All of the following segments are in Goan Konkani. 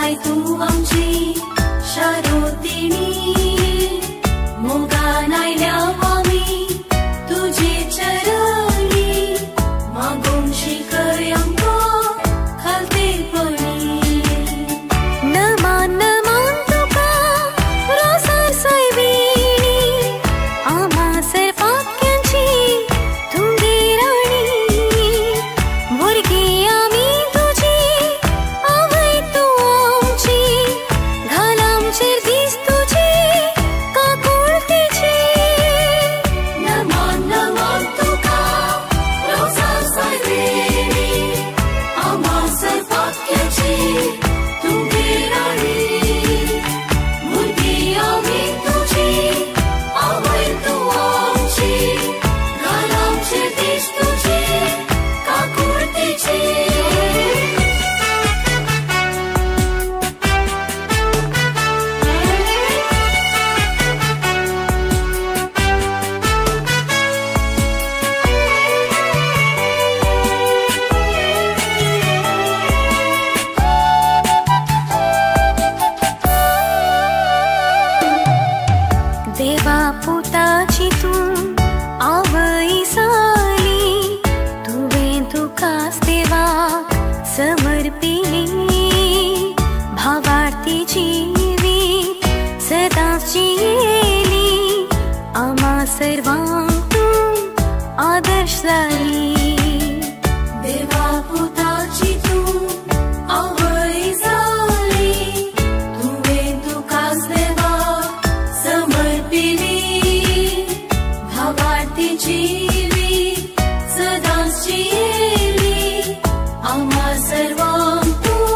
साय तूं आमची शारोतिणी मोगान आयल्या आमी तुजे चरणी मागूंक शिकय आमकां खालतेपणी. नमान नमान तुका रोसार सायबिणी आमा सर्वाक्यांची तुगे राणी भुरगीं आमी तुजी आवय तूं आमची घाल आमचेर दीस तुजी काकुळतेची. नमान नमान तुका रोसार सायबिणी आमा सर्वाक्यांची तुगे राणी भुरगीं आमी तुजी आवय तूं आमची घाल आमचेर दीस तुजी काकुळतेची. देवा पुताची तूं आवय जाली तुवें तुकाच देवाक समर्पिली भावार्थी जिवीत सदांच जियेली आमा सर्वांक तूं आदर्श जाली. देवा पुताची तूं आवय जाली तुवें तुकाच देवाक समर्पिली भावार्थी जिवीत सदांच जियेली आमा सर्वांक तूं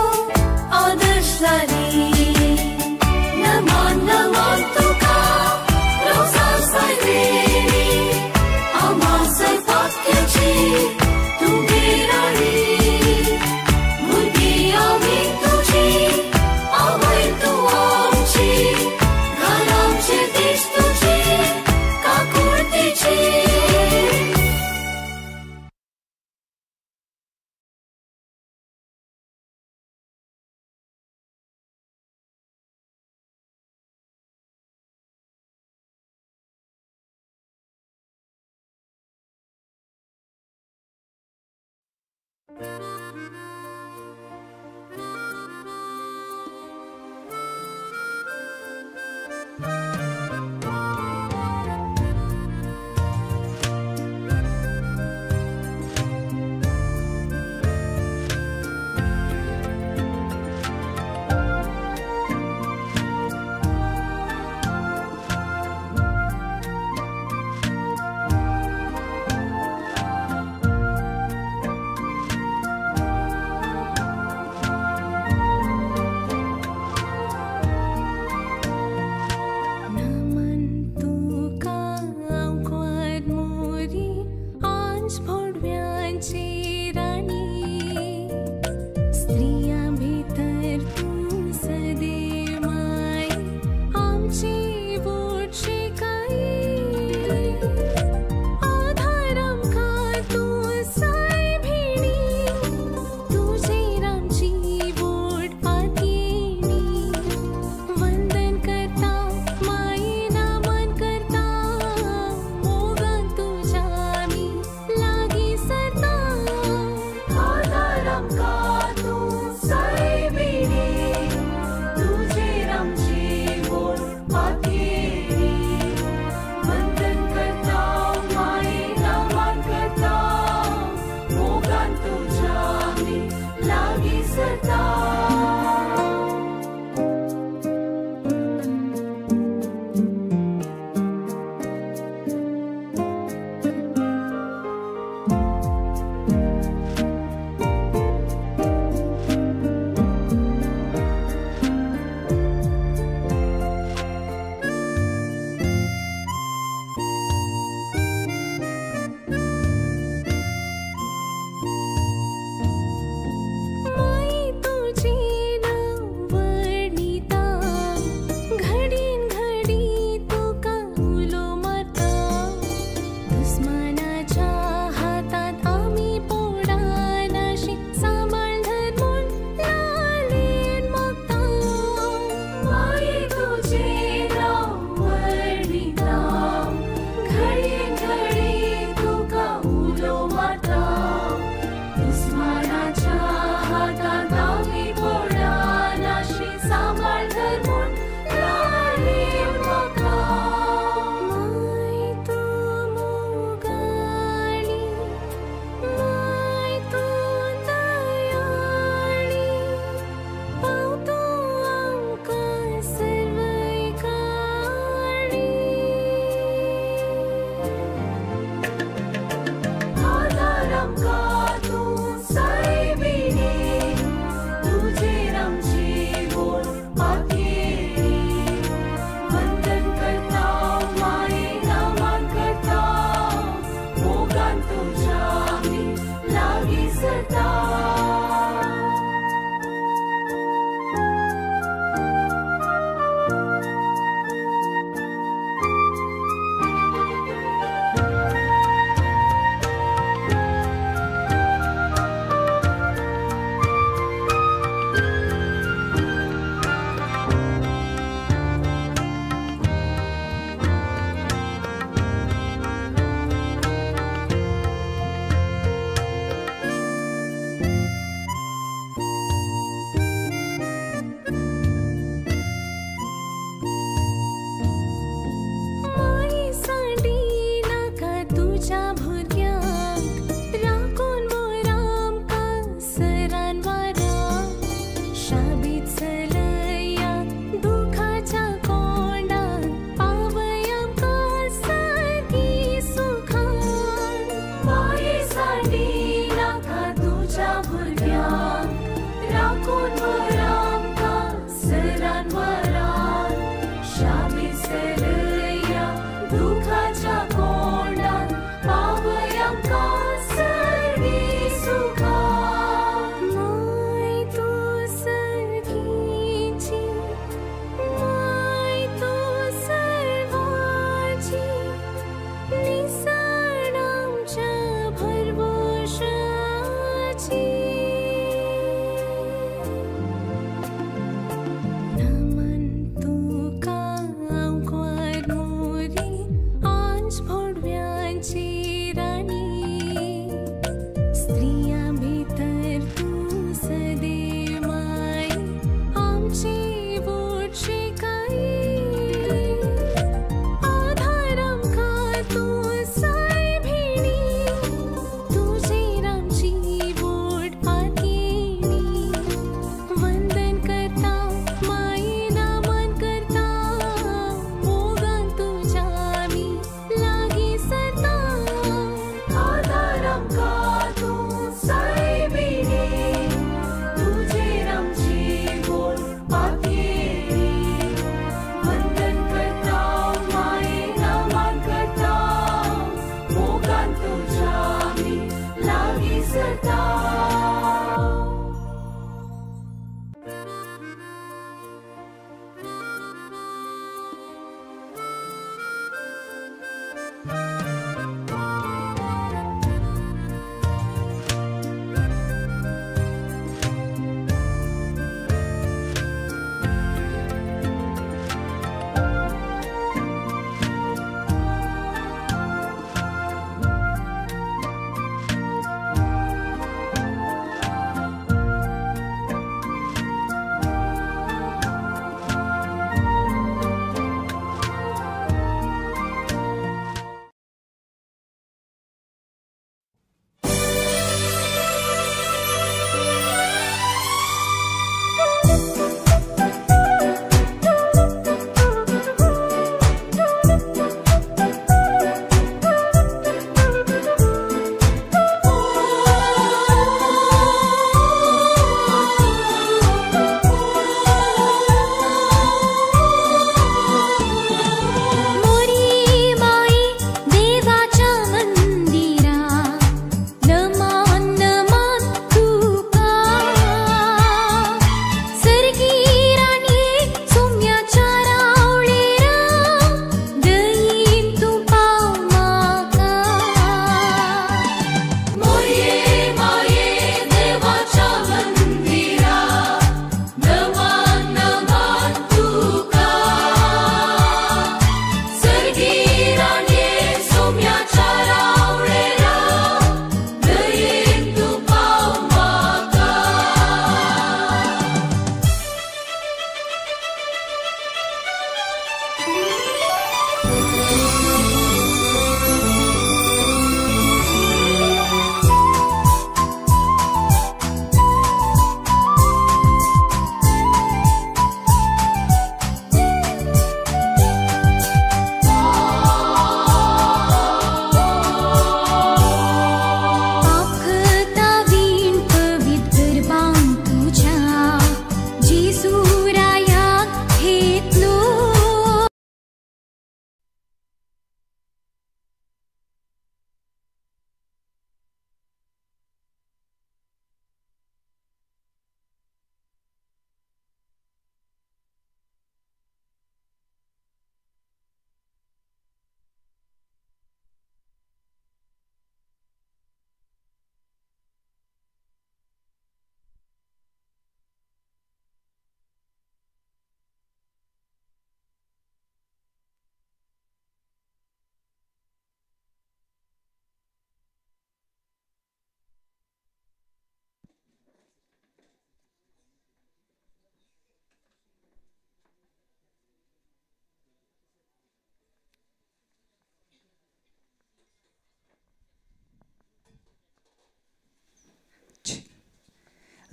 आदर्श जाली. नमान नमान तुका रोसार सायबिणी आमा सर्वाक्यांची तुगे राणी भुरगीं आमी तुजी आवय तूं आमची घाल आमचेर दीस तुजी काकुळतेची.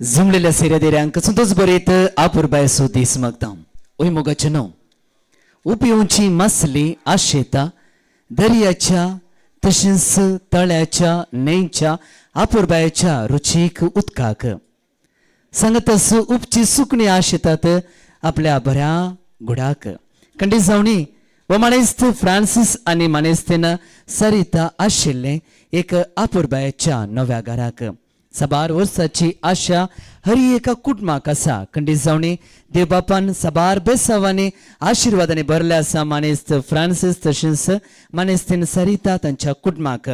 जमलेल्या सेऱ्या संतोष बरेत आपुरबायसो दीस मागता. ओय मोगाचे न्हू उपयोवची मासली आशेता दर्याच्या तशेंच तळ्याच्या न्हंयच्या आपुरबायच्या रुचीक उदकाक सांगतस उपची सुकणी आशेतात आपल्या बऱ्या गुडाक. कंडी जावणी व मानेस्त फ्रांसीस आनी मानेस्तेन सरिता आशिल्लें एक आपुरबायच्या नव्या घराक. साबार वर्साची आशा हरी एका कुटुंबाक आसा. खंडीत जावणी देवबापान साबार बेसावांनी आशिर्वादांनी भरले आसा मानेस्त फ्रांसीस तशेंच मानेस्तीन सरिता तांच्या कुटुंबाक.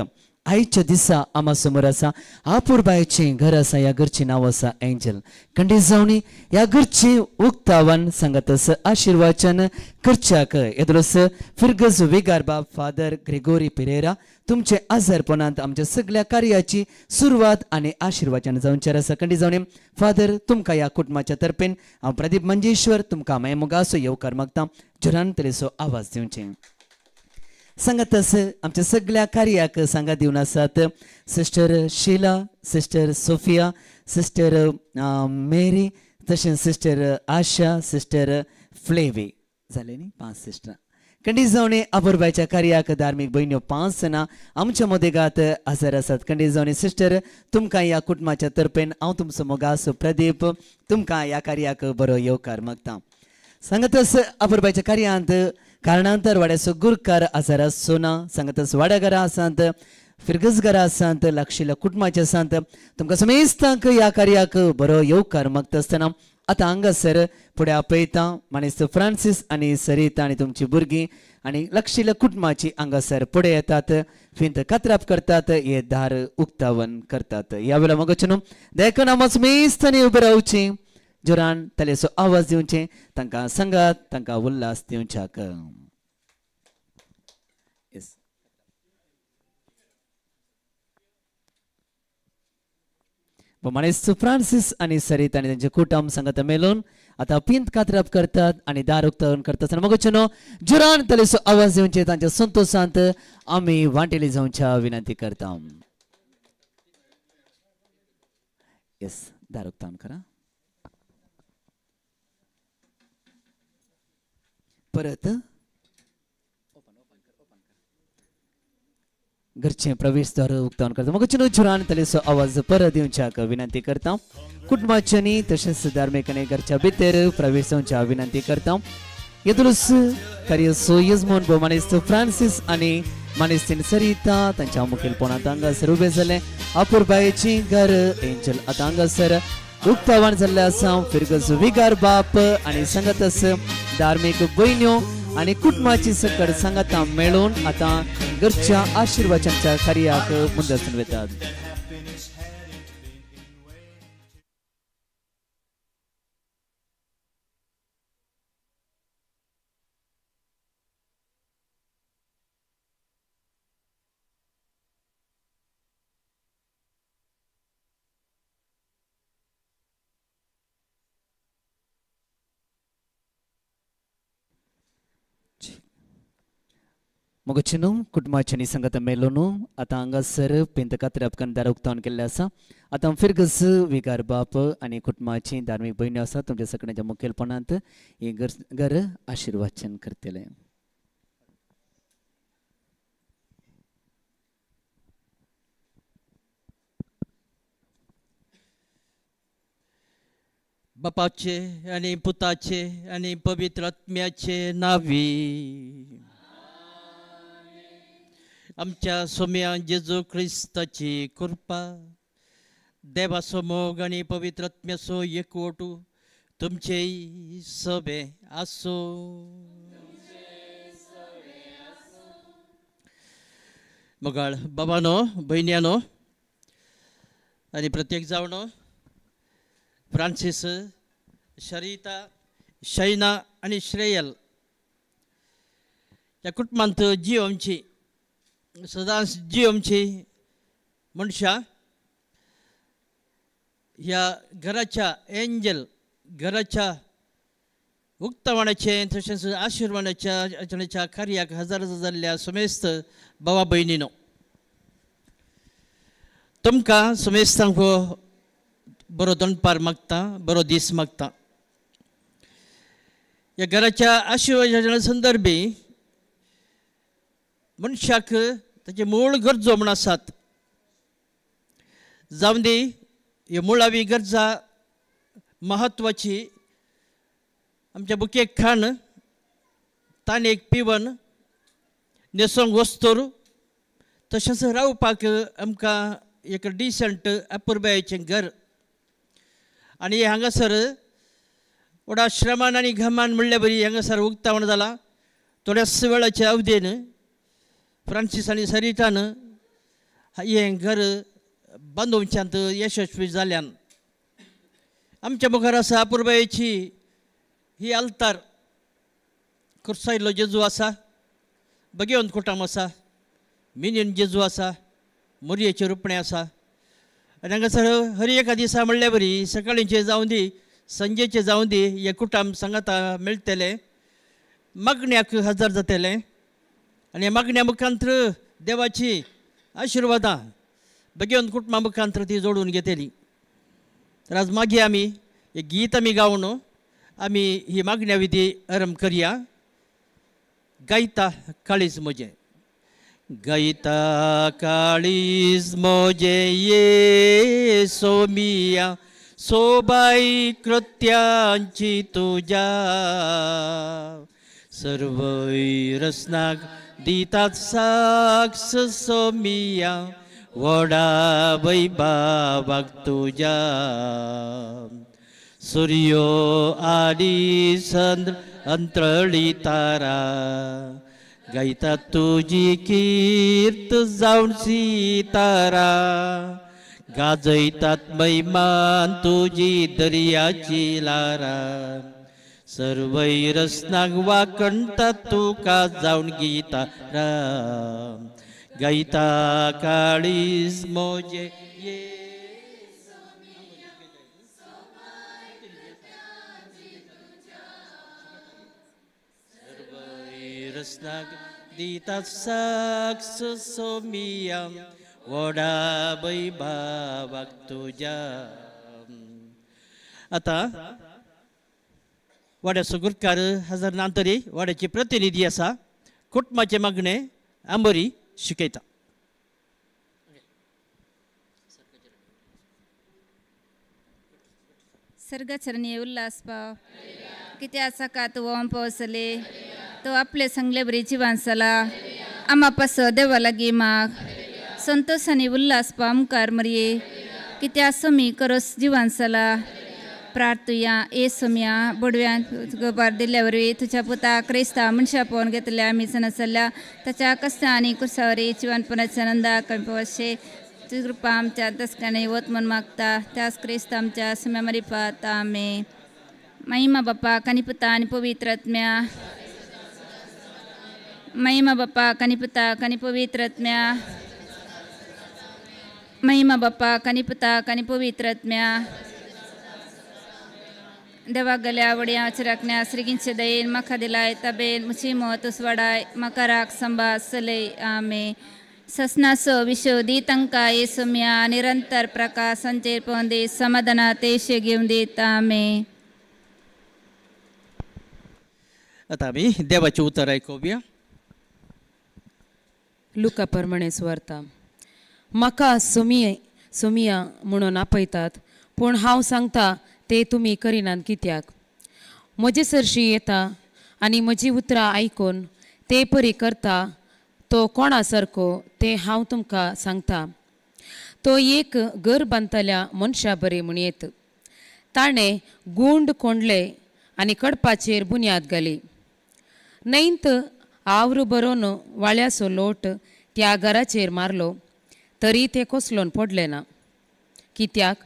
आयच्या दिसा आमा समोर आसा आपुरबायचें घर आसा. ह्या घरचें नांव आसा एंजल. खंडीत जावणी ह्या घरचें उक्तावन सांगतस आशिर्वाचन करच्याक येदलोस फिरगज विगार बाब फादर ग्रेगोरी पिरेरा तुमचे आजारपणांत आमच्या सगळ्या कार्याची सुरवात आनी आशिर्वाचन जावचें आसा. खंडीत जावणी फादर तुमकां ह्या कुटुंबाच्या तर्फेन हांव प्रदीप मंजेश्वर तुमकां मागीर मुगासो येवकार मागता. जोरान तरेचो आवाज दिवचें. सांगतस आमच्या सगळ्या कार्याक सांगात दिवन आसात sister Sheila, sister Sophia, sister Mary तशेंच सिस्टर आशा, सिस्टर फ्लेवी. जाले न्ही 5 सिस्टरां. खंडीत जावणी आबोरबायच्या कार्याक धार्मीक भयण्यो 5 जाणां आमच्या मदेगात हजर आसात. खंडीत जावणी सिस्टर तुमकां ह्या कुटुंबाच्या तर्फेन हांव तुमचो मोगासो प्रदीप तुमकां ह्या कार्याक बरो येवकार मागता. सांगतस आबोरबायच्या कार्यांत कारणांतर वाड्याचो गुरकार आजार आसचो ना. सांगतस वाड्याघरां आसात, फिरगजघरां आसात, लागशिल्ल्या कुटुंबाचे आसात. तुमकां समेस्तांक ह्या कार्याक बरो येवकार मागता आसतना आतां हांगासर फुडें आपयता मानेस्त फ्रांसीस आनी सरिता आनी तुमची भुरगीं आनी लागशिल्ल्या कुटुंबाची हांगासर फुडें येतात, फिंत कातराप करतात, हे दार उक्तावन करतात. ह्या वेळार मोगाचे न्हू देखून आमी समेस्तांनी उबें रावचें, जोरान तालेचो आवाज दिवचें, तांकां सांगात, तांकां उल्हास दिवच्याक. मानेस्त फ्रांसीस आनी सरिता आनी तांचे कुटुंब सांगात मेळून आतां पिंत कातराप करतात आनी दार उक्तावन करतात. मोगाचे न्हू जोरान तालेचो आवाज दिवचें, तांच्या संतोशांत आमी वांटेली जावच्या विनंती करता. येस, दार उक्तावन करा. परत घरचे प्रवेशद्वार उक्तावन करता. मोगाचे न्हू जोरान तालेचो आवाज परत दिवच्याक विनंती करता. कुटुंबाच्यांनी तशेंच धार्मीक आनी घरच्या भितर प्रवेश जावच्या विनंती करता. येदुलूस कार्याचो यजमान भोव मानेस्त फ्रांसीस आनी मानेस्तीन सरिता तांच्या मुखेलपणांत हांगासर उबें जालें आपुरबायेचें घर एंजल आतां हांगासर उक्तावण जाल्लें आसा. फिरगज विगार बाप आनी सांगातस धार्मीक भयण्यो आनी कुटुंबाची सकड सांगातां मेळून आतां घरच्या आशिर्वादाच्या कार्याक मुंदरसून वतात. मोगाचे न्हू कुटुंबाच्या सांगाता मेलो आतां हांगासर पिंत कातराप दार उक्तावन केल्लें आसा. आतां फिरगज विगार बाप आनी कुटुंबाची धार्मीक भयण्यो आसा तुमच्या सगळ्यांच्या मुखेलपणांत हें घर आशिर्वाचन करतले. बापाचे आनी पुताचे आनी पवित्र आत्म्याचे नावी आमच्या सोम्या जेजू क्रिस्ताची कृपा, देवाचो मोग आनी पवित्र आत्म्याचो एकवटू तुमचेय सभे आसूं. मोगाळ बाबानो, भयण्यानो आनी प्रत्येक जावणो फ्रांसीस, शरिता, शैना आनी श्रेयल ह्या कुटुंबांत जीव आमची सदांच जीव आमची मनशां ह्या घराच्या एंजल घराच्या उक्तावणाचें तशेंच आशिर्वादाच्या कार्याक हजर जाल्ल्या समेस्त बाबा भयणीनो तुमकां समेस्तांक हो बरो दनपार मागता, बरो दीस मागता. ह्या घराच्या आशिर्वादा संदर्भी मनशाक ताचे मूळ गरजो म्हूण आसात. जावं दी ह्यो मुळावी गरजा म्हत्वाची. आमच्या बुकेक खाण, तानेक पिवन, न्हेसोंक वस्तूर, तशेंच रावपाक आमकां एक डिसंट अपुरबायेचें घर. आनी हांगासर व्हडा श्रमान आनी घामान म्हणल्या बरी हांगासर उक्तावण जालां. थोड्याच वेळाचे अवधेन फ्रांसीस आनी सरितान हें घर बांदोवच्यांत यशस्वी जाल्यान. आमच्या मुखार आसा अपुरबायेची ही आल्तार. कुर्सायल्लो जेजू आसा, बगेवन कुटाम आसा, मिनीन जेजू आसा, मोरयेचें रुपणें आसा. आनी हांगासर हर एका दिसा म्हणल्या बरी सकाळींचें जावं दी, संजेचें जावं दी, हे कुटाम सांगाता मेळटलें, मागण्याक हजर जातलें आनी ह्या मागण्या मुखांत्र देवाची आशिर्वादां बगेवन कुटुंबा मुखांत्र ती जोडून घेतली. तर आज मागीर आमी हे गीत आमी गावन आमी ही मागण्या विधी आरंभ करया. गायता काळीज म्हजें, गायता काळीज म्हजें ये सोमिया, सोबाई कृत्यांची तुज्या, सर्वय रसनाक दितात साक्ष सोमिया, व्हडा वैभावाक तुज्या. सूर्यो आनी चंद्र अंतरळी तारा, गायता तुजी कीर्त जावन सितारा, गाजयतात महिमान तुजी दर्याची लारा, सर्वय रसनाक वाकणतात तुका जावन गीतारा, गायता काळीज म्हजें ये. रसनाक दितात साक्ष सोमिया, व्हडा वैभावाक तुज्या. आतां वाड्याचो गुरकार हजर ना तरी वाड्याची प्रतिनिधी आसा. कुटुंबाचें मागणें आंबोरी शिकयता. सर्गचरणी उल्हास पाव किती आसा का तूं ओम पावसले, तो आपले संगले बरी जिवान जाला आमा पासो देवा लागीं माग. संतोष आनी उल्हास पाव मुखार मरये कित्या सोमी करोस जिवान जाला. प्रार्थुया ए सोमया बोडव्यान गोबार दिल्ल्या वरवीं तुज्या पुता क्रिस्ता मनशा पळोवन घेतल्या आमी नासल्या ताच्या कश्टां आनी कुर्सावरी जिवानपणाच्या नंदा कमी पवशे तुजी कृपा आमच्या दसकांनी वत म्हूण मागता. त्याच क्रिस्त आमच्या सोम्या मरिपात. आमेन. महिमा बापा आनी पुता आनी पवित्र आत्म्या. महिमा बापा आनी पुता आनी पवित्र आत्म्या. महिमा बापा आनी पुता आनी पवित्र आत्म्या. देवा गल्या वड्या चिराकण्या श्रीगिंचे दयेन म्हाका दिलाय तबेन मुची मोत उसवाडाय म्हाका राख संभाळ सलय. आमेन. ससनासो विशो दी तांकां येसुम्या निरंतर प्रकाश संचेर पळोवन दी समाधाना तेशे घेवन दीत. आमेन. आतां आमी देवाचें उतर आयकुया. लुका प्रमाणे सुवार्ता. म्हाका सोमिया म्हणून आपयतात, पूण हांव सांगता ते तुमी करिनात कित्याक. म्हजे सरशी येता आनी म्हजी उतरां आयकून ते परी करता तो कोणा सारको तें हांव तुमकां सांगता. तो एक घर बांदतल्या मनशा बरी म्हणयेत. ताणें गुंड कोंडले आनी कडपाचेर बुन्याद घाली. न्हंयत आवरू बरोवन वाळ्याचो लोट त्या घराचेर मारलो तरी तें कोसलोन पडलें ना, कित्याक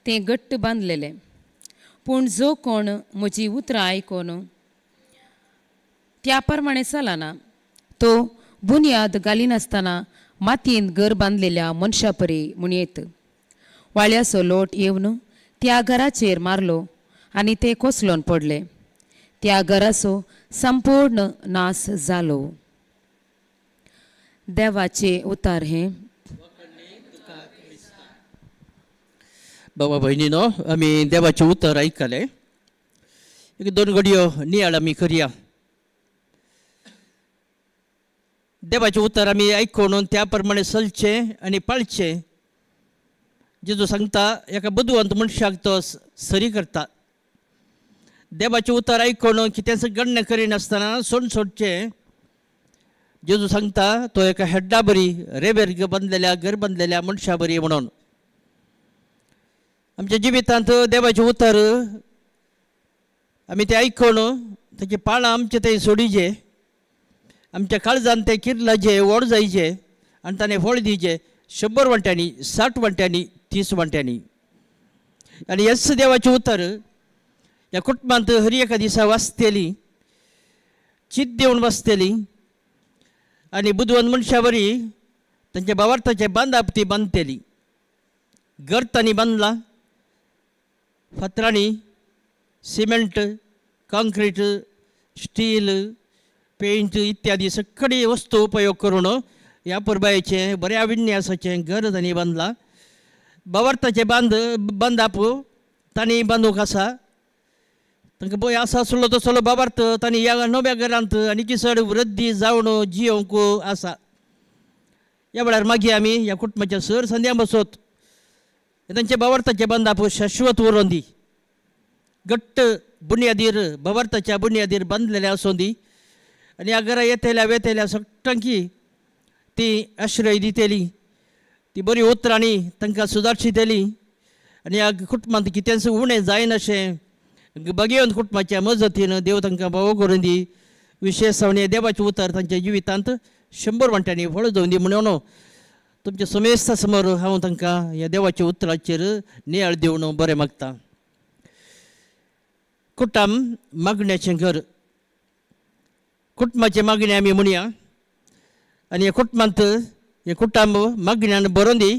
तें घट्ट बांदलेलें. पूण जो कोण म्हजी उतरां आयकून त्या प्रमाणे चलना तो बुन्याद घालिनासतना मातयेंत घर बांदलेल्या मनशा परी म्हणयेत. वाळ्याचो लोट येवन त्या घराचेर मारलो आनी ते कोसलोन पडले. त्या घराचो संपूर्ण नाश जालो. देवाचे उतार हे. बाबा भयणीनो आमी देवाचें उतर आयकलें. एक दोन घडयो नियाळ आमी करया. देवाचें उतर आमी आयकून त्या प्रमाणे चलचें आनी पाळचें. जेजू सांगता एका बुदवंत मनशाक तो सरी करता. देवाचें उतर आयकून कितेंच गण्य करिनासतना सोड सोडचें. जेजू सांगता तो एका हेड्डा बरी रेबेर बांदलेल्या घर बांदलेल्या मनशा बरी म्हणून. आमच्या जिवितांत देवाचें उतर आमी तें आयकून ताचें पाळां आमचें तें सोडिचें, आमच्या काळजान तें किर्लाचें व्हड जायचें आनी ताणें फळ दिवचें 100 वांट्यांनी, 60 वांट्यांनी, 30 वांट्यांनी. आनी हेच देवाचें उतर ह्या कुटुंबांत हर एका दिसा वाचतली, चिंत दिवन वाचतली आनी बुदवंत मनशा बरी तांच्या भावार्थाचें बांदाप ती बांदतली. घर तांणी बांदलां फातरांनी, सिमेंट, काँक्रीट, स्टील, पेंट इत्यादी सगळी वस्तू उपयोग करून ह्या पुरबायेचें बऱ्या विन्यासाचें घर तांणी बांदलां. भावार्थाचें बांदाप तांणी बांदूंक आसा. तांकां पळय आसा आसलो तसलो भावार्थ तांणी ह्या नव्या घरांत आनी चड वृद्धी जावन जियोवंक आसा. ह्या वेळार मागीर आमी ह्या कुटुंबाच्या सर संद्या बसत तांचे भावार्थाचें बांदाप शाश्वत उरोन दी, घट्ट बुन्यादीर भावार्थाच्या बुन्यादीर बांदलेलें आसूं दी आनी ह्या घरा येतल्या वेतल्या सगळ्यांकी ती आश्रय दितली, ती बरी उतरांनी तांकां सुदारशितली आनी ह्या कुटुंबांत कितेंच उणें जायनाशें बगेवन कुटुंबाच्या मजतीन देव तांकां भाव करून दी. विशेश जावन देवाचें उतर तांच्या जिवितांत 100 वांट्यांनी फळ जावन दी म्हणून तुमच्या समेस्ता समोर हांव तांकां ह्या देवाच्या उतराचेर नियाळ दिवन बरें मागता. कुटुंब मागण्याचें घर, कुटुंबाचें मागणें आमी म्हणया आनी ह्या कुटुंबांत हें कुटुंब मागण्यान बरोवन दी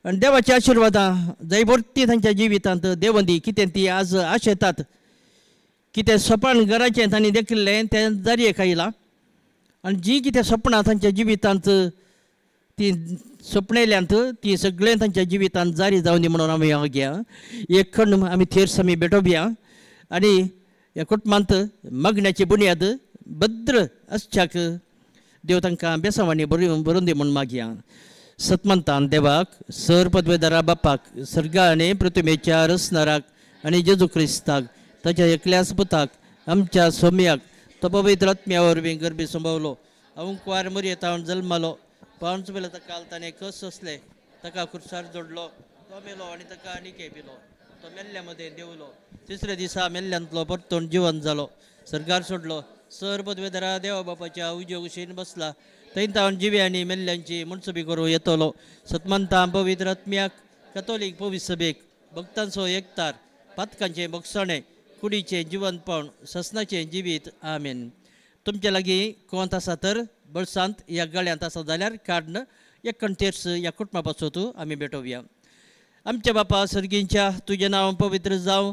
आनी देवाच्या आशिर्वादां जयभरती तांच्या जिवितांत देवोन दी. कितें ती आज आशेतात, कितें सपन घराचें तांणी देखिल्लें तें जारयेक आयलां आनी जीं कितें सपनां तांच्या जिवितांत ती सपणेल्यांत ती सगळें तांच्या जिवितांत जारी जावन दी म्हणून आमी हांगा एक खण आमी थेर्स आमी भेटोवया आनी ह्या कुटुंबांत मागण्याची बुन्याद भद्र आसच्याक देव तांकां बेसांवांनी बरोवन दी म्हूण मागया. सतमंतान देवाक, सर पदवेदारा बापाक, सर्गा आनी पृथ्वीच्या रचणाराक आनी जेजू क्रिस्ताक ताच्या एकल्याच पुताक आमच्या सोम्याक तो पवित्र आत्म्या वरवीं गर्भी संभवलो, अंकुवार मरयेतावन जल्मालो, 5 वेळा ताका ताणें कस सोंसले, ताका खुर्सार जोडलो, तो मेलो आनी ताका आनी पिलो, तो मेल्ल्या मदें देंवलो, तिसऱ्या दिसा मेल्ल्यांतलो परतून जिवन जालो, सर्गार सोडलो, सर पदवेदारा देवा बापाच्या उजव्या कुशीन बसला, थंय तावन जिवे आनी मेल्ल्यांची मनसुबी करूं येतलो. सतमंतां पवित्र आत्म्याक, कथोलीक पवित्र सभेक, भक्तांचो एकतार, पातकांचें भोगसणें, कुडीचें जिवनपण, ससनाचें जिवीत. आमेन. तुमचे लागीं कोंत आसा तर बळसांत ह्या गळ्यांत आसा जाल्यार काडन एक कंटेर्स ह्या कुटुंबा पासत आमी भेटोवया. आमच्या बापा सर्गींच्या, तुजें नांव पवित्र जावं,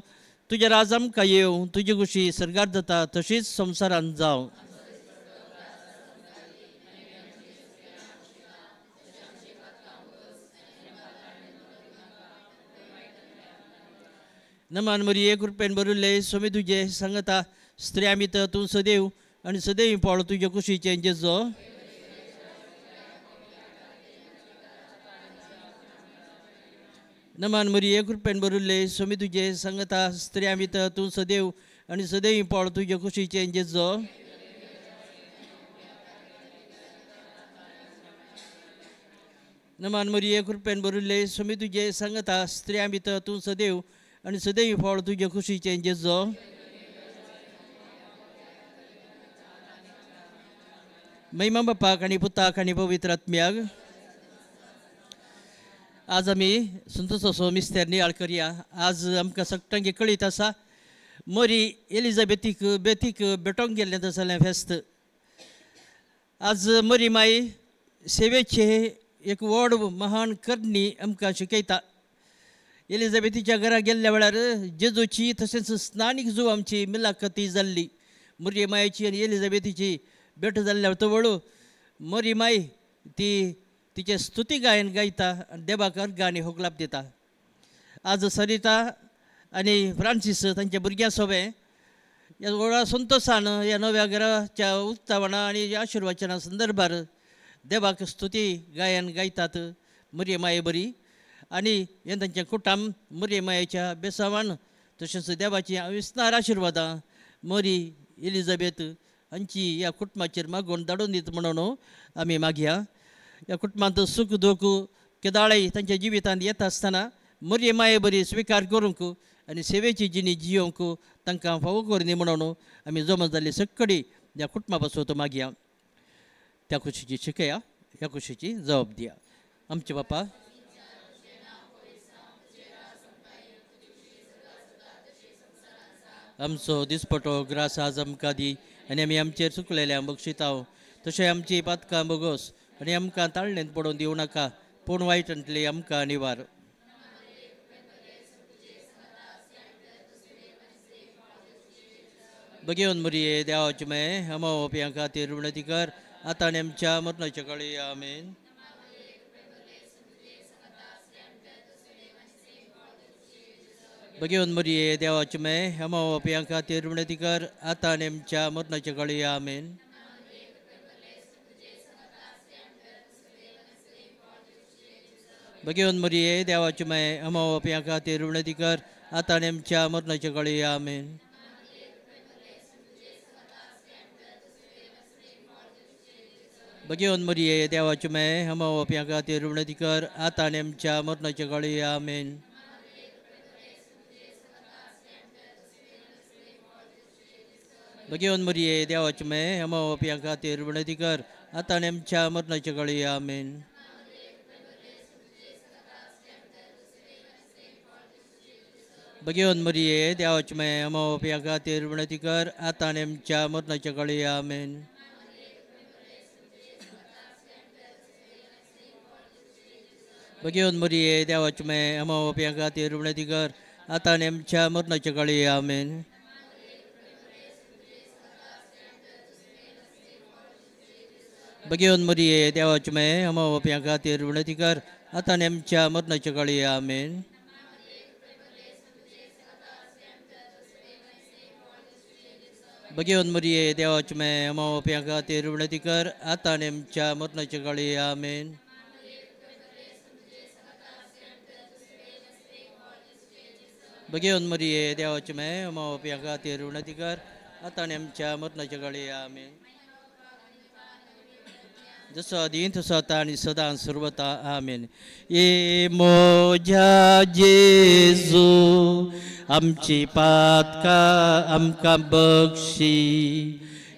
तुजें राज आमकां येवं, तुजी खुशी सर्गार जाता तशीच संवसारांत जावं. नमान मरिये, कृपेन भरिल्ले, स्वामी तुजे सांगता, स्त्रियां भितर तूं सदैव आनी सदैव फळ तुजे कुशीचें जेजो. नमान मरिये, कृपेन भरिल्ले, स्वामी तुजे सांगता, स्त्रियां भितर तूं सदैव आनी सदैव फळ तुजे कुशीचें जेजो. नमान मरिये, कृपेन भरिल्ले, स्वामी तुजे सांगता, स्त्रियां भितर तूं सदैव आनी सदैव फळ तुजे कुशीचें जेजो. महिमा बापाक आनी पुताक आनी पवित्र आत्म्याक. आज आमी संतोषाचो मिस्तेर नियाळ करया. आज आमकां सगळ्यांक कळीत आसा मरी एलिझाबेथीक बेथीक भेटोंक गेल्लें तसलें फेस्त. आज मरी माई सेवेचे एक व्हड महान करणी आमकां शिकयता. एलिझाबेथीच्या घरा गेल्ल्या वेळार जेजूची तशेंच स्नानीक जुव आमची मिलाखती जाल्ली. मरी मायेची आनी एलिझाबेथीची भेट जाल्ल्या तवळ मरी माई ती तिचें स्तुती गायन गायता आनी देवाक अर्घ आनी होगलाप दिता. आज सरिता आनी फ्रांसीस तांच्या भुरग्यां सोबें ह्या व्हडा संतोशान ह्या नव्या घराच्या उक्तावणा आनी आशिर्वचना संदर्भार देवाक स्तुती गायन गायतात मरिये माये बरी आनी हें तांचें कुटुंब मरिये मायेच्या बेसावान तशेंच देवाची विस्नार आशिर्वादां मरी एलिझाबेथ हांची ह्या कुटुंबाचेर मागोवन धाडून दीत म्हणून आमी मागया. ह्या कुटुंबांत सूख दूख केदाळय तांच्या जिवितांत येता आसतना मरिये माये बरी स्विकार करूंक आनी सेवेची जिणी जियोवंक तांकां फावो करुनी म्हणून आमी जमा जाल्ली सगळी ह्या कुटुंबा पासून मागया. त्या खुशीची शिकया, ह्या खुशीची जबाब दिया. आमचे बापा आमचो दिसपटो ग्रास आज आमकां दी आनी आमी आमचेर चुकलेल्या बक्षिताव तशें आमची पातकां बोगोस आनी आमकां ताळणेंत पडोवन दिवं नाका पूण वायटांतली आमकां निवार. बगेवन मरिये देवाचे मे आमा ओपयां खातीर विनंती कर आतां आनी आमच्या मरणाच्या काळी. आमेन. बगेवन मरिये देवाचे मे आमा ओपयां खातीर विनंती कर आतां आनी आमच्या मरणाच्या काळी. आमेन. बगेवन मरिये देवाचे मे आमा ओपयां खातीर विनंती कर आतां आनी आमच्या मरणाच्या काळी. आमेन. बगेवन मरिये देवाचे मे आमा ओपयां खातीर विनंती कर आतां आनी आमच्या मरणाच्या काळी. आमेन. बगेवन मरिये देवाचे मे आमा ओपयां खातीर विनंती कर आतां आनी आमच्या मरणाच्या काळी. आमेन. बगेवन मरिये देवाचे मे आमा ओपयां खातीर विनंती कर आतां आनी आमच्या मरणाच्या काळी. आमेन. बगेवन मरिये देवाचे मे आमा ओपयां खातीर विनंती कर आतां आनी आमच्या मरणाच्या काळी. आमेन. बगेवन मरिये देवाचे मे आमा ओपयां खातीर विनंती कर आतां आनी आमच्या मरणाच्या काळी. आमेन. बगेवन मरिये देवाचे मे आमा ओपयां खातीर विनंती कर आतां आनी आमच्या मरणाच्या काळी. आमेन. बगेवन मरिये देवाचे मे आमा ओपयां खातीर विनंती कर आतां आनी आमच्या मरणाच्या काळी. आमेन. जसो आदीं तसो आतां आनी सदां सर्वता. आमेन. ए मोज्या जेजू आमची पातकां आमकां बक्षी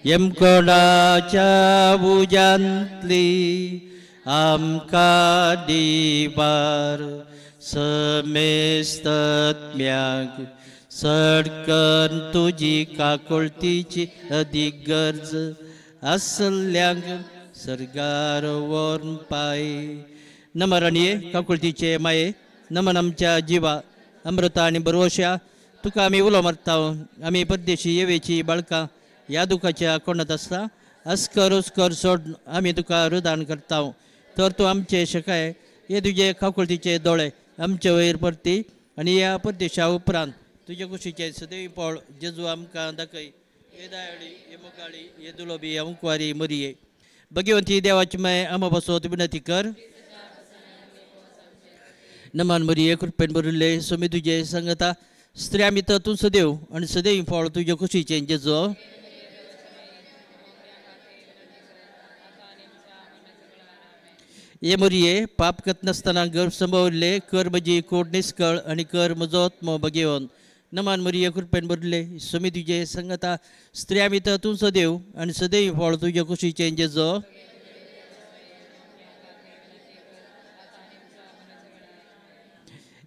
यमकोणाच्या उज्यांतली आमकां दिवार समेस्तत्म्याक सडकन तुजी काकुळतीची अदीक गरज आसल्यांक सर्गार व्हरून पाय. नमरणये काकुळतीचे माये नमन आमच्या जिवा अमृता आनी बरवश्या तुका आमी उलो मारता. आमी परदेशी येवेची बाळकां ह्या दुखाच्या कोणात आसता अस्कर उस्कर सोड आमी तुका रुदान करता. तर तूं आमचे शकाय हे तुजे काकुळतीचे दोळे आमचे वयर परती आनी ह्या परदेशा उपरांत तुजे कुशीचे सदैव पळ जेजू आमकां दाखय. हे दयाळी हे मोगाळी हे दुलोबी अंकुवारी मरिये भगवंती देवाची माय आमा पासत विनंती कर. नमन मरिये कृपेन भरिल्ले स्वामी तुजे संगता स्त्रिया मित्र तूं सदैव आनी सदैव फळ तुजे कुशीचें जेजो. हे मरिये पाप करनासतना गर्भ संभवल्ले कर म्हजी कोड निस्कळ आनी कर म्हजो आत्मो बगेवन. नमन मरिये कृपेन भरिल्ले स्वामी तुजे संगता स्त्रिया मित्र तूं सदैव आनी सदैव फळ तुजे कुशीचें जेजो.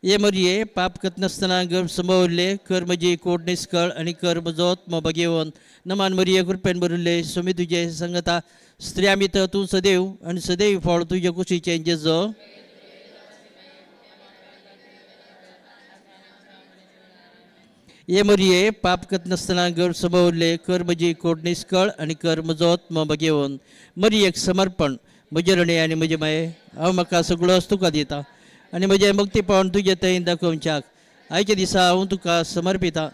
हे मरिये पाप करनासतना गर्भ संभवल्ले कर म्हजी कोड निस्कळ आनी कर म्हजो आत्मो बगेवन. नमन मरिये कृपेन भरिल्ले स्वामी तुजे संगता स्त्रिया मित्र तूं सदैव आनी सदैव फळ तुजे कुशीचें जेजो. हे मरिये पाप करनासतना गर्भ संभवल्ले कर म्हजी कोड निस्कळ आनी कर म्हजो आत्मो बगेवन. मरियेक समर्पण म्हजे रणे आनी म्हजे माये हांव म्हाका सगळोच तुका दिता. आनी म्हजें मुक्तीपण तुजे थंय दाखोवच्याक आयच्या दिसा हांव तुका समर्पिता.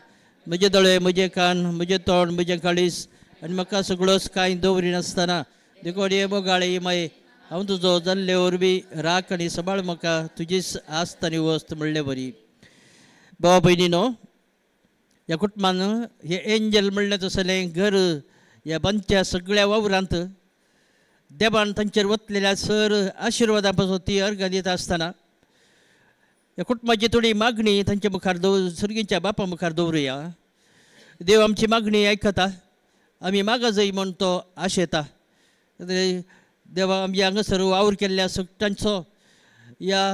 म्हजे दोळे, म्हजे कान, म्हजें तोंड, म्हजें काळीज आनी म्हाका सगळोच कांय दवरिनासतना देखून हे मोगाळे माये हांव तुजो जाल्ले वरवीं राख आनी सांबाळ म्हाका तुजीच आस्त आनी वस्त म्हणले बरी. भावा भयणीनो, ह्या कुटुंबान हे एंजल म्हणलें तसलें घर ह्या बांदच्या सगळ्या वावरांत देवान तांचेर वतलेल्या सर आशिर्वादा पासून ती अर्घां दिता आसतना ह्या कुटुंबाची थोडी मागणी तांच्या मुखार दवर सर्गीच्या बापा मुखार दवरुया. देव आमची मागणी आयकता, आमी मागा जाय म्हूण तो आशेता. देवा आमचे हांगासर वावर केल्ल्या सगळ्यांचो ह्या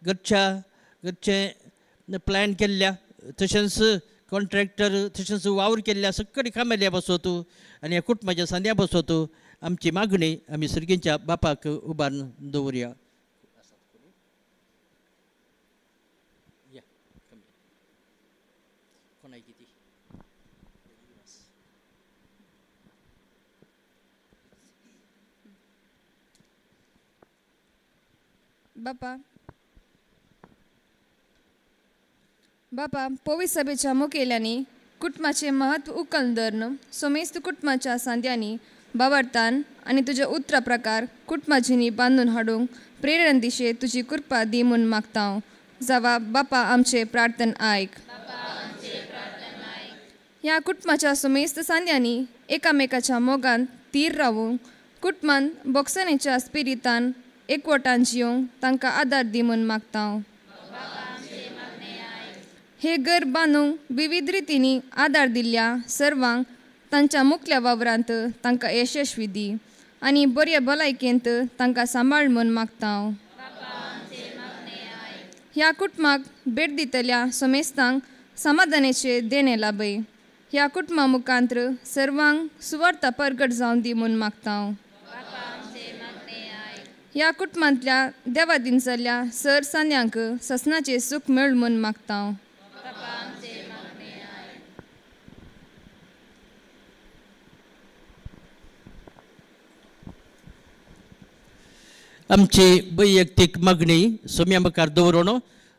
घरच्या घरचें प्लॅन केल्ल्या तशेंच कॉन्ट्रॅक्टर तशेंच वावर केल्ल्या सगळी कामेल्या बसोत आनी ह्या कुटुंबाच्या सांद्या बसोत आमची मागणी आमी सर्गीच्या बापाक उबारून दवरुया. बापा बापा पोवी सभेच्या मुखेल्यांनी कुटुंबाचें म्हत्व उकल धरून सोमेस्त कुटुंबाच्या सांद्यांनी बावडतान आनी तुज्या उतरा प्रकार कुटुंबाजींनी बांदून हाडूंक प्रेरण दिशे तुजी कृपा दी म्हूण मागता हांव. जावा बापा आमचें प्रार्थन आयक. ह्या कुटुंबाच्या सोमेस्त सांद्यांनी एकामेकाच्या मोगान तीर रावूंक कुटुंबान बोक्सणेच्या स्पिरितान एकवटान जियोंक तांकां आदार दी म्हूण मागता हांव. हे घर बांदूंक विविध रितींनी आदार दिल्ल्या सर्वांक तांच्या मुखल्या वावरांत तांकां यशस्वी दी आनी बऱ्या भलायकेंत तांकां सांबाळ म्हूण मागता हांव. ह्या कुटुंबाक भेट दितल्या समेस्तांक समाधानाचें देणें लाभय. ह्या कुटुंबा मुखांत्र सर्वांक सुवार्थ परगट जावन दी म्हूण मागता हांव. ह्या कुटुंबांतल्या देवा दिन जाल्ल्या सर सांद्यांक ससनाचें सूख मेळ म्हूण मागता हांव. आमची वैयक्तीक मागणी सोम्या मुखार दवरून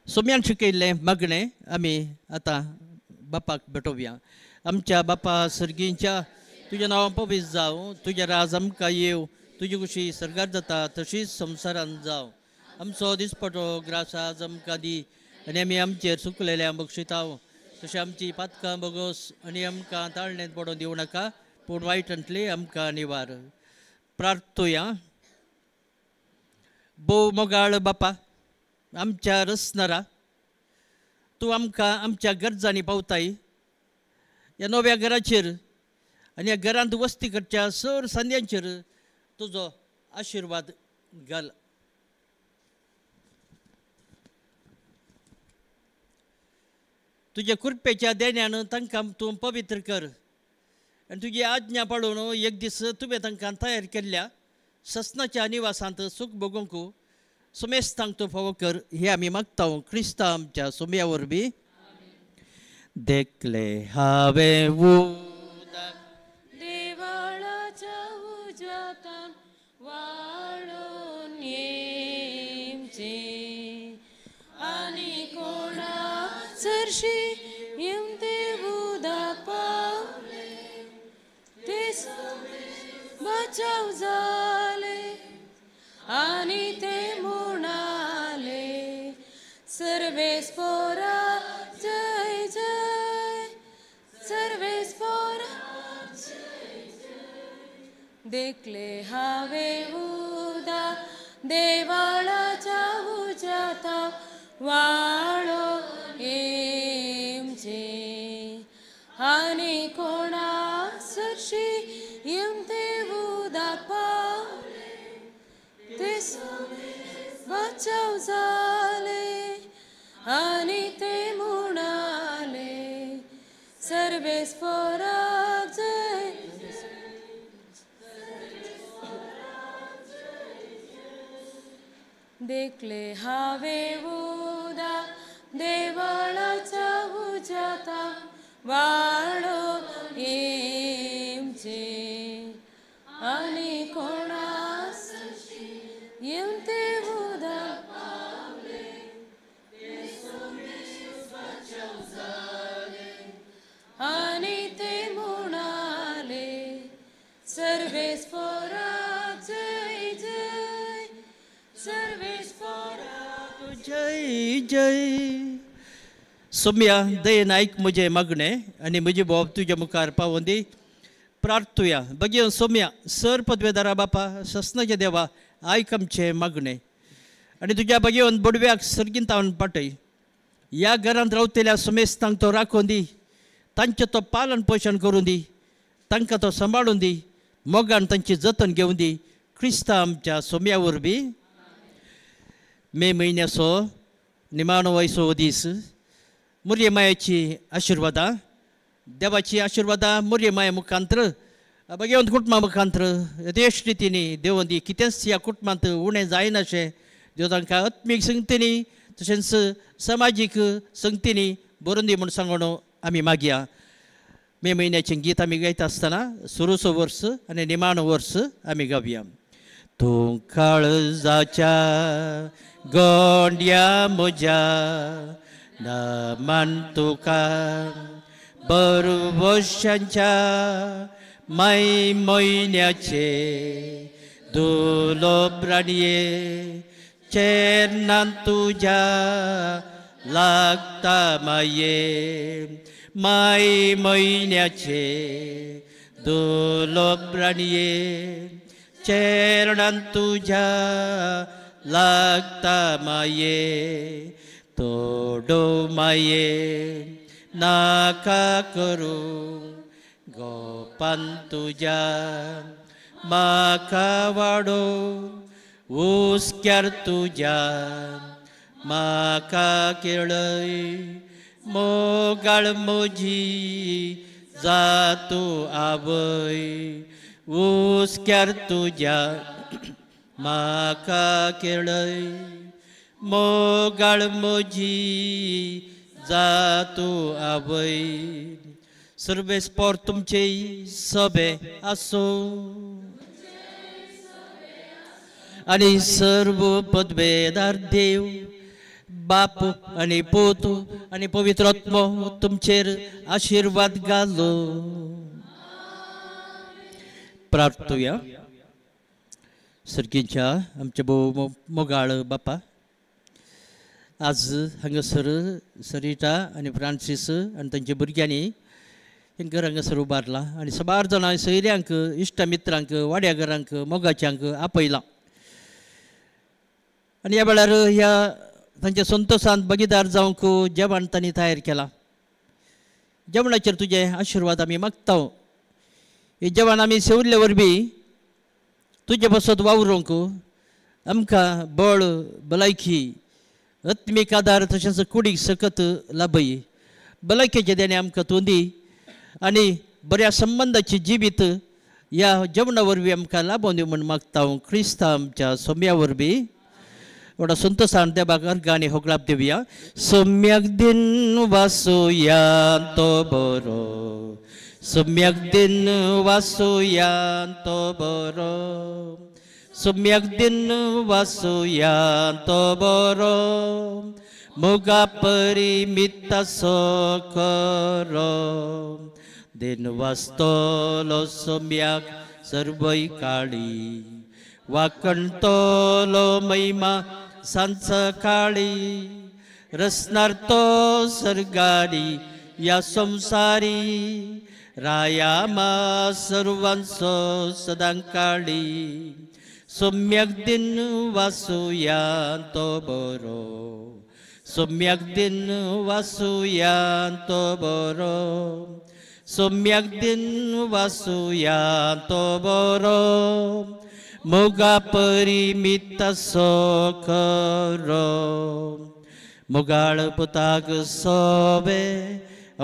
सोम्यान शिकयल्लें मागणें आमी आतां बापाक भेटोवया. आमच्या बापा सर्गींच्या तुजें नांव पवित्र जावं, तुजें राज आमकां येवं, तुजी खुशी सर्गार जाता तशीच संवसारान जावं. आमचो दिसपटो ग्रास आज आमकां दी आनी आमी आमचेर सुकलेल्या बक्षिताव तशें आमची पातकां बोगस आनी आमकां ताळणेंत पडोवन दिवं नाका, पूण वायटांतली आमकां निवार. प्रार्थुया. भोव मोगाळ बापा आमच्या रसनरा, तूं आमकां आमच्या गरजांनी पावताय. ह्या नव्या घराचेर आनी ह्या घरांत वस्ती करच्या सर सांद्यांचेर तुजो आशिर्वाद घाल. तुज्या कृपेच्या देण्यान तांकां तूं पवित्र कर आनी तुजी आज्ञा पाळून एक दीस तुवें तांकां तयार केल्ल्या ससनाच्या निवासांत सूख भोगूंक सुमेस्तांक तूं फावो कर हे आमी मागता क्रिस्ता आमच्या सोम्या वरवीं. देखले हांवें उदक देवळाच्या उज्यातान वाळून येवचें आनी कोणा सरशी येवन तें उदक पावलें ते बचाव जाले आनी ते म्हणाले सर्वेस्पोरा जय जय सर्वेस्पोरा जय जय. देखले हांवें उदक देवळाच्या उज्याता वाळो येवचें आनी कोणा सरशी येवन तें उदक पावलें ते बचाव जाले आनी ते म्हणाले सर्वेस्पोराक जय. देखले हांवें उदक देवळाच्या उज्याता वाळो येवचें आनी कोणा सरशी येवन तें उदक पावलें जय जय. सोम्या दयेन आयक म्हजें मागणें आनी म्हजी बोब तुज्या मुखार पावोन दी. प्रार्थुया. बगेवन सोम्या सर पदवेदारा बापा ससनाच्या देवा आयक आमचें मागणें आनी तुज्या बगेवन बोडव्याक सर्गीन तावन पाटय. ह्या घरांत रावतल्या सुमेस्तांक तो राखून दी, तांचें तो पालन पोशण करून दी, तांकां तो सांबाळून दी, मोगान तांची जतन घेवन दी. क्रिस्ता आमच्या सोम्या वरवीं. मे म्हयन्याचो निमाणो वयसो दीस. मुरये मायेची आशिर्वादां, देवाची आशिर्वादां मुरये माये मुखांत्र भगवंत कुटुंबा मुखांत्र यथेश रितीनी देवन दी. कितेंच ह्या कुटुंबांत उणें जायनाशें देव तांकां आत्मीक संगतींनी तशेंच समाजीक संगतींनी बरोवन दी म्हूण सांगून आमी मागया. मे म्हयन्याचें गीत आमी गायता आसतना सुरूचो वर्स आनी निमाणो वर्स आमी गावया. तूं काळजाच्या गोंड्या म्हज्या नमन तुका बरवशांच्या माय म्हयन्याचे दुलोब्राणये चेरनान तुज्या लागता माये माय म्हयन्याचे दुलोब्राणये चेरणान तुज्या लागता माये तोडो माये नाका करूं गोपान तुज्या म्हाका वाडो हुस्क्यार तुज्या म्हाका केळय मोगाळ म्हजी जातू आवय हुस्क्यार तुज्या म्हाका केळय मोगाळ म्हजी जातू आवय. सर्वेस पोर तुमचे सभे आसूं आनी सर्व पदवेदार देव बाप आनी पूत आनी पवित्र आत्मो तुमचेर आशिर्वाद घालो. प्रार्थुया. सर्गीच्या आमच्या भोव मोगाळ बापा, आज हांगासर सरिता आनी फ्रांसीस आनी तांच्या भुरग्यांनी हेंकर हांगासर उबारला आनी साबार जाणां सोयऱ्यांक इश्ट मित्रांक वाड्या घरांक मोगाच्यांक आपयलां आनी ह्या वेळार ह्या तांच्या संतोशांत भागीदार जावंक जेवण तांणी तयार केलां. जेवणाचेर तुजे आशिर्वाद आमी मागता. हे जेवण आमी सेवल्ले वरवीं तुजे पासत वावरूंक आमकां बळ भलायकी आत्मीक आदार तशेंच कुडीक सकत लाभय. भलायकेचे देणें आमकां तूं दी आनी बऱ्या संबंदाची जिवीत ह्या जेवणा वरवीं आमकां लाभोवन दी म्हूण मागता हांव क्रिस्ता आमच्या सोम्या वरवीं. व्हडा संतोशान देवाक अर्घ आनी होगळाप दिवया. सम्यक दिन वासुया तो बरो, सम्यक दिन वासुया तो बरो, सम्यक दिन वासुया तो बरो, मोगा परिमित असो खरो, दिन वाचतलो सम्यक सर्वय काळी, वाकणतलो महिमा सांज काळी, रसनार तो सर्गारी या संसारी, राया मा सर्वांचो सदां काळी, सम्यक दिन वासुया तो बरो, सम्यक दिन वासुया तो बरो, सम्यक दिन वासुया तो बरो, मोगा परिमित असो खरो, मोगाळ पुताक सोबे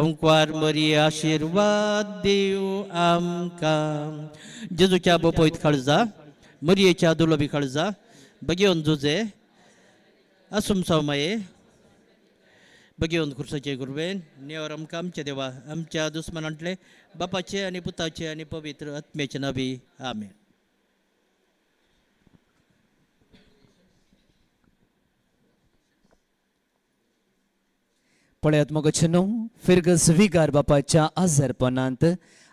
अंकवार मरी आशिर्वाद दिवं आमकां. जेजूच्या बोपोयत काळजा मरयेच्या दुलोबी काळजा बगेवन जुजे आसुमसाव माये बगेवन खुर्साचे गुरवेन नेवर आमकां आमच्या देवा आमच्या दुस्मनांतले बापाचे आनी पुताचे आनी पवित्र आत्म्याचे नावी. आमेन. पळयात मोगाचे न्हू फिरगज विगार बापाच्या आजारपणांत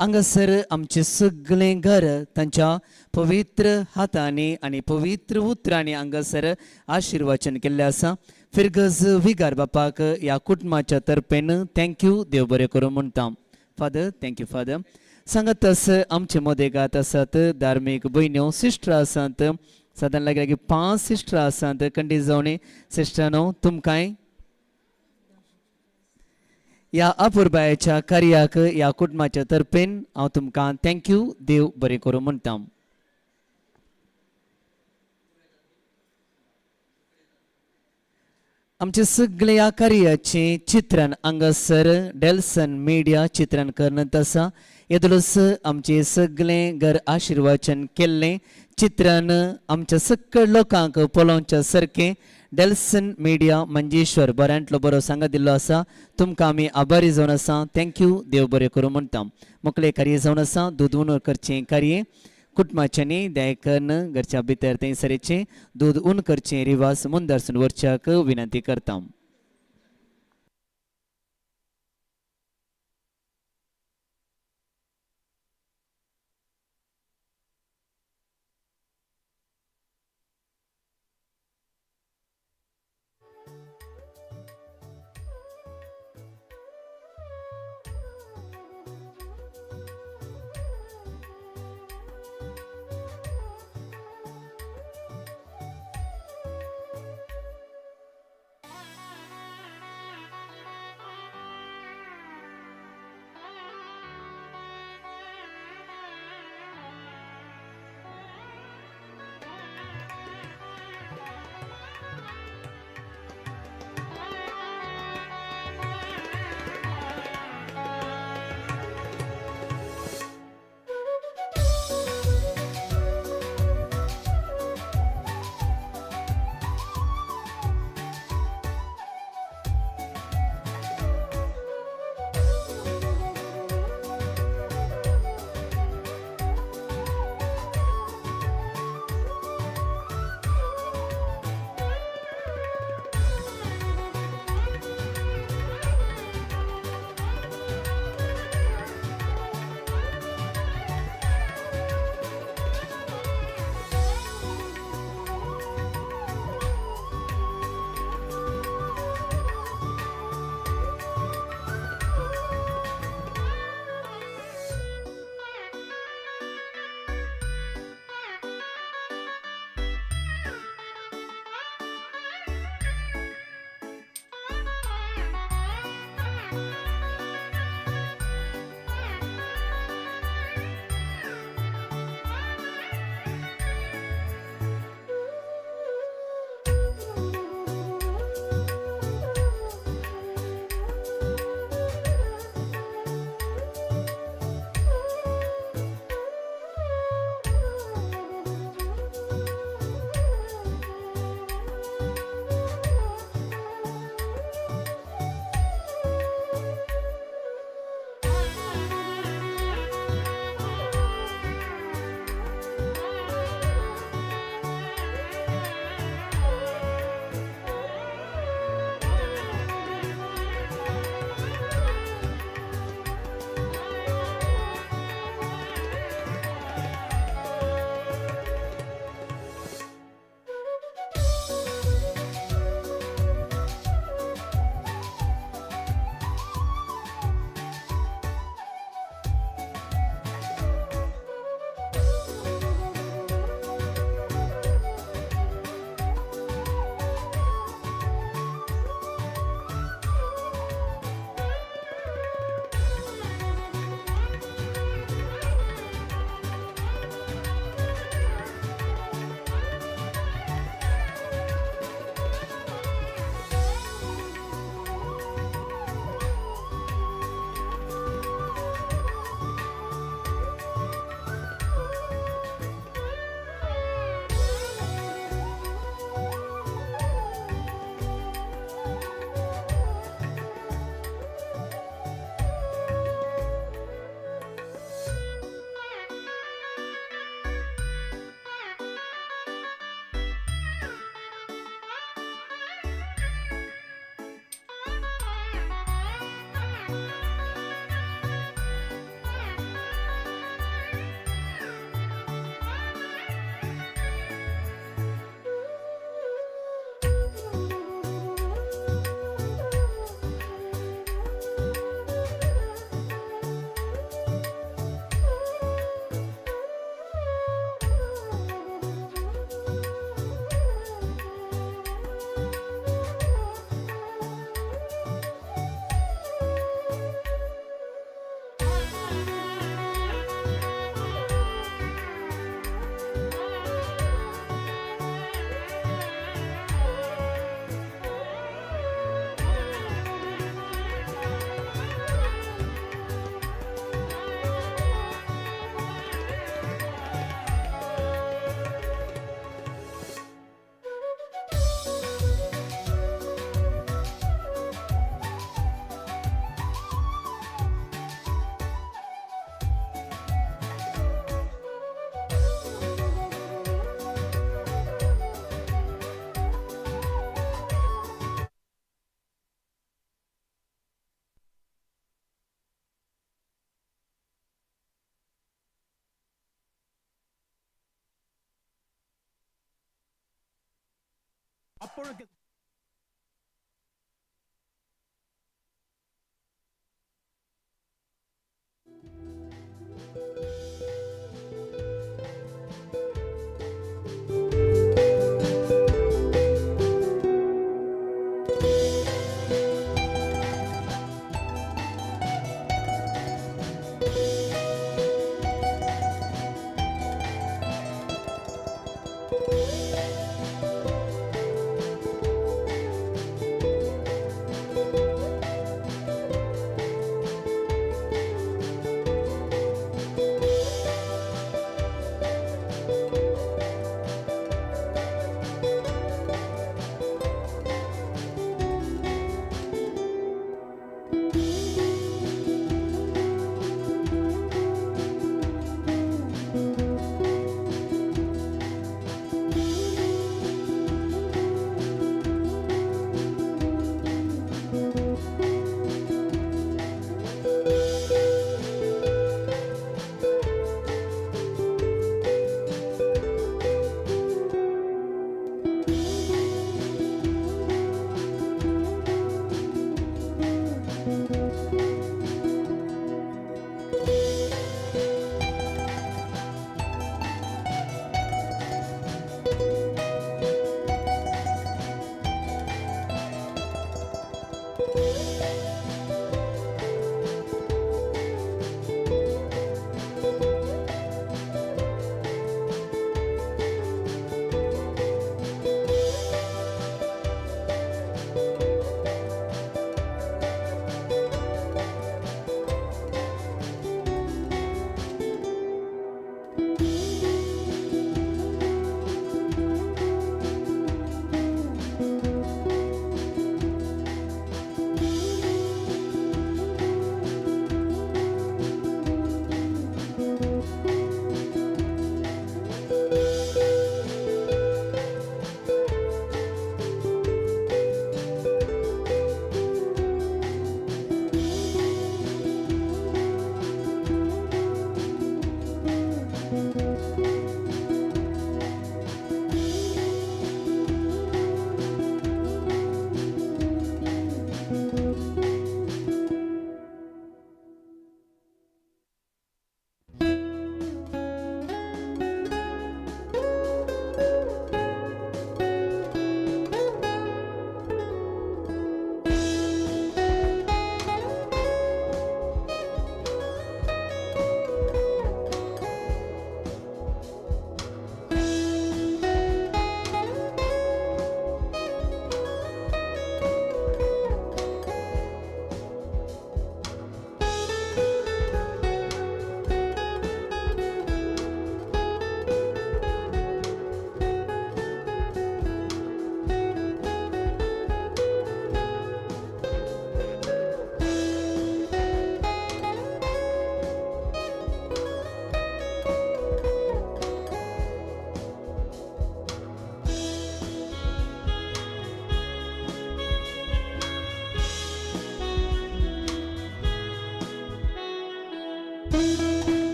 हांगासर आमचें सगळें घर तांच्या पवित्र हातांनी आनी पवित्र उतरांनी हांगासर आशिर्वाचन केल्लें आसा. फिरगज विगार बापाक ह्या कुटुंबाच्या तर्फेन thank you, देव बरें करूं म्हणटा. Father thank you father. सांगत आस आमचे मदेगात आसात धार्मीक भयण्यो सिस्टर आसात, सादारण लागीं लागीं 5 सिस्टर आसात. कंडी जावणी सिस्टरानो तुमकांय ह्या अपुरबायेच्या कार्याक ह्या कुटुंबाच्या तर्फेन हांव तुमकां thank you, देव बरें करूं म्हणटा. आमचे सगळे ह्या कार्याचें चित्रण हांगासर डेल्सन मिडिया चित्रण करत आसा. येदोळच आमचें सगळें घर आशिर्वाचन केल्लें चित्रण आमच्या सगळ्या लोकांक पळोवच्या सारकें डेल्सन मिडिया मंजेश्वर बऱ्यांतलो बरो सांगा दिल्लो आसा. तुमकां आमी आभारी जावन आसा. Thank you, देव बरें करूं म्हणटा. मुखलें कार्य जावन आसा दूद उण करचें कार्य कुटुंबाच्यांनी दयाकन घरच्या भितर थंयसरेचें दूद उण करचें रिवाज मुंदारसून व्हरच्याक विनंती करता. അപ്പോഴൊക്കെ Thank you.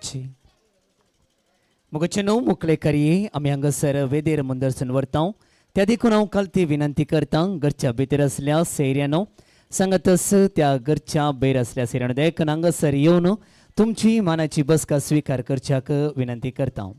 जावची. मुगचे णव मुकले करये आमी हांगासर वेदेर मुंदरसून व्हरता. त्या देखून हांव कालती विनंती करता घरच्या भितर आसल्या सैऱ्यानो सांगतच त्या घरच्या भायर आसल्या सैऱ्यानो देखून हांगासर येवन तुमची मानाची बसका स्विकार करच्याक विनंती करता.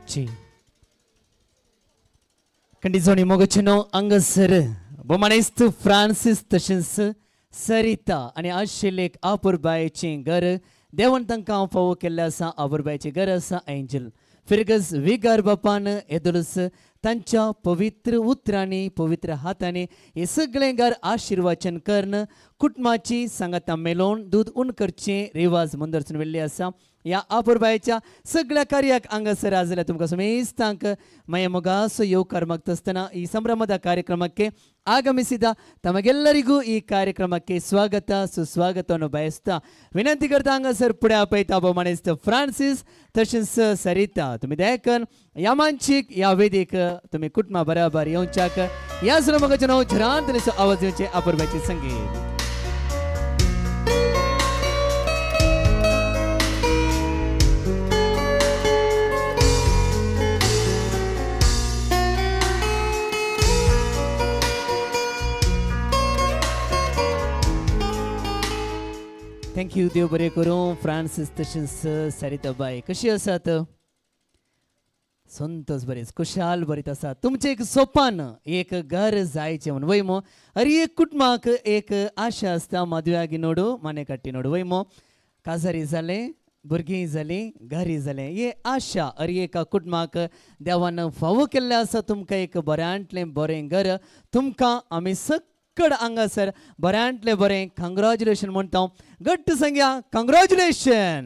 करची. कंडिजोणी मोगचेनो हांगासर भोमानेस्त फ्रांसीस तशेंच सरिता आनी आशिल्लें एक आपुरबायेचें घर देवान तांकां फावो केल्लें आसा. आपुरबायेचें घर आसा एंजल फिरगज विगार बापान येदोळच तांच्या पवित्र उतरांनी पवित्र हातांनी हे सगळें घर आशिर्वाचन करून कुटुंबाची सांगाता मेलोवन दूद उण करचें रिवाज मुंदरसून वेल्ली आसा. ह्या आपुरबायेच्या सगळ्या कार्याक हांगासर आजल्या तुमकां समेस्तांक माया मोगाचो येवकार मागता आसतना ಈ ಸಂಭ್ರಮದ ಕಾರ್ಯಕ್ರಮಕ್ಕೆ ಆಗಮಿಸಿದ ತಮಗೆಲ್ಲರಿಗೂ ಈ ಕಾರ್ಯಕ್ರಮಕ್ಕೆ ಸ್ವಾಗತ ಸುಸ್ವಾಗತವನ್ನು ಬಯಸ್ತಾ ವಿನಂತಿ करता हांगासर फुडें आपयता भोवमानेस्त फ्रांसीस तशेंच सरिता तुमी दयाकन ह्या मानशीक ह्या वेदीक तुमी कुटुंबा बराबर येवच्याक ह्या सुरमगाचें नांव झरांतलेचो आवाज येवचें आपुरबायचें संगीत. Thank you देव बरें करूं. फ्रांसीस तशेंच सरिता बाय कशी आसात? संतोष बरेच खुशाल बरीत आसा. तुमचें एक सोपान एक घर जायचें म्हूण वय मो हर एक कुटुंबाक एक आशा आसता मदव्यागी नोडू माने काटी नोडू वय मो काजारी जालें भुरगीं जालीं घरी जालें हे आशा हर एका कुटुंबाक देवान फावो केल्लें आसा. तुमकां एक बऱ्यांतलें बरें घर तुमकां आमी कड हांगासर बऱ्यांतलें बरें कंग्रेच्युलेशन म्हणटा. घट्ट सांगया कंग्रेच्युलेशन.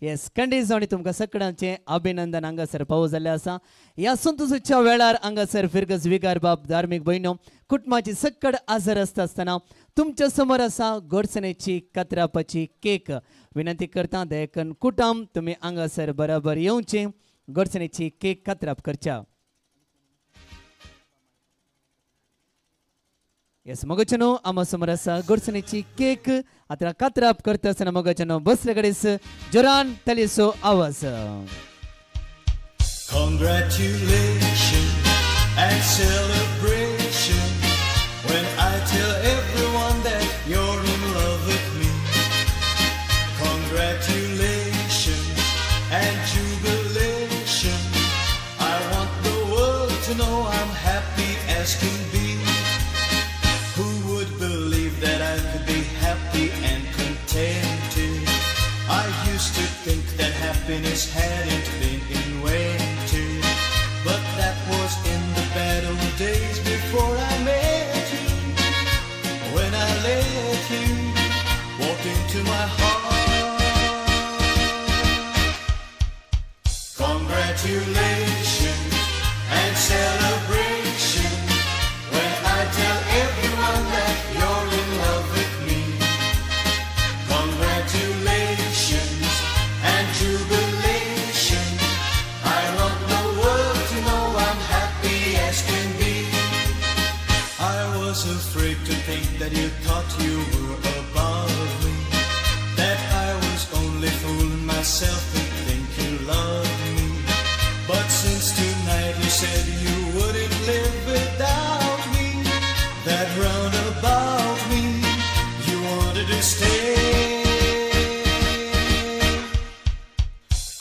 येस कंडीज आनी तुमकां सगळ्यांचें अभिनंदन हांगासर पावो जाल्लें आसा. ह्या संतोषाच्या वेळार हांगासर फिरगज विगार बाब धार्मीक भयणो कुटुंबाची सक्कड आजर आसता आसतना तुमच्या समोर आसा गोडसणेची कातरापाची केक. विनंती करता दयाकन कुटुंब तुमी हांगासर बराबर येवचें गोडसणेची केक कातराप करच्या. येस मगचनो आमा समोर आसा गोडसणेची केक आतां कातराप करता आसतना मगचनो बसले कडेन जोरान तालयेचो आवाज. Congratulations and celebration when I tell everyone that you're in love with me. Congratulations and jubilation. I want the world to know I'm happy as can be. Who would believe that I could be happy and contented? I used to think that happiness hadn't been invented, but that was in the bad old days before I met you. When I let you walk into my heart. Congratulations and celebration when I tell everyone that you're in love with me. Congratulations and jubilation. I want the world to know I'm happy as can be. I was afraid to think that you thought you were above me, that I was only fooling myself to think you loved me. But since tonight you said you wouldn't live without me, that round about me you wanted to stay.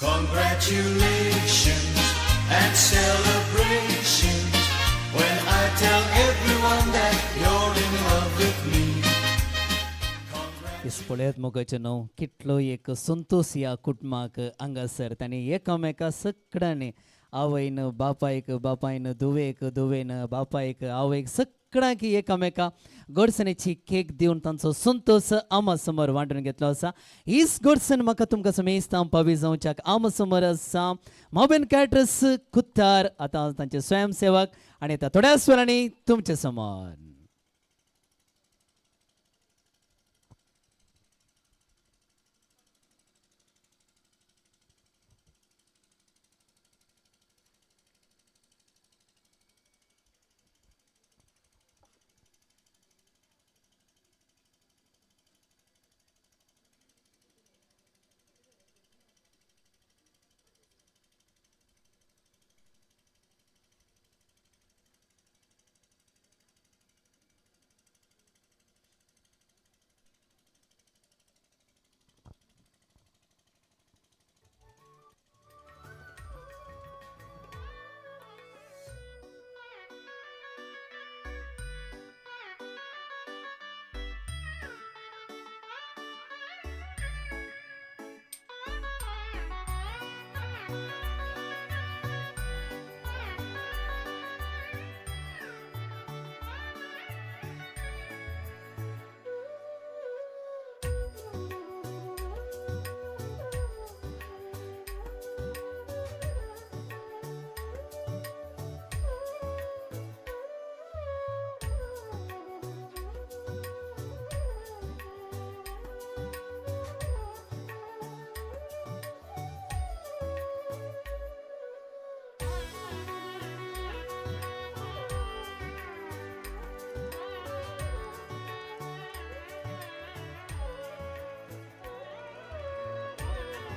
Congratulations and celebrations when I tell everyone that you're in love with me. पळयात मोगाचें न्हू कितलो एक संतोष ह्या कुटुंबाक हांगासर तांणी एकामेका सगळ्यांनी आवयन बापायक बापायन धुवेक धुवेन बापायक आवयक सगळ्यांक एकामेका गोडसणेची केक दिवन तांचो संतोष आमा समोर वांटून घेतलो आसा. हीच गोडसण म्हाका तुमकां समेस्तां पावी जावच्याक आमा समोर आसा मोबेन कॅटरस कुत्तार आतां तांचे स्वयंसेवक आनी आतां थोड्याच वेळांनी तुमचे समोर.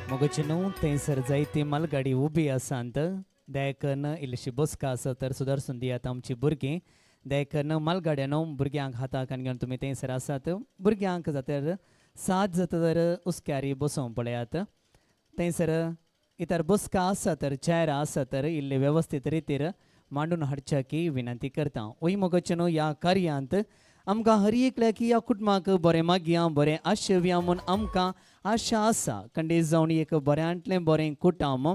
मोगाचे न्हू थंयसर जायती मालगाडी उबी आसा देखून इल्लीशी बसका आसा तर सुदारसून दियात आमची भुरगीं. देखून मालगाड्यानो भुरग्यांक हाताक आनी घेवन तुमी थंयसर आसात भुरग्यांक जातर सात जाता तर हुस्क्यारी बसोवंक पळयात. थंयसर इतर बसका आसा तर चेर आसा तर इल्ले वेवस्थीत रितीर मांडून हाडच्या की विनंती करता. वय मोगाचे न्हू ह्या कार्यांत आमकां हर एकल्याक ह्या कुटुंबाक बरें मागया बरें आशेवया म्हूण आमकां आशा आसा. खंडीत जावन एक बऱ्यांतलें बरें कुटुंब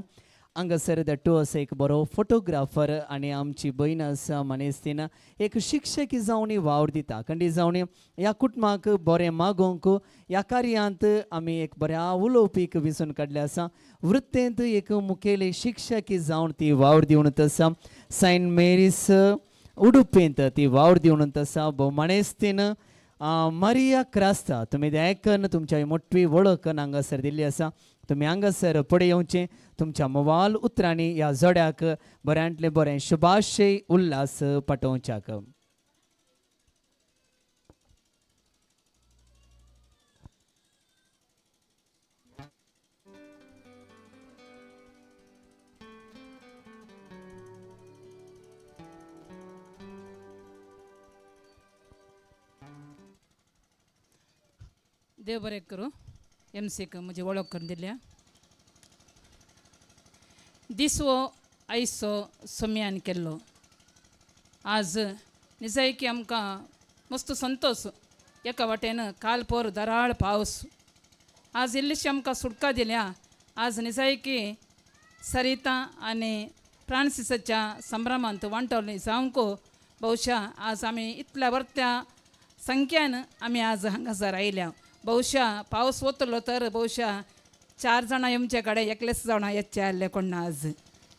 हांगासर दट्टू आसा एक बरो फोटोग्राफर आनी आमची भयण आसा मनेस्तीन एक शिक्षकी जावन वावर दिता. खंडीत जावन ह्या कुटुंबाक बरें मागोवंक ह्या कार्यांत आमी एक बऱ्या उलोवपीक विंचून काडलें आसा. वृत्तेंत एक मुखेली शिक्षकी जावन ती वावर दिवन आसा. सेंट मेरीस उडुपेंत ती वावर दिवन आसा. भोव माणेस्तीन मारिया क्रास्ता तुमी देखून तुमच्या मोटवी वळख हांगासर दिल्ली आसा. तुमी हांगासर फुडें येवचें तुमच्या मोवाल उतरांनी ह्या जोड्याक बऱ्यांतलें बरें शुभाशय उल्हास पाठोवच्याक. देव बरें करूं एम सीक म्हजी वळख करून दिल्या. दिसवो आयसो सोम्यान केल्लो आज निजायकी आमकां मस्त संतोश. एका वाटेन काल पोर दराळ पावस आज इल्लीशी आमकां सुटका दिल्या. आज निजायकी सरिता आनी फ्रांसिसाच्या संभ्रमांत वांटवली जावंक बहुशा आज आमी इतल्या वर्त्या संख्यान आमी आज हांगासर आयल्या. बहुशा पावस वतलो तर बहुशा 4 जाणां येमचे कडेन एकलेच जाणां येचे आसले कोण आज.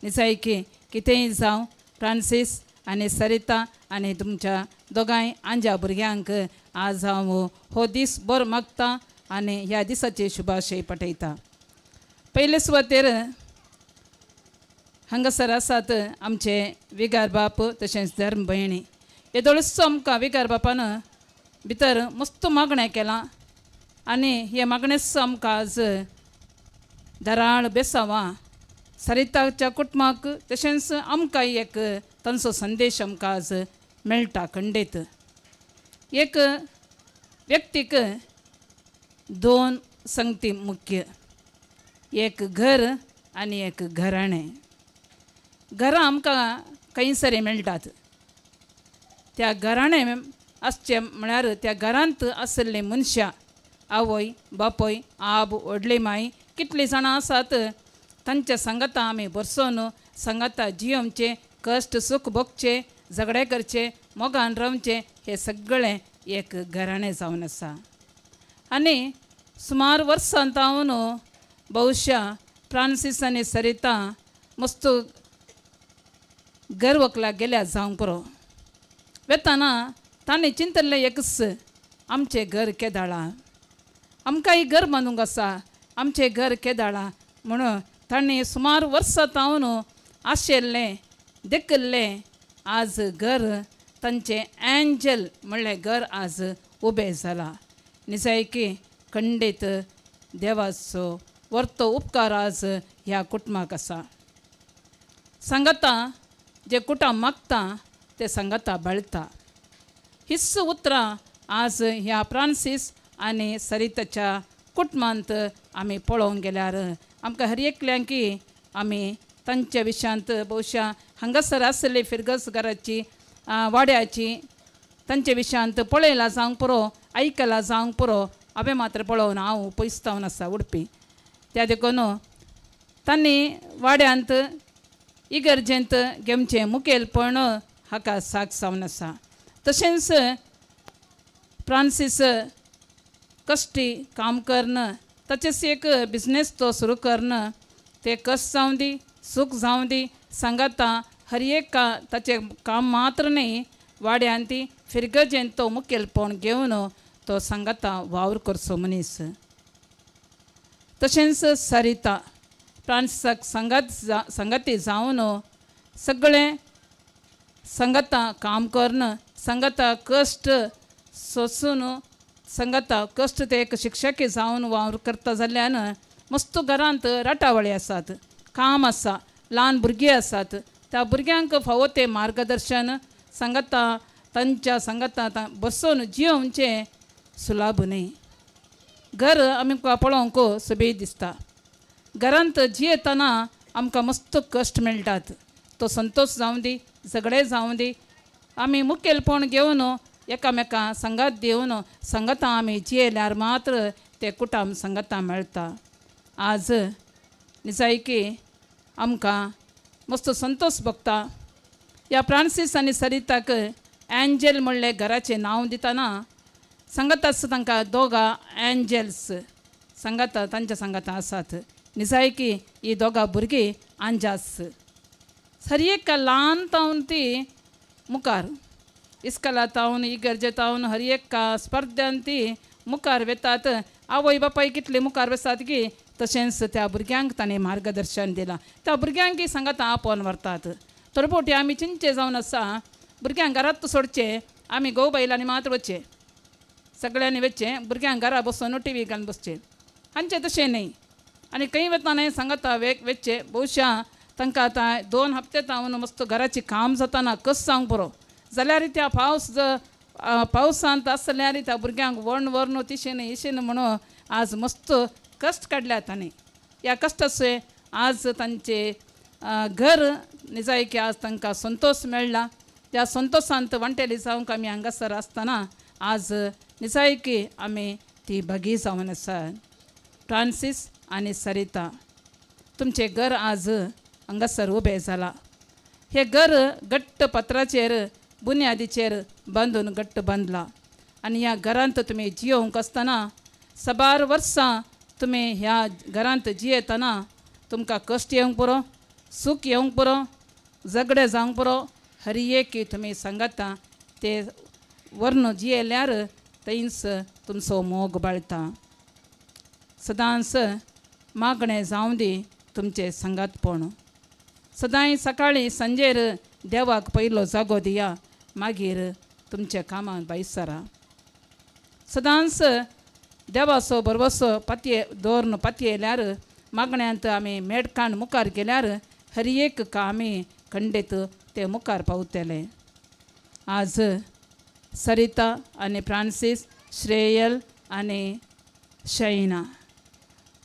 निजायकी कितेंय जावं फ्रांसीस आनी सरिता आनी तुमच्या दोगांय आंज्या भुरग्यांक आज हांव हो दीस बरो मागता आनी ह्या दिसाची शुभाशय पाठयता. पयले सुवातेर हांगासर आसात आमचे विगार बाप तशेंच धर्म भयणी. येदोळसो आमकां विगार बापान भितर मस्त मागणें केलां आनी हे मागणेच आमकां आज दराळ बेसांवां सरिताच्या कुटुंबाक तशेंच आमकां एक तांचो संदेश आमकां आज मेळटा. खंडीत एक व्यक्तीक 2 संगती मुख्य, एक घर आनी एक घराणें. घरां आमकां खंयसर मेळटात त्या घराणें आसचें म्हळ्यार त्या घरांत आशिल्लीं मनशां आवय बापूय आब व्हडली माय कितलीं जाणां आसात तांच्या सांगाता आमी बरसोन सांगाता जियोवचें कश्ट सूख भोगचें झगडे करचें मोगान रावचें हें सगळें एक घराणें जावन आसा. आनी सुमार वर्सां जावन बहुशा फ्रांसीस आनी सरिता मस्त घर वकला गेल्या जावंक पुरो. वेताना तांणी चिंतल्लें एकच आमचें घर केदाळां आमकांय घर बांदूंक आसा आमचें घर केदाळां म्हणून तांणी सुमार वर्सां जावन आशिल्लें देखिल्लें आज घर तांचें एंजल म्हणलें घर आज उबें जालां. निजायकी खंडीत देवाचो वर्तो उपकार आज ह्या कुटुंबाक आसा. सांगाता जे कुटां मागता ते सांगाता बाळता. हीच उतरां आज ह्या फ्रांसीस आनी सरिताच्या कुटुंबांत आमी पळोवंक गेल्यार आमकां हर एकल्यांकी आमी तांच्या विशयांत बहुशा हांगासर आसली फिरगस घराची वाड्याची तांच्या विशयांत पळयलां जावंक पुरो आयकलां जावंक पुरो हांवें मात्र पळोवन हांव पयसतावन आसा उडपी. त्या देखून तांणी वाड्यांत इगर्जेंत घेवचें मुखेलपण हाका साक्ष जावन आसा. तशेंच फ्रांसीस कश्टी काम करून ताचेच एक बिजनेस तो सुरू करून ते कश्ट जावं दी सूख जावं दी सांगाता हर एक ताचें काम मात्र न्ही वाड्यान ती फिरगजेन तो मुखेलपण घेवन तो सांगाता वावर करचो मनीस. तशेंच सरिता फ्रांसीसाक सांगाती जावन सगळें सांगाता काम करून सांगाता कश्ट सोसून सांगाता कश्ट ते एक शिक्षकी जावन वावर करता जाल्ल्यान मस्त घरांत राटावळी आसात, काम आसा, ल्हान भुरगीं आसात, त्या भुरग्यांक फावो तें मार्गदर्शन सांगाता तांच्या सांगाता बसून जियोवचें सुलाभ न्ही. घर आमकां पळोवंक सोबीत दिसता, घरांत जियेतना आमकां मस्त कश्ट मेळटात, तो संतोश जावं दी झगडे जावं दी आमी मुखेलपण घेवन एकामेकां सांगात दिवन सांगाता आमी जियेल्यार मात्र ते कुटुंब सांगाता मेळटा. आज निजायकी आमकां मस्त संतोश भोगता. ह्या फ्रांसीस आनी सरिताक एंजल म्हणलें घराचें नांव दितना सांगाताच तांकां दोगां एंजल्स सांगाता तांच्या सांगाता आसात. निजायकी ही दोगां भुरगीं आंजास हर एक ल्हान तावन ती मुखार इस्कला तावन इगर्जे तावन हर एक स्पर्ध्यान ती मुखार वेतात. आवय बापाय कितले मुखार वतात की तशेंच त्या भुरग्यांक ताणें मार्गदर्शन दिलां, त्या भुरग्यांकय सांगाता आपोवन व्हरतात. थोडे फावटी आमी चिंतचे जावन आसा भुरग्यांक घरांत सोडचें, आमी घोव बायलांनी मात्र वचचें, सगळ्यांनी वचचें, भुरग्यांक घरा बसून टी व्ही घालून बसचें, हांचें तशें न्ही. आनी खंय वतना सांगाता वेचचें. बहुशा तांकां आतां 2 हप्ते तावन मस्त घराचें काम जाताना कस जावंक पुरो जाल्यार त्या पावस पावसांत आसल्यार त्या भुरग्यांक वर्ण व्हरून तिशेन इशेन म्हणून आज मस्त कश्ट काडल्या तांणी. ह्या कश्टाचे आज तांचे घर निजायकी आज तांकां संतोश मेळ्ळा. त्या संतोशांत वांटेली जावंक आमी हांगासर आसतना आज निजायकी आमी ती भागी जावन आसा. फ्रांसीस आनी सरिता तुमचें घर आज हांगासर उबें जालां. हें घर घट्ट पत्राचेर बुन्यादीचेर बांदून घट्ट बांदलां आनी ह्या घरांत तुमी जियोवंक आसतना साबार वर्सां तुमी ह्या घरांत जियेतना तुमकां कश्ट येवंक पुरो, सूख येवंक पुरो, झगडे जावंक पुरो, हर एक तुमी सांगाता ते वर्ण जियेल्यार थंयच तुमचो मोग बाळता. सदांच मागणें जावं दी तुमचें सांगातपण. सदांय सकाळीं सांजेर देवाक पयलो जागो दिया, मागीर तुमच्या कामाक भायर सरा. सदांच देवाचो भरवसो पातये दवरून पातयेल्यार मागण्यांत आमी मेडकान मुखार गेल्यार हर एक आमी खंडीत ते मुखार पावतले. आज सरिता आनी फ्रांसीस, श्रेयल आनी शैना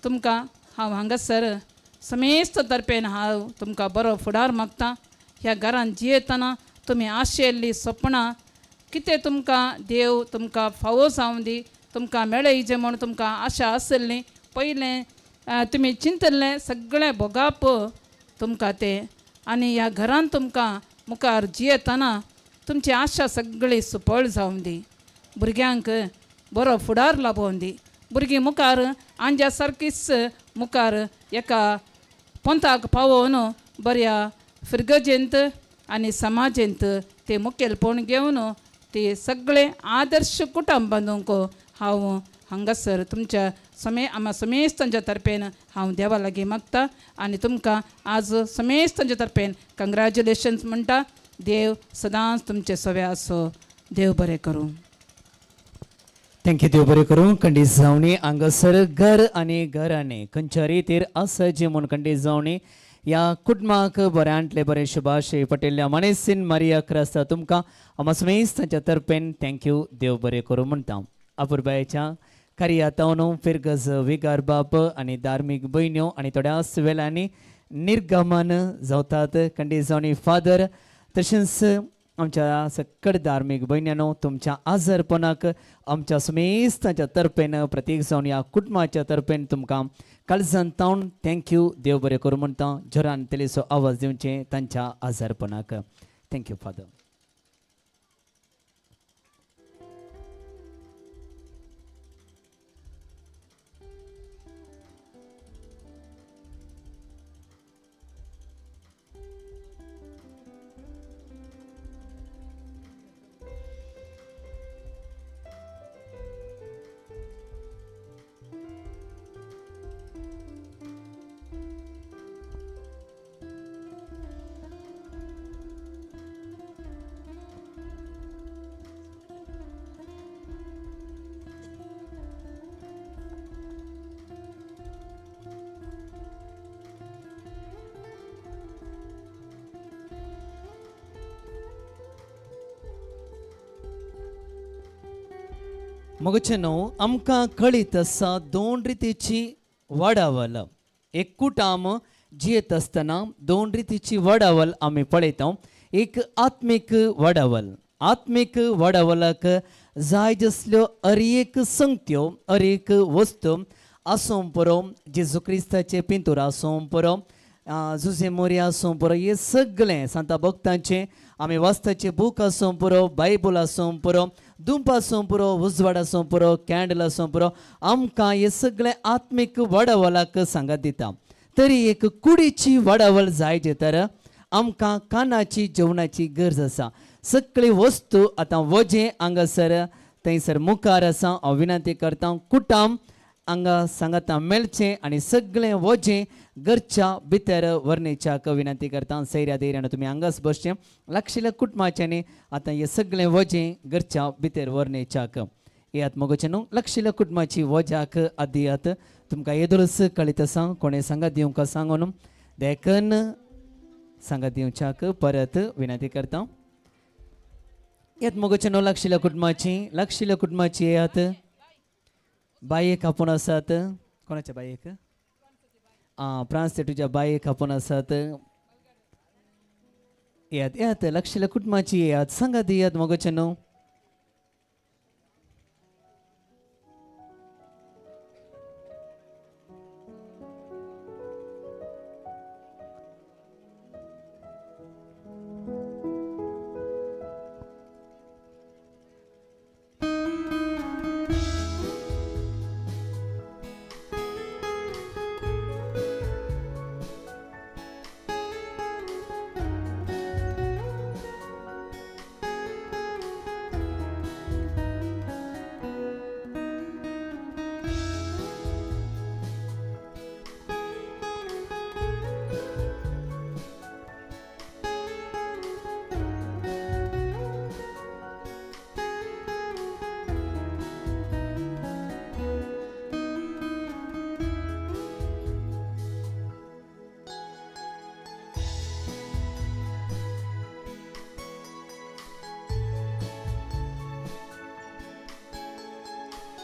तुमकां हांव हांगासर समेस्त तर्फेन हांव तुमकां बरो फुडार मागता. ह्या घरांत जियेतना तुमी आशेल्लीं सपनां कितें तुमकां देव तुमकां फावो जावं दी, तुमकां मेळयचें म्हूण तुमकां आशा आसली पयलें तुमी चिंतल्लें सगळें भोगाप तुमकां तें आनी ह्या घरांत तुमकां मुखार जियेतना तुमची आशा सगळी सुपळ जावं दी, भुरग्यांक बरो फुडार लाबोवन दी, भुरगीं मुखार आंज्या सारकीच मुखार एका पंथाक पावोवन बऱ्या फिरगजेंत आनी समाजेंत ते मुखेलपण घेवन ते सगळे आदर्श कुटुंब बांदूंक हांव हांगासर तुमच्या आमा समेस्तांच्या तर्फेन हांव देवा लागीं मागता आनी तुमकां आज समेस्तांच्या तर्फेन कंग्रेच्युलेशन्स म्हणटा. देव सदांच तुमचे सवे आसो. देव बरें करूं. Thank you. देव बरें करूं. खंडीत जावणी हांगासर घर आनी घराणे खंयच्या रितीर आसा जी म्हूण खंडीत जावणी ह्या कुटुंबाक बऱ्यांतले बरें शुभाशय पटेल्ल्या मनेसीन मारिया क्रास्ता तुमकां आमा समेस्तांच्या तर्फेन thank you. देव बरें करूं म्हणटा. अपुरबायेच्या कार्यातावन फिरगज विगार बाप आनी धार्मीक भयण्यो आनी थोड्याच वेळांनी निर्गमन जावतात. खंडीत जावणी फादर तशेंच आमच्या सकड धार्मीक भयण्यानो तुमच्या आजारपणाक आमच्या समेस्तांच्या तर्फेन प्रत्येक जावन ह्या कुटुंबाच्या तर्फेन तुमकां काळजान तावन thank you देव बरें करूं म्हणटा. जोरान तेलेचो आवाज दिवचे तांच्या आजारपणाक. Thank you father. मगचे न्हू आमकां कळीत आसा दोन रितीची वाडावल एक कुटाम जियेत आसतना दोन रितीची वाडावल आमी पळयता. एक आत्मीक वाडावल, आत्मीक वाडावलाक जाय जसल्यो अरेक संगत्यो अरेक वस्तू आसूं पुरो, जेजू क्रिस्ताचे पिंतूर आसूं पुरो, जुजे मोरी आसूं पुरो, हे सगळें सांता भक्तांचें आमी वाचताचे बूक आसूं पुरो, बायबल आसूं पुरो, दुंप आसूं पुरो, उजवाड आसूं पुरो, कॅन्डल आसूं पुरो, आमकां हे सगळें आत्मीक वाडावलाक सांगात दिता. तरी एक कुडीची वाडावल जाय जे तर आमकां कानाची जेवणाची गरज आसा. सगळी वस्तू आतां वजें हांगासर थंयसर मुखार आसा. हांव विनंती करता कुटाम हांगा सांगाता मेळचें आनी सगळें वजें घरच्या भितर व्हरणेच्याक विनंती करता. सैऱ्या धैर्यान तुमी हांगाच बसचें लागशिल्ल्या कुटुंबाच्यांनी आतां हें सगळें वजें घरच्या भितर व्हरणेच्याक येयात मगोचें न्हू लागशिल्ल्या कुटुंबाची वज्याक आदियात. तुमकां येदोळच कळीत आसा कोणें सांगात दिवंक सांगून देखून सांगात दिवच्याक परत विनंती करता. येत मगोचें न्हू लागशिल्ल्या कुटुंबाची लागशिल्ल्या कुटुंबाची येयात. बायेक आपोवन आसात कोणाच्या बायेक आं प्रांस तुज्या बायेक आपोवन आसात. येयात येयात लागशिल्ल्या कुटुंबाची येयात सांगात दियात मगोचें न्हू.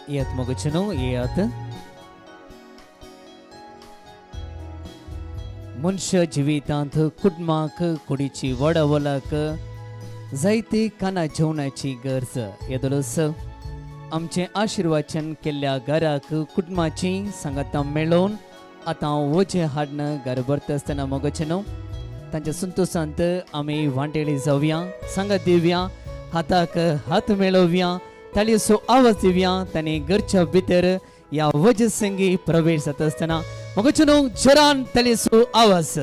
येत मगोचें न्हू येयात. मनशा जिवितांत कुटुंबाक कुडीची वडावलाक जायती काना जेवणाची गरज. येदोळच आमचें आशिर्वाचन केल्ल्या घराक कुटुंबाची सांगातां मेळोवन आतां वजें हाडन घर भरता आसतना मगोचें न्हू तांच्या संतोशांत आमी वांटेली जावया, सांगात दिवया, हाताक हात मेळोवया, ताळयेचो आवाज दिवया. तांणी घरच्या भितर ह्या वजसंगी प्रवेश जाता आसतना मगोचें न्हू जोरान ताळयेचो आवाज.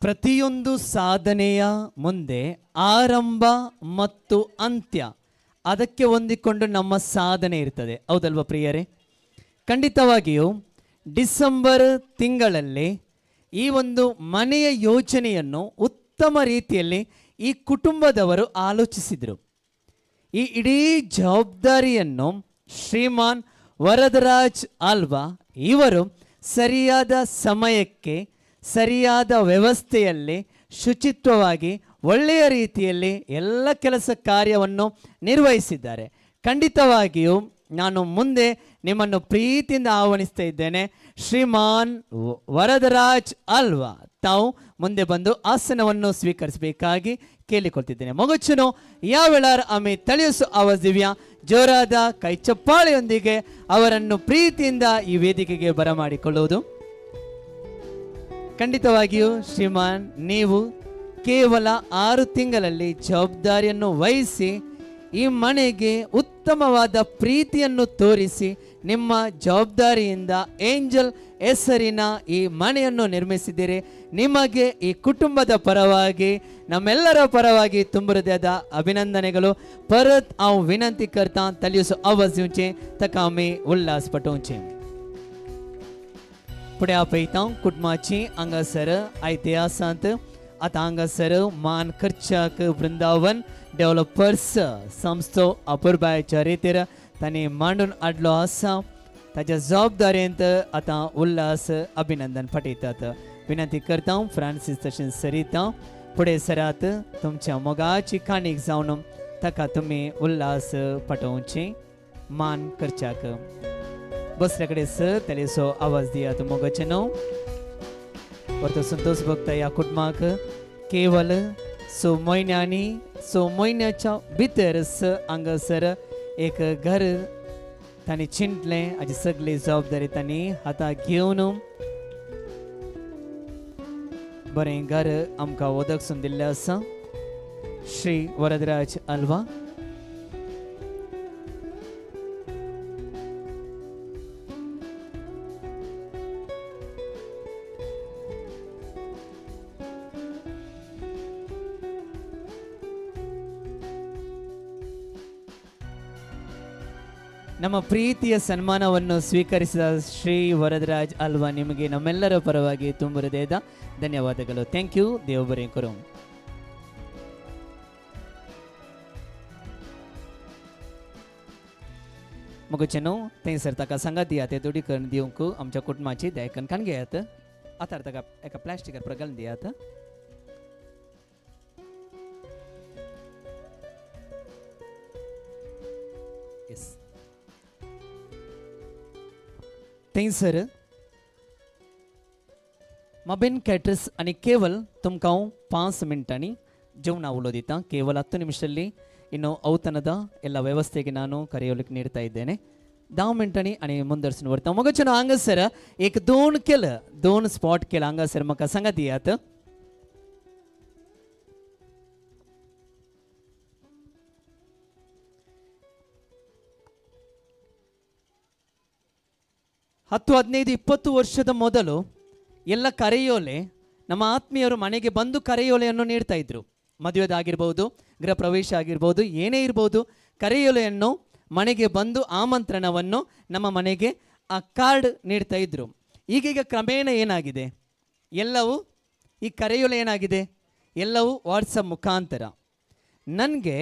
ಪ್ರತಿಯೊಂದು ಸಾಧನೆಯ ಮುಂದೆ ಆರಂಭ ಮತ್ತು ಅಂತ್ಯ, ಅದಕ್ಕೆ ಹೊಂದಿಕೊಂಡು ನಮ್ಮ ಸಾಧನೆ ಇರ್ತದೆ, ಹೌದಲ್ವ ಪ್ರಿಯರೇ? ಖಂಡಿತವಾಗಿಯೂ ಡಿಸೆಂಬರ್ ತಿಂಗಳಲ್ಲಿ ಈ ಒಂದು ಮನೆಯ ಯೋಜನೆಯನ್ನು ಉತ್ತಮ ರೀತಿಯಲ್ಲಿ ಈ ಕುಟುಂಬದವರು ಆಲೋಚಿಸಿದರು. ಈ ಇಡೀ ಜವಾಬ್ದಾರಿಯನ್ನು ಶ್ರೀಮಾನ್ ವರದರಾಜ್ ಆಲ್ವಾ ಇವರು ಸರಿಯಾದ ಸಮಯಕ್ಕೆ ಸರಿಯಾದ ವ್ಯವಸ್ಥೆಯಲ್ಲಿ ಶುಚಿತ್ವವಾಗಿ ಒಳ್ಳೆಯ ರೀತಿಯಲ್ಲಿ ಎಲ್ಲ ಕೆಲಸ ಕಾರ್ಯವನ್ನು ನಿರ್ವಹಿಸಿದ್ದಾರೆ. ಖಂಡಿತವಾಗಿಯೂ ನಾನು ಮುಂದೆ ನಿಮ್ಮನ್ನು ಪ್ರೀತಿಯಿಂದ ಆಹ್ವಾನಿಸ್ತಾ ಇದ್ದೇನೆ. ಶ್ರೀಮಾನ್ ವರದರಾಜ್ ಆಲ್ವಾ ತಾವು ಮುಂದೆ ಬಂದು ಆಸನವನ್ನು ಸ್ವೀಕರಿಸಬೇಕಾಗಿ ಕೇಳಿಕೊಳ್ತಿದ್ದೇನೆ. ಮಗುಚುನು ಯಾವೆಳಾರ್ ಆಮೆ ತಳಿಯಸು ಆವಾಜ್ ದಿವ್ಯಾ ಜೋರಾದ ಕೈ ಚಪ್ಪಾಳೆಯೊಂದಿಗೆ ಅವರನ್ನು ಪ್ರೀತಿಯಿಂದ ಈ ವೇದಿಕೆಗೆ ಬರಮಾಡಿಕೊಳ್ಳುವುದು. ಖಂಡಿತವಾಗಿಯೂ ಶ್ರೀಮಾನ್, ನೀವು ಕೇವಲ 6 ತಿಂಗಳಲ್ಲಿ ಜವಾಬ್ದಾರಿಯನ್ನು ವಹಿಸಿ ಈ ಮನೆಗೆ ಉತ್ತಮವಾದ ಪ್ರೀತಿಯನ್ನು ತೋರಿಸಿ ನಿಮ್ಮ ಜವಾಬ್ದಾರಿಯಿಂದ ಏಂಜಲ್ ಹೆಸರಿನ ಈ ಮನೆಯನ್ನು ನಿರ್ಮಿಸಿದ್ದೀರಿ. ನಿಮಗೆ ಈ ಕುಟುಂಬದ ಪರವಾಗಿ, ನಮ್ಮೆಲ್ಲರ ಪರವಾಗಿ ತುಂಬ ಹೃದಯದ ಅಭಿನಂದನೆಗಳು. ಪರತ್ ಅವು ವಿನಂತಿ ಕರ್ತಾ ತಲಿಯುಸು ಆವಾಜ್ ದಿವಚೆ ತಕಾಮಿ ಉಲ್ಲಾಸ್ ಪಟೋಂಚೆ. फुडें आपयता कुटुंबाची हांगासर इतिहासांत आतां हांगासर मान खर्चाक वृंदावन डेव्हलपर्स संस्थो अपुरबायच्या रितीर तांणी मांडून हाडलो आसा. ताच्या जबाबदारेंत आतां उल्हास अभिनंदन पाठयतात. विनंती करता फ्रांसीस तशेंच सरिता फुडें सरात तुमच्या मोगाची काणीक जावन ताका तुमी उल्हास पाठोवची मान खर्चाक. बसल्या कडेन सर तेलेसो आवाज दियात मोगाचें न्हू. परतो संतोष भोगता ह्या कुटुंबाक केवल 6 म्हयन्यांनी 6 म्हयन्याच्या भितर हांगासर एक घर तांणी चिंतलें. हाजी सगळी जबाबदारी तांणी हाताक घेवन बरें घर आमकां वदकसून दिल्लें आसा. श्री वरदराज आल्वा. ನಮ್ಮ ಪ್ರೀತಿಯ ಸನ್ಮಾನವನ್ನು ಸ್ವೀಕರಿಸಿದ ಶ್ರೀ ವರದರಾಜ್ ಆಲ್ವಾ ನಿಮಗೆ ನಮ್ಮೆಲ್ಲರ ಪರವಾಗಿ ತುಂಬ ಹೃದಯದ ಧನ್ಯವಾದಗಳು. Thank you. ದೇವಬರೇಕರು. मगुचेनो थंयसर ताका सांगात दियात दोडी करून दिवंक आमच्या कुटुंबाची दयाकन कान घेयात. आतां ताका एका प्लास्टिकार प्रगल दियात. येस, थंयसर मबेन कॅटर्स आनी केवल तुमकां हांव 5 मिनटांनी जेवणा उलो दिता. ಕೇವಲ 10 ನಿಮಿಷದಲ್ಲಿ ಇನ್ನು ಔತಣದ ಎಲ್ಲ ವ್ಯವಸ್ಥೆಗೆ ನಾನು ಕರೆಯೋಲಿಕ್ಕೆ ನೀಡ್ತಾ ಇದ್ದೇನೆ. 10 मिनटांनी आनी मुंदरसून व्हरता. मगोचें हांगासर एक दोन केलं, दोन स्पॉट केलं हांगासर म्हाका सांगात दियात. ಹತ್ತು 15 20 ವರ್ಷದ ಮೊದಲು ಎಲ್ಲ ಕರೆಯೋಲೆ ನಮ್ಮ ಆತ್ಮೀಯರು ಮನೆಗೆ ಬಂದು ಕರೆಯೋಲೆಯನ್ನು ನೀಡ್ತಾ ಇದ್ರು. ಮದುವೆದಾಗಿರ್ಬೋದು, ಗೃಹ ಪ್ರವೇಶ ಆಗಿರ್ಬೋದು, ಏನೇ ಇರ್ಬೋದು, ಕರೆಯೋಲೆಯನ್ನು ಮನೆಗೆ ಬಂದು ಆಮಂತ್ರಣವನ್ನು ನಮ್ಮ ಮನೆಗೆ ಆ ಕಾರ್ಡ್ ನೀಡ್ತಾ ಇದ್ರು. ಈಗೀಗ ಕ್ರಮೇಣ ಏನಾಗಿದೆ, ಎಲ್ಲವೂ ಈ ಕರೆಯೋಲೆ ಏನಾಗಿದೆ, ಎಲ್ಲವೂ ವಾಟ್ಸಪ್ ಮುಖಾಂತರ. ನನಗೆ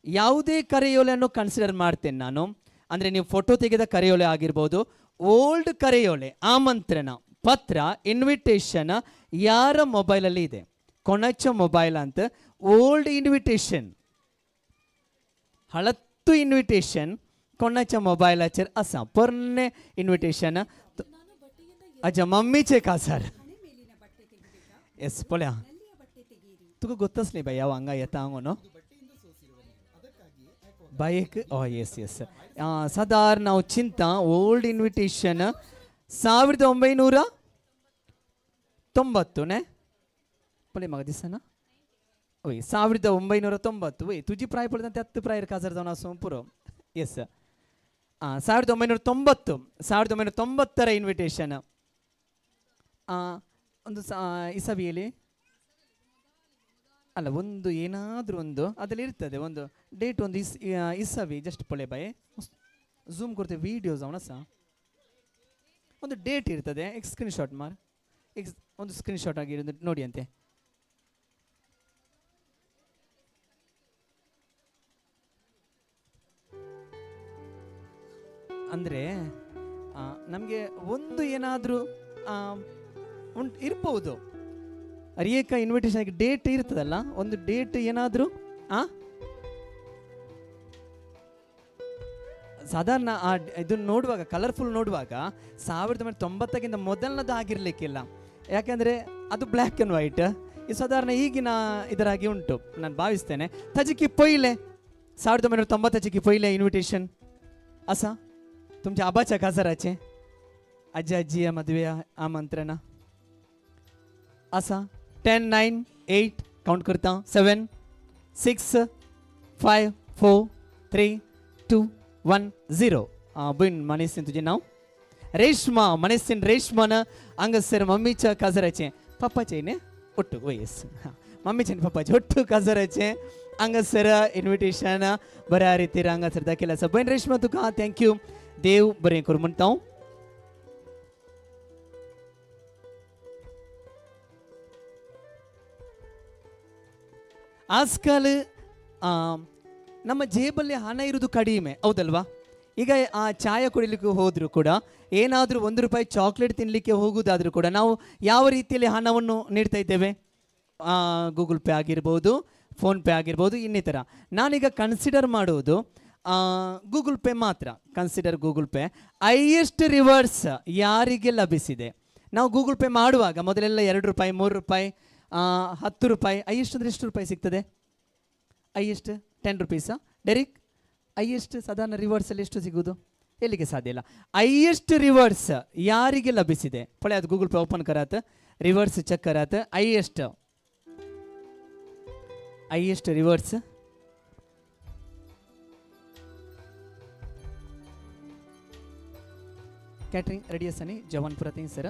ಯಾವುದೇ ಕರೆಯೋಲೆಯನ್ನು ಕನ್ಸಿಡರ್ ಮಾಡ್ತೇನೆ ನಾನು, ಅಂದರೆ ನೀವು ಫೋಟೋ ತೆಗೆದ ಕರೆಯೋಲೆ ಆಗಿರ್ಬೋದು, ಓಲ್ಡ್ ಕರೆಯೋಲೆ, ಆಮಂತ್ರಣ ಪತ್ರ, ಇನ್ವಿಟೇಷನ್ ಯಾರ ಮೊಬೈಲಲ್ಲಿ ಇದೆ, ಕೊಣಚ ಮೊಬೈಲ್ ಅಂತ ಓಲ್ಡ್ ಇನ್ವಿಟೇಷನ್, ಹಳತ್ತು ಇನ್ವಿಟೇಷನ್ कोणाच्या मोबायलाचेर आसा, पोरणे इन्विटेशन. अज्जा मम्मीचे कासार. एस पळया तुका गोत्तसली बाई हांव हांगा येता हांगा न्हू बायक. हय, येस येस. सादारण हांव चिंता ओल्ड इन्विटेशन 1990 न्ही पळय म्हाका दिसना. वय 1990. वय तुजी प्राय पळयता त्याच प्रायर काजार जावन आसूं पुरो. ಎಸ್, 1990 1990ರ ಇನ್ವಿಟೇಷನ್ ಒಂದು ಇಸವಿಯಲ್ಲಿ ಅಲ್ಲ, ಒಂದು ಏನಾದರೂ ಒಂದು ಅದರಲ್ಲಿ ಇರ್ತದೆ ಒಂದು ಡೇಟ್, ಒಂದು is ಇಸವಿ ಜಸ್ಟ್ ಪೊಳೆ ಬಾಯ್ ಝೂಮ್ ಕೊಡ್ತೇವೆ ವೀಡಿಯೋಸ್ ಅವನ ಸಹ ಒಂದು ಡೇಟ್ ಇರ್ತದೆ. ಎಕ್ಸ್ ಸ್ಕ್ರೀನ್ ಶಾಟ್ ಮಾರ್ ಎಕ್ಸ್ ಒಂದು ಸ್ಕ್ರೀನ್ ಶಾಟ್ ಆಗಿರೋದು ನೋಡಿ ಅಂತೆ. ಅಂದರೆ ನಮಗೆ ಒಂದು ಏನಾದರೂ ಉಂಟು ಇರ್ಬೋದು, ಅರಿಯೇಕ ಇನ್ವಿಟೇಷನ್ ಡೇಟ್ ಇರ್ತದಲ್ಲ, ಒಂದು ಡೇಟ್ ಏನಾದರೂ ಸಾಧಾರಣ ಆ ಇದನ್ನು ನೋಡುವಾಗ ಕಲರ್ಫುಲ್ ನೋಡುವಾಗ 1990ಕ್ಕಿಂತ ಮೊದಲನದು ಆಗಿರಲಿಕ್ಕಿಲ್ಲ, ಯಾಕೆಂದರೆ ಅದು ಬ್ಲ್ಯಾಕ್ ಆ್ಯಂಡ್ ವೈಟ್. ಇದು ಸಾಧಾರಣ ಈಗಿನ ಇದರಾಗಿ ಉಂಟು ನಾನು ಭಾವಿಸ್ತೇನೆ. ತಜಿಕಿ ಪೊಯ್ಲೆ 1990 ಪೊಯ್ಲೆ ಇನ್ವಿಟೇಷನ್ ಅಸ ತುಮच्या आबाच्या काजाराचे आजी आजीಯ ಮದುವೆಯ ಆಮಂತ್ರಣ असा 10 9 8 काउंट करता 7 6 5 4 3 2 1 0. बहीण मनेसिन तुझे नाव रेश्मा. मनेसिन रेश्मान हांगासर मम्मीच्या काजाराचे पप्पाचे न्ही ಒಟ್ಟು वयस मम्मीचे आनी पप्पाचे ಒಟ್ಟು काजाराचे हांगासर इन्विटेशन बऱ्या रितीर हांगासर दाखयलें आसा. बहीण रेश्मा तुका thank you, देव बरें करूं म्हणटा हांव. ಆಜಕಾಲ ನಮ್ಮ ಜೇಬಲ್ಲಿ ಹಣ ಇರೋದು ಕಡಿಮೆ, ಹೌದಲ್ವಾ? ಈಗ ಆ ಚಾಯ ಕುಡಿಲಿಕ್ಕೆ ಹೋದರೂ ಕೂಡ, ಏನಾದರೂ 1 ರೂಪಾಯಿ ಚಾಕ್ಲೇಟ್ ತಿನ್ನಲಿಕ್ಕೆ ಹೋಗುವುದಾದರೂ ಕೂಡ ನಾವು ಯಾವ ರೀತಿಯಲ್ಲಿ ಹಣವನ್ನು ನೀಡ್ತಾ ಇದ್ದೇವೆ? ಗೂಗಲ್ ಪೇ ಆಗಿರ್ಬೋದು, ಫೋನ್ಪೇ ಆಗಿರ್ಬೋದು, ಇನ್ನಿತರ. ನಾನೀಗ ಕನ್ಸಿಡರ್ ಮಾಡೋದು ಗೂಗಲ್ ಪೇ ಮಾತ್ರ. Consider Google pay highest rewards ಯಾರಿಗೆ ಲಭಿಸಿದೆ? ನಾವು ಗೂಗಲ್ ಪೇ ಮಾಡುವಾಗ ಮೊದಲೆಲ್ಲ 2 ರೂಪಾಯಿ, 3 ರೂಪಾಯಿ, 10 ರೂಪಾಯಿ, ಹೈಯೆಸ್ಟ್ ಅಂದರೆ ಎಷ್ಟು ರೂಪಾಯಿ ಸಿಗ್ತದೆ? ಹೈಯೆಸ್ಟ್ 10 ರುಪೀಸಾ? ಡೆರಿಕ್, ಹೈಯೆಸ್ಟ್ ಸಾಧಾರಣ ರಿವರ್ಸಲ್ಲಿ ಎಷ್ಟು ಸಿಗೋದು? ಎಲ್ಲಿಗೆ ಸಾಧ್ಯ ಇಲ್ಲ. ಹೈಯೆಸ್ಟ್ ರಿವರ್ಸ್ ಯಾರಿಗೆ ಲಭಿಸಿದೆ? ಪೊಳೆ ಅದು ಗೂಗಲ್ ಪೇ ಓಪನ್ ಕರಾತ, ರಿವರ್ಸ್ ಚೆಕ್ ಕರಾತ. Highest highest reverse catering ready ಆಸಾನಿ ಜವಾನ್ಪುರ thing sir.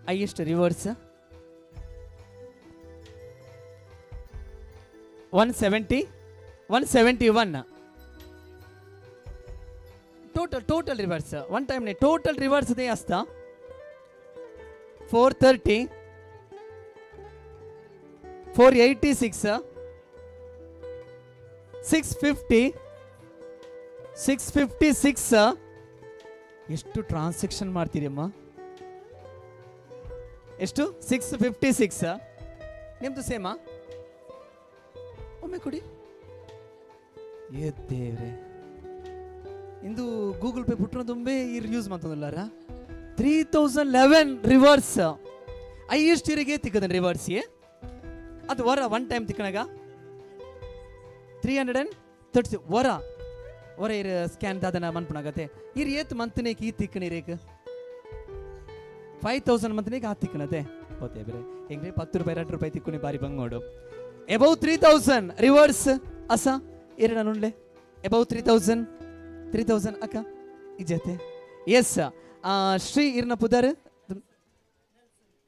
Highest rewards 170, 171 total, total rewards one time न्ही, टोटल रिवर्स ते आसता 430, 486, 650, 656. ಎಷ್ಟು ಟ್ರಾನ್ಸಾಕ್ಷನ್ ಮಾಡ್ತೀರಿ ಅಮ್ಮ? ಎಷ್ಟು? 656. ನಿಮ್ಮದು ಸೇಮಾ? ಒಮ್ಮೆ ಕೊಡಿ. ಏ ದೇವ್ರೆ, ಇಂದು ಗೂಗಲ್ ಪೇ ಪುಟ್ಟನದುಂಬೆ ಈ ಯೂಸ್ ಮಾಡ್ತದಲ್ಲಾರ. 3011 ರಿವರ್ಸ್ ಹೈಯೆಸ್ಟ್ ಇರಿಗೆ ತಿಕ್ಕದನ್ ರಿವರ್ಸ್. ಅದು ವರ ಒನ್ ಟೈಮ್ ತಿಕ್ಕನಾಗ 330 ವರ ವರ ಇರ್ ಸ್ಕ್ಯಾನ್ ದಾದನ ಮನ್ಪುಣಾಗತ್ತೆ. ಇರ್ ಏತ್ ಮಂತ್ನೇಕ್ ಈ ತಿಕ್ಕನಿರೇಕ್ 5000 ಮಂತ್ನೇಕ್ ಆ ತಿಕ್ಕನತೆ ಹೋತೆ ಬೇರೆ ಹೆಂಗ್ರಿ 10 ರೂಪಾಯಿ 2 ರೂಪಾಯಿ ತಿಕ್ಕುನಿ ಬಾರಿ ಬಂಗೋಡು. ಎಬೌವ್ 3000 ರಿವರ್ಸ್ ಅಸ ಎರಡು ನುಂಡ್ಲೆ ಎಬೌವ್ 3000, 3000 ಅಕ್ಕ ಇಜತೆ. ಎಸ್ ಶ್ರೀ ಇರ್ನ ಪುದರ್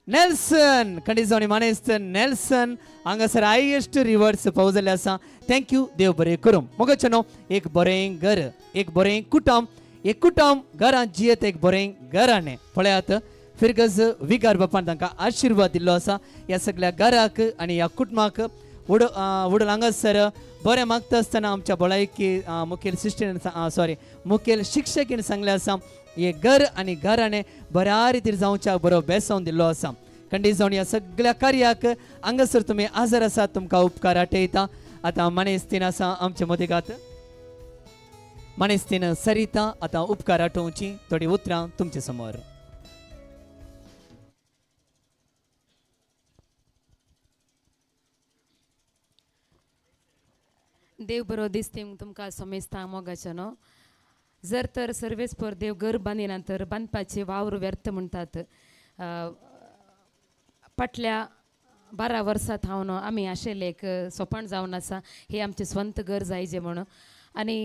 ನೆಲ್ಸನ್ ಖಂಡಿಸವನಿ ಮಾನೇಸ್ತನ್ ನೆಲ್ಸನ್ हांगासर हायेस्ट रिवर्स पावजल्ले आसा. Thank you, देव बरें करूं. मोगाचेनो एक बरें घर, एक बरें कुटुंब, एक कुटुंब घरांत जियेत एक बरें घराणें पळयात. फिरगज विगार बापान तांकां आशिर्वाद दिल्लो आसा. ह्या सगळ्या घराक आनी ह्या कुटुंबाक वडल हांगासर बरें मागता आसतना आमच्या भलायकी मुखेल सिस्टरीन सॉरी मुखेल शिक्षकीन सांगलें आसा, हे घर आनी घराणें बऱ्या रितीर जावच्या बरो बेसोवन दिल्लो आसा. खंडीत जावन ह्या सगळ्या कार्याक हांगासर तुमी आजर आसात, तुमकां उपकार आठयता. आतां मानेस्तीन आसा आमचे मदेगात मानेस्तीन सरिता आतां उपकार आठोवची थोडीं उतरां तुमचे समोर. देव बरो दिसती तुमकां समेस्तां मोगाचें न्हू. जर तर सर्वेस्पर देव घर बांदिना तर बांदपाचे वावर व्यर्थ म्हणटात. फाटल्या 12 वर्सां थावन आमी आशिल्ले एक सोपण जावन आसा, हे आमचें स्वंत घर जायजें म्हणून. आनी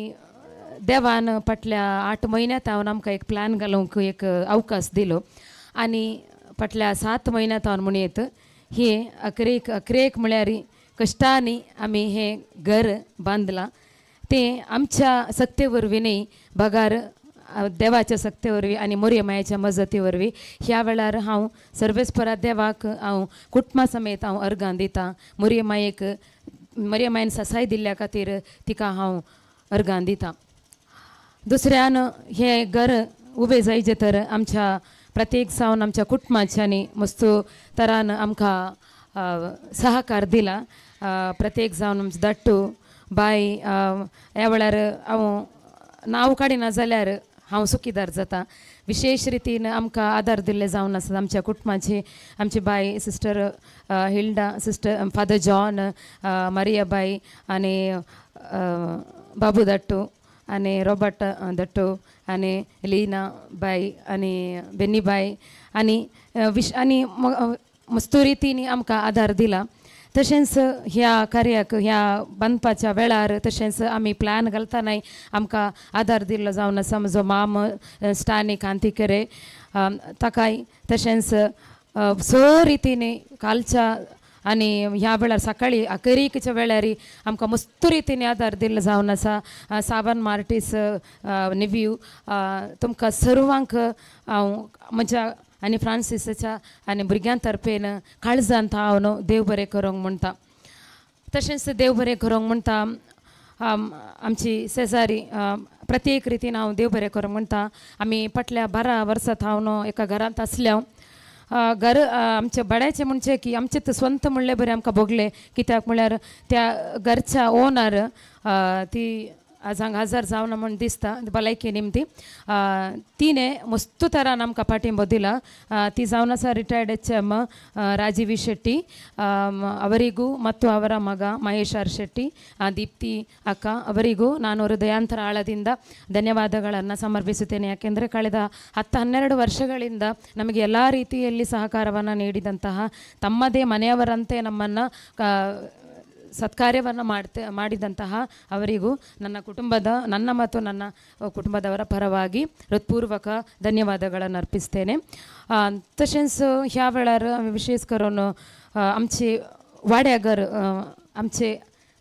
देवान फाटल्या 8 म्हयन्या थावन आमकां एक प्लॅन घालूंक एक अवकाश दिलो आनी फाटल्या 7 म्हयन्या थावन म्हणयेत हे अकरेक अकरेक म्हळ्यार कश्टांनी आमी हें घर बांदलां तें आमच्या सक्ते वरवीं न्ही बगार देवाच्या सक्ते वरवीं आनी मोरये मायेच्या मजती वरवीं. ह्या वेळार हांव सर्वेस्परा देवाक हांव कुटुंबा समेत हांव अर्गां दितां. मोरये मायेक मोरये मायेन सासाय दिल्ल्या खातीर तिका हांव अर्गां दितां. दुसऱ्यान हें घर उबें जायचें तर आमच्या प्रत्येक जावन आमच्या कुटुंबाच्यांनी मस्त तरान आमकां सहकार दिला. प्रत्येक जावन आमचो धाडटू बाय ह्या वेळार हांव नांव काडिना जाल्यार हांव सुखीदार जाता. विशेश रितीन आमकां आदार दिल्ले जावन आसा आमच्या कुटुंबाची आमची बाय sister Hilda, sister father John, Maria बाय आनी बाबू दाट्टू आनी रॉबर्ट दट्टू आनी लीना बाय आनी बेन्नी बाय आनी आनी मस्त रितीन आमकां आदार दिला. तशेंच ह्या कार्याक ह्या बांदपाच्या वेळार तशेंच आमी प्लॅन घालतनाय आमकां आदार दिल्लो जावन आसा म्हजो माम स्टानी कांतीकेरे ताकाय तशेंच स रितीन कालच्या आनी ह्या वेळार सकाळी अकरीकच्या वेळार आमकां मस्त रितीन आदार दिल्लो जावन आसा. सावन मार्टीस निव्यू तुमकां सर्वांक हांव म्हज्या आनी फ्रांसिसाच्या आनी भुरग्यां तर्फेन काळजांत हांव न्हू देव बरें करूंक म्हणटा. तशेंच देव बरें करूंक म्हणटा आमची शेजारी प्रत्येक रितीन हांव देव बरें करूंक म्हणटा. आमी फाटल्या 12 वर्सां हांव न्हू एका घरांत आसल्या. घर आमच्या भाड्याचें म्हणचें की आमचें तें स्वंत म्हणलें बरें आमकां भोगलें कित्याक म्हळ्यार त्या घरच्या ओनर ती आज हांगा हजर जावना म्हूण दिसता भलायकी निमती तिणें मस्त तरान आमकां पाठिंबो दिला. ती जावन आसा रिटायर्ड HM Rajivi Shetty ಅವರಿಗೂ ಮತ್ತು ಅವರ ಮಗ ಮಹೇಶ್ ಆರ್ ಶೆಟ್ಟಿ, ದೀಪ್ತಿ ಅಕ್ಕ ಅವರಿಗೂ ನಾನು ಹೃದಯಾಂತರ ಆಳದಿಂದ ಧನ್ಯವಾದಗಳನ್ನು ಸಮರ್ಪಿಸುತ್ತೇನೆ. ಯಾಕೆಂದರೆ ಕಳೆದ 10-12 ವರ್ಷಗಳಿಂದ ನಮಗೆ ಎಲ್ಲ ರೀತಿಯಲ್ಲಿ ಸಹಕಾರವನ್ನು ನೀಡಿದಂತಹ ತಮ್ಮದೇ ಮನೆಯವರಂತೆ ನಮ್ಮನ್ನು ಸತ್ಕಾರ್ಯವನ್ನು ಮಾಡಿದಂತಹ ಅವರಿಗೂ ನನ್ನ ಕುಟುಂಬದ ನನ್ನ ಮತ್ತು ನನ್ನ ಕುಟುಂಬದವರ ಪರವಾಗಿ ಹೃತ್ಪೂರ್ವಕ ಧನ್ಯವಾದಗಳನ್ನು ಅರ್ಪಿಸ್ತೇನೆ. तशेंच ह्या वेळार विशेष करून आमचे वाड्यागर आमचे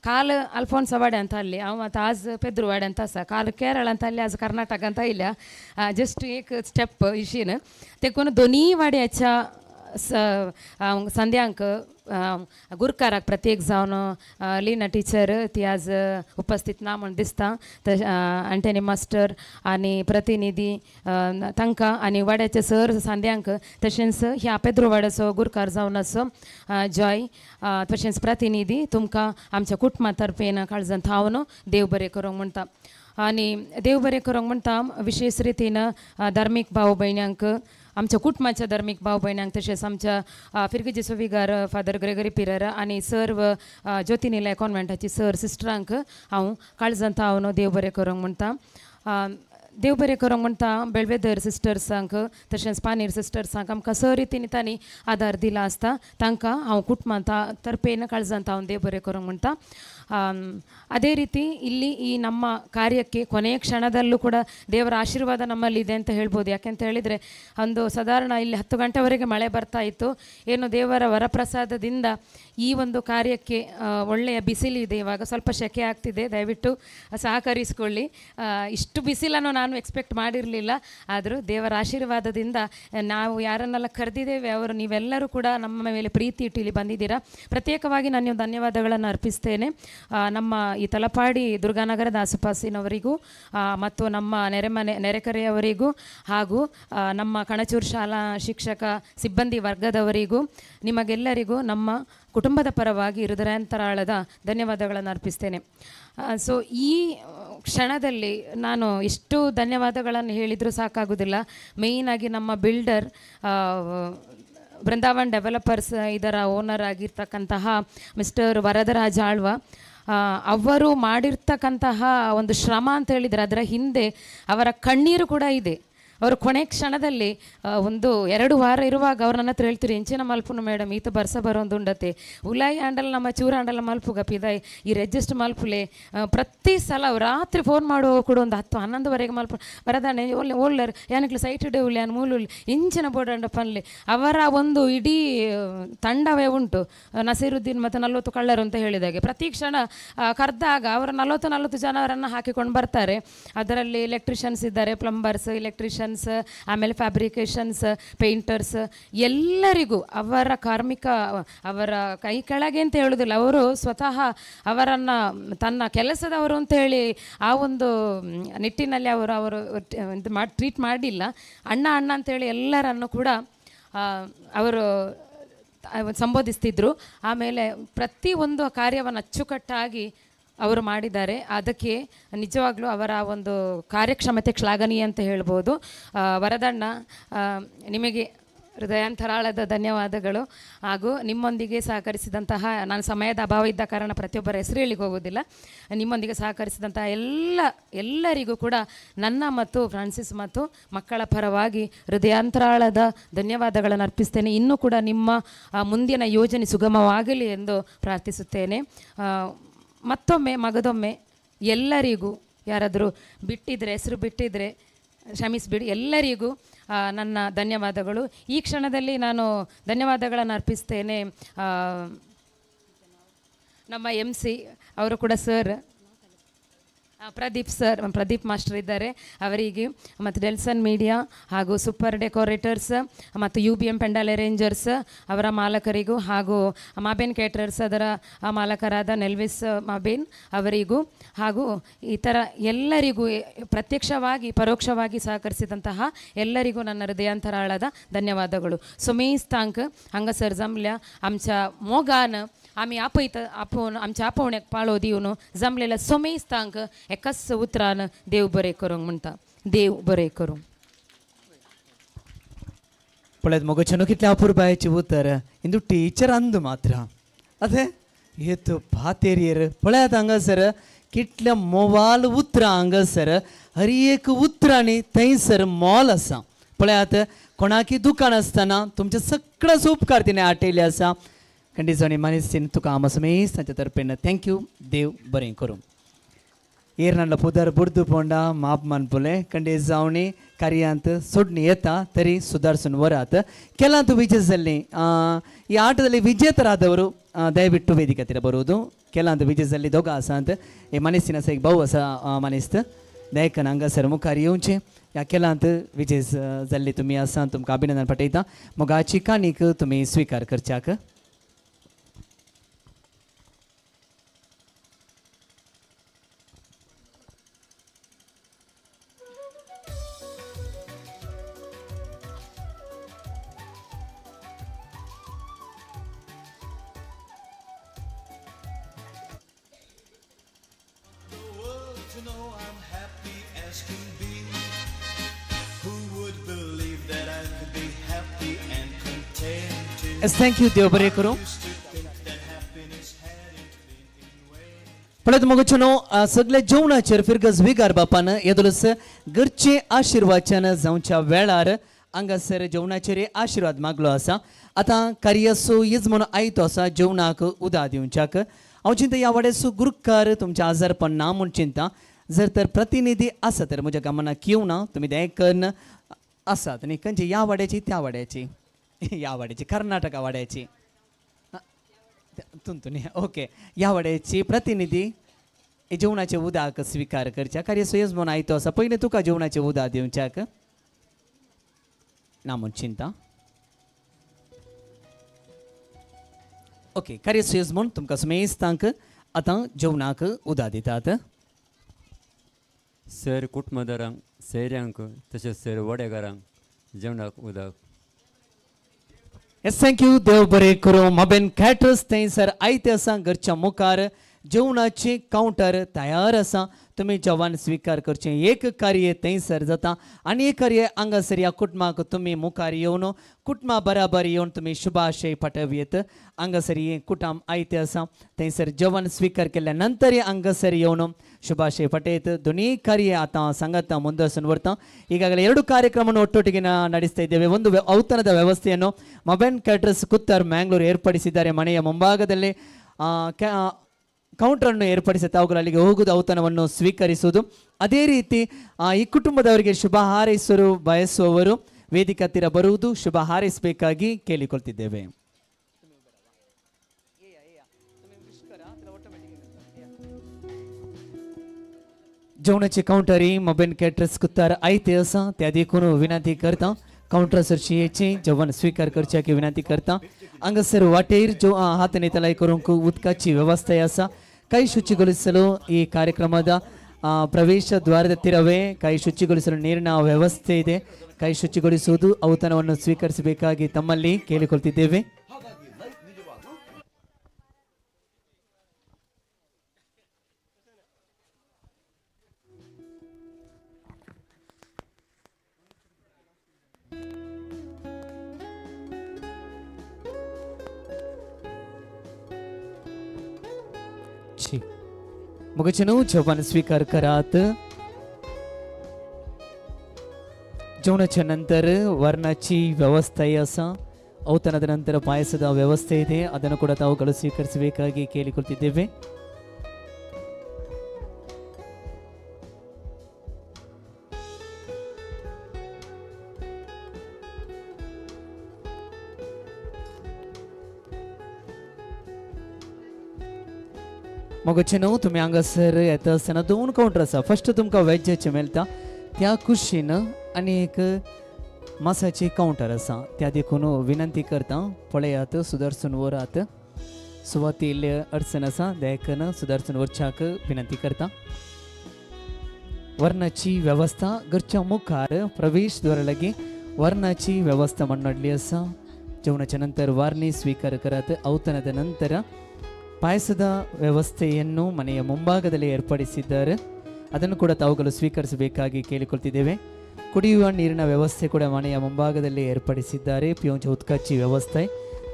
काल अल्फोन्सा वाड्यांत आसले, हांव आतां आज पेद्रू वाड्यांत आसा, काल केरळांत आसले, आज कर्नाटकांत आयल्या, जस्ट एक स्टेप इशीन. देखून दोनूय वाड्याच्या संध्यांक गुरकाराक प्रत्येक जावन लीना टिचर ती आज उपस्थित ना म्हूण दिसता, अंटनी मास्टर आनी प्रतिनिधी तांकां आनी वाड्याचे सर सांद्यांक, तशेंच ह्या पेद्रो वाड्याचो गुरकार जावन आसो जॉय, तशेंच प्रतिनिधी तुमकां आमच्या कुटुंबा तर्फेन काळजांत हांव देव बरें करूंक म्हणटा. आनी देव बरें करूंक म्हणटा विशेष रितीन धार्मीक भाव भयण्यांक, आमच्या कुटुंबाच्या धार्मीक भाव भयण्यांक, तशेंच आमच्या फिरगीजेचो विगार फादर ग्रेगरी पिरेरा आनी सर्व ज्योती निलय कॉन्वेंटाची सर सिस्टरांक हांव काळजांत हांव देव बरें करूंक म्हणटा. देव बरें करूंक म्हणटा बेळवेदर सिस्टर्सांक तशेंच पानीर सिस्टर्सांक आमकां स रितीन तांणी आदार दिला आसता, तांकां हांव कुटुंबांत तर्फेन काळजांत हांव देव बरें करूंक म्हणटा. ಅದೇ ರೀತಿ ಇಲ್ಲಿ ಈ ನಮ್ಮ ಕಾರ್ಯಕ್ಕೆ ಕೊನೆಯ ಕ್ಷಣದಲ್ಲೂ ಕೂಡ ದೇವರ ಆಶೀರ್ವಾದ ನಮ್ಮಲ್ಲಿದೆ ಅಂತ ಹೇಳ್ಬೋದು. ಯಾಕೆಂತ ಹೇಳಿದರೆ ಒಂದು ಸಾಧಾರಣ ಇಲ್ಲಿ 10 ಗಂಟೆವರೆಗೆ ಮಳೆ ಬರ್ತಾ ಇತ್ತು. ಏನು ದೇವರ ವರಪ್ರಸಾದದಿಂದ ಈ ಒಂದು ಕಾರ್ಯಕ್ಕೆ ಒಳ್ಳೆಯ ಬಿಸಿಲಿದೆ, ಇವಾಗ ಸ್ವಲ್ಪ ಸೆಕೆ ಆಗ್ತಿದೆ, ದಯವಿಟ್ಟು ಸಹಕರಿಸಿಕೊಳ್ಳಿ. ಇಷ್ಟು ಬಿಸಿಲನ್ನು ನಾನು ಎಕ್ಸ್ಪೆಕ್ಟ್ ಮಾಡಿರಲಿಲ್ಲ, ಆದರೂ ದೇವರ ಆಶೀರ್ವಾದದಿಂದ ನಾವು ಯಾರನ್ನೆಲ್ಲ ಕರೆದಿದ್ದೇವೆ ಅವರು ನೀವೆಲ್ಲರೂ ಕೂಡ ನಮ್ಮ ಮೇಲೆ ಪ್ರೀತಿ ಇಟ್ಟು ಇಲ್ಲಿ ಬಂದಿದ್ದೀರಾ. ಪ್ರತ್ಯೇಕವಾಗಿ ನಾನು ಧನ್ಯವಾದಗಳನ್ನು ಅರ್ಪಿಸ್ತೇನೆ ನಮ್ಮ ಈ ತಲಪಾಡಿ ದುರ್ಗಾನಗರದ ಆಸುಪಾಸಿನವರಿಗೂ ಮತ್ತು ನಮ್ಮ ನೆರೆಕರೆಯವರಿಗೂ ಹಾಗೂ ನಮ್ಮ ಕಣಚೂರು ಶಾಲಾ ಶಿಕ್ಷಕ ಸಿಬ್ಬಂದಿ ವರ್ಗದವರಿಗೂ ನಿಮಗೆಲ್ಲರಿಗೂ ನಮ್ಮ ಕುಟುಂಬದ ಪರವಾಗಿ ಹೃದಯಾಂತರಾಳದ ಧನ್ಯವಾದಗಳನ್ನು ಅರ್ಪಿಸ್ತೇನೆ. ಸೊ ಈ ಕ್ಷಣದಲ್ಲಿ ನಾನು ಎಷ್ಟು ಧನ್ಯವಾದಗಳನ್ನು ಹೇಳಿದರೂ ಸಾಕಾಗೋದಿಲ್ಲ. ಮೇಯ್ನಾಗಿ ನಮ್ಮ ಬಿಲ್ಡರ್ ಬೃಂದಾವನ್ ಡೆವಲಪರ್ಸ್ ಇದರ ಓನರ್ ಆಗಿರ್ತಕ್ಕಂತಹ ಮಿಸ್ಟರ್ ವರದರಾಜ ಆಳ್ವ ಅವರು ಮಾಡಿರ್ತಕ್ಕಂತಹ ಒಂದು ಶ್ರಮ ಅಂತ ಹೇಳಿದರೆ ಅದರ ಹಿಂದೆ ಅವರ ಕಣ್ಣೀರು ಕೂಡ ಇದೆ. ಅವರು ಕೊನೆ ಕ್ಷಣದಲ್ಲಿ 1-2 ವಾರ ಇರುವಾಗ ಅವ್ರು ನನ್ನ ಹತ್ರ ಹೇಳ್ತೀರಿ, ಎಂಚಿನ ಮಲ್ಪುನು ಮೇಡಮ್ ಈತ ಬರ್ಸ ಬರೋದು ಉಂಡತೆ ಉಲಾಯಿ ಆಂಡಲ್ ನಮ್ಮ ಚೂರ ಆಂಡಲ ಮಲ್ಪುಗ ಪಿದಾಯ್ ಈ ರೆಜಿಸ್ಟ್ ಮಲ್ಪುಲೆ. ಪ್ರತಿ ಸಲ ರಾತ್ರಿ ಫೋನ್ ಮಾಡುವ ಕೂಡ ಒಂದು 10-11ವರೆಗೆ ಮಲ್ಪ ಬರದಾನೆ ಒಳ್ಳೆ ಓಳ್ಳರ್ ಯಾನಕ್ಲು ಸೈಟ್ ಡೇ ಉಳ್ಳೆ ಯಾನ್ ಮೂಲು ಇಂಚಿನ ಬೋರ್ಡ್ ಪನ್ಲೆ. ಅವರ ಒಂದು ಇಡೀ ತಂಡವೇ ಉಂಟು, ನಸೀರುದ್ದೀನ್ ಮತ್ತು 40 ಕಳ್ಳರು ಅಂತ ಹೇಳಿದಾಗೆ. ಪ್ರತಿ ಕ್ಷಣ ಕರೆದಾಗ ಅವರು 40-40 ಜನರನ್ನು ಹಾಕಿಕೊಂಡು ಬರ್ತಾರೆ. ಅದರಲ್ಲಿ ಎಲೆಕ್ಟ್ರಿಷಿಯನ್ಸ್ ಇದ್ದಾರೆ, ಪ್ಲಂಬರ್ಸ್, ಎಲೆಕ್ಟ್ರಿಷಿಯನ್ಸ್, ಆಮೇಲೆ ಫ್ಯಾಬ್ರಿಕೇಷನ್ಸ್, ಪೇಂಟರ್ಸ್, ಎಲ್ಲರಿಗೂ ಅವರ ಕಾರ್ಮಿಕ ಅವರ ಕೈ ಕೆಳಗೆ ಅಂತ ಹೇಳೋದಿಲ್ಲ, ಅವರು ಸ್ವತಃ ಅವರನ್ನು ತನ್ನ ಕೆಲಸದವರು ಅಂತ ಹೇಳಿ ಆ ಒಂದು ನಿಟ್ಟಿನಲ್ಲಿ ಅವರು ಅವರು ಇದು ಮಾಡಿ ಟ್ರೀಟ್ ಮಾಡಿಲ್ಲ. ಅಣ್ಣ ಅಣ್ಣ ಅಂತೇಳಿ ಎಲ್ಲರನ್ನು ಕೂಡ ಅವರು ಸಂಬೋಧಿಸ್ತಿದ್ರು. ಆಮೇಲೆ ಪ್ರತಿಯೊಂದು ಕಾರ್ಯವನ್ನು ಅಚ್ಚುಕಟ್ಟಾಗಿ ಅವರು ಮಾಡಿದ್ದಾರೆ. ಅದಕ್ಕೆ ನಿಜವಾಗ್ಲೂ ಅವರ ಒಂದು ಕಾರ್ಯಕ್ಷಮತೆ ಶ್ಲಾಘನೀಯ ಅಂತ ಹೇಳ್ಬೋದು. ವರದಣ್ಣ, ನಿಮಗೆ ಹೃದಯಾಂತರಾಳದ ಧನ್ಯವಾದಗಳು. ಹಾಗೂ ನಿಮ್ಮೊಂದಿಗೆ ಸಹಕರಿಸಿದಂತಹ, ನಾನು ಸಮಯದ ಅಭಾವ ಇದ್ದ ಕಾರಣ ಪ್ರತಿಯೊಬ್ಬರ ಹೆಸರು ಹೇಳಿಕ್ಕೆ ಹೋಗೋದಿಲ್ಲ, ನಿಮ್ಮೊಂದಿಗೆ ಸಹಕರಿಸಿದಂತಹ ಎಲ್ಲರಿಗೂ ಕೂಡ ನನ್ನ ಮತ್ತು ಫ್ರಾನ್ಸಿಸ್ ಮತ್ತು ಮಕ್ಕಳ ಪರವಾಗಿ ಹೃದಯಾಂತರಾಳದ ಧನ್ಯವಾದಗಳನ್ನು ಅರ್ಪಿಸ್ತೇನೆ. ಇನ್ನೂ ಕೂಡ ನಿಮ್ಮ ಮುಂದಿನ ಯೋಜನೆ ಸುಗಮವಾಗಲಿ ಎಂದು ಪ್ರಾರ್ಥಿಸುತ್ತೇನೆ. ಮತ್ತೊಮ್ಮೆ ಮಗದೊಮ್ಮೆ ಎಲ್ಲರಿಗೂ, ಯಾರಾದರೂ ಬಿಟ್ಟಿದ್ರೆ, ಹೆಸರು ಬಿಟ್ಟಿದ್ರೆ ಕ್ಷಮಿಸಿಬಿಡಿ, ಎಲ್ಲರಿಗೂ ನನ್ನ ಧನ್ಯವಾದಗಳು. ಈ ಕ್ಷಣದಲ್ಲಿ ನಾನು ಧನ್ಯವಾದಗಳನ್ನು ಅರ್ಪಿಸ್ತೇನೆ ನಮ್ಮ MC ಅವರು ಕೂಡ sir, Pradeep sir, Pradeep master ಇದ್ದಾರೆ ಅವರಿಗೆ, ಮತ್ತು ಡೆಲ್ಸನ್ ಮೀಡಿಯಾ ಹಾಗೂ ಸೂಪರ್ ಡೆಕೋರೇಟರ್ಸ್ ಮತ್ತು UBM pandal arrangers ಅವರ ಮಾಲಕರಿಗೂ, ಹಾಗೂ ಮಾಬೇನ್ ಕೇಟರರ್ಸ್ ಅದರ ಮಾಲಕರಾದ ನೆಲ್ವಿಸ್ ಮಾಬೇನ್ ಅವರಿಗೂ, ಹಾಗೂ ಇತರ ಎಲ್ಲರಿಗೂ ಪ್ರತ್ಯಕ್ಷವಾಗಿ ಪರೋಕ್ಷವಾಗಿ ಸಹಕರಿಸಿದಂತಹ ಎಲ್ಲರಿಗೂ ನನ್ನ ಹೃದಯಾಂತರಾಳದ ಧನ್ಯವಾದಗಳು. ಸುಮೇಶ್ ತಾಂಕ್ हांगासर जमल्या आमच्या मोगान आमी आपयता आपोवन आमच्या आपोवण्याक पाळो दिवन जमलेल्या सोमेस्तांक एकाच उतरान देव बरें करूंक म्हणटा, देव बरें करूं. पळयत मोगोचें कितलें अपुरबायेचें उतर, इंदू टिचर अंदू मात्र अते हेतू पातेरियर पळयात हांगासर कितल्या मोवाल उतरां हांगासर, हर एक उतरांनी थंयसर मोल आसा. पळयात कोणाकी दुकान आसतना तुमचे सगळेच उपकार तिणें आटयल्ले आसा. कंडिजोनी मनीस तुका हांव समेस्त तांच्या तर्फेन thank you, देव बरें करूं. ಏರ್ನಲ್ಲ ಪುದರ್ ಬುಡ್ದು ಪೋಂಡ ಮಾಪ್ ಮನ್ಪುಲೆ ಕಂಡೆ जावणी कार्यांत सोडणी येता तरी ಸುಧಾರಿಸೋಣ ವರಾತ್. ಕೆಲಂತು ವಿಜಯದಲ್ಲಿ ಈ ಆಟದಲ್ಲಿ ವಿಜೇತರಾದವರು ದಯವಿಟ್ಟು ವೇದಿಕೆ ಹತ್ತಿರ ಬರುವುದು. ಕೆಲಂತು ವಿಜಯದಲ್ಲಿ ದೊಗ ಆಸ ಅಂತ ಈ ಮನಸ್ಸಿನ ಸೈಗ್ ಬಹು ಅಸ ಮನಸ್ತು ದಯಕನ ಹಂಗಸರ್ मुखार येवचें. ह्या केलांत विजय जाल्ली तुमी आसा, तुमकां अभिनंदन पाठयता. मोगाची काणीक तुमी स्विकार करच्याक. Yes, thank you, देव बरें करूं. पळयत मोगोचें सगळे जेवणाचेर फिरगज विगार बापान येदोलस घरचे आशिर्वादच्यान जावच्या वेळार हांगासर जेवणाचेर आशिर्वाद मागलो आसा. आतां कार्यासो येजमान आयतो आसा जेवणाक उदा दिवच्याक. हांव चिंता ह्या वाड्याचो गुरुकार तुमच्या आजारपण ना म्हूण चिंता, जर तर प्रतिनिधी आसा तर म्हज्या गमनाक येवना, तुमी देकन आसात न्ही, खंयची ह्या वाड्याची त्या वाड्याची, ह्या वाड्याची कर्नाटका वाड्याची तुंतुनी, ओके, ह्या वाड्याची प्रतिनिधी जेवणाचे उदक स्विकार करच्या. कार्य येजमान आयतो आसा, पयलें तुका जेवणाचे उदक दिवच्याक ना म्हूण चिंता. ओके, कार्य येजमान तुमकां समेस्तांक आतां जेवणाक उदक दितात. सर कुटुंबदारांक, सैऱ्यांक तशेंच सर वडेकारांक जेवणाक उदक. Yes, thank you, देव बरें करूं. माबेन कॅटर्स थंयसर आयते आसा घरच्या मुखार जेवणाचे कावंटर तयार आसा, तुमी जेवण स्विकार करचें। एक कार्य थंयसर जाता आनी एक कार्य हांगासर ह्या कुटुंबाक तुमी मुखार येवन कुटुंबा बराबर येवन तुमी शुभाशय पाठवयेत। हांगासर हें कुटुंब आयतें आसा, थंयसर जेवण स्विकार केल्या नंतर हांगासर येवन शुभाशय पाठयत। दोनूय कार्य आतां सांगाता ಮುಂದುವರ್ಸನ್ನು ಬರ್ತಾ ಈಗಾಗಲೇ 2 ಕಾರ್ಯಕ್ರಮವನ್ನು ಒಟ್ಟೊಟ್ಟಿಗೆ ನಡೆಸ್ತಾ ಇದ್ದೇವೆ। ಒಂದು ಔತಣದ ವ್ಯವಸ್ಥೆಯನ್ನು ಮೊಬೈಲ್ ಕ್ಯಾಟರ್ಸ್ ಕುತ್ತಾರ್ ಮ್ಯಾಂಗ್ಳೂರು ಏರ್ಪಡಿಸಿದ್ದಾರೆ। ಮನೆಯ ಮುಂಭಾಗದಲ್ಲಿ ಕೌಂಟರನ್ನು ಏರ್ಪಡಿಸಿ ತಾವುಗಳು ಅಲ್ಲಿಗೆ ಹೋಗುವುದು, ಔತಣವನ್ನು ಸ್ವೀಕರಿಸುವುದು। ಅದೇ ರೀತಿ ಈ ಕುಟುಂಬದವರಿಗೆ ಶುಭ ಹಾರೈಸಲು ಬಯಸುವವರು ವೇದಿಕೆ ಹತ್ತಿರ ಬರುವುದು, ಶುಭ ಹಾರೈಸಬೇಕಾಗಿ ಕೇಳಿಕೊಳ್ತಿದ್ದೇವೆ। जेवणाचे काउंटरी मोबेन कॅटरर्स कुत्तार आयते आसा, त्या देखून विनंती करता काउंटर सरशी येचे जेवण स्वीकार करच्याक विनंती करता। हांगासर वाटेर जो हात नेतलाय करूंक उदकाची व्यवस्था आसा। ಕೈ ಶುಚಿಗೊಳಿಸಲು ಈ ಕಾರ್ಯಕ್ರಮದ ಪ್ರವೇಶ ದ್ವಾರದ ಹತ್ತಿರವೇ ಕೈ ಶುಚಿಗೊಳಿಸಲು ನೀರಿನ ವ್ಯವಸ್ಥೆ ಇದೆ. ಕೈ ಶುಚಿಗೊಳಿಸುವುದು ಔತಣವನ್ನು ಸ್ವೀಕರಿಸಬೇಕಾಗಿ ತಮ್ಮಲ್ಲಿ ಕೇಳಿಕೊಳ್ತಿದ್ದೇವೆ. मगचनो जेवण स्वीकार करात. जेवणाच्या ನಂತರ ವರ್ಣಾಚಿ ವ್ಯವಸ್ಥೆ ಆಸಾ, ಔತಣದ ನಂತರ ಪಾಯಸದ ವ್ಯವಸ್ಥೆ ಇದೆ, ಅದನ್ನು ಕೂಡ ತಾವುಗಳು ಸ್ವೀಕರಿಸಬೇಕಾಗಿ ಕೇಳಿಕೊಳ್ತಿದ್ದೇವೆ. मगचेनो तुमी हांगासर येता आसतना दोन कावंटर आसा. फर्स्ट तुमकां वेजाचें मेळटा त्या कुशीन आनी एक मासाचे कावंटर आसा, त्या देखून विनंती करता पळयात सुदारसून व्हरात. सुवाती इल्ली अडचण आसा देखून सुदारसून व्हरच्याक विनंती करता. वर्णाची व्यवस्था घरच्या मुखार प्रवेश द्वारा लागीं वर्णाची व्यवस्था म्हणली आसा. जेवणाच्या नंतर वारणी स्वीकार करात. ಔತಣದ ನಂತರ ಪಾಯಸದ ವ್ಯವಸ್ಥೆಯನ್ನು ಮನೆಯ ಮುಂಭಾಗದಲ್ಲಿ ಏರ್ಪಡಿಸಿದ್ದಾರೆ, ಅದನ್ನು ಕೂಡ ತಾವುಗಳು ಸ್ವೀಕರಿಸಬೇಕಾಗಿ ಕೇಳಿಕೊಳ್ತಿದ್ದೇವೆ. ಕುಡಿಯುವ ನೀರಿನ ವ್ಯವಸ್ಥೆ ಕೂಡ ಮನೆಯ ಮುಂಭಾಗದಲ್ಲಿ ಏರ್ಪಡಿಸಿದ್ದಾರೆ. ಪಿಯೋಂಚ ಉತ್ಕಾಚಿ ವ್ಯವಸ್ಥೆ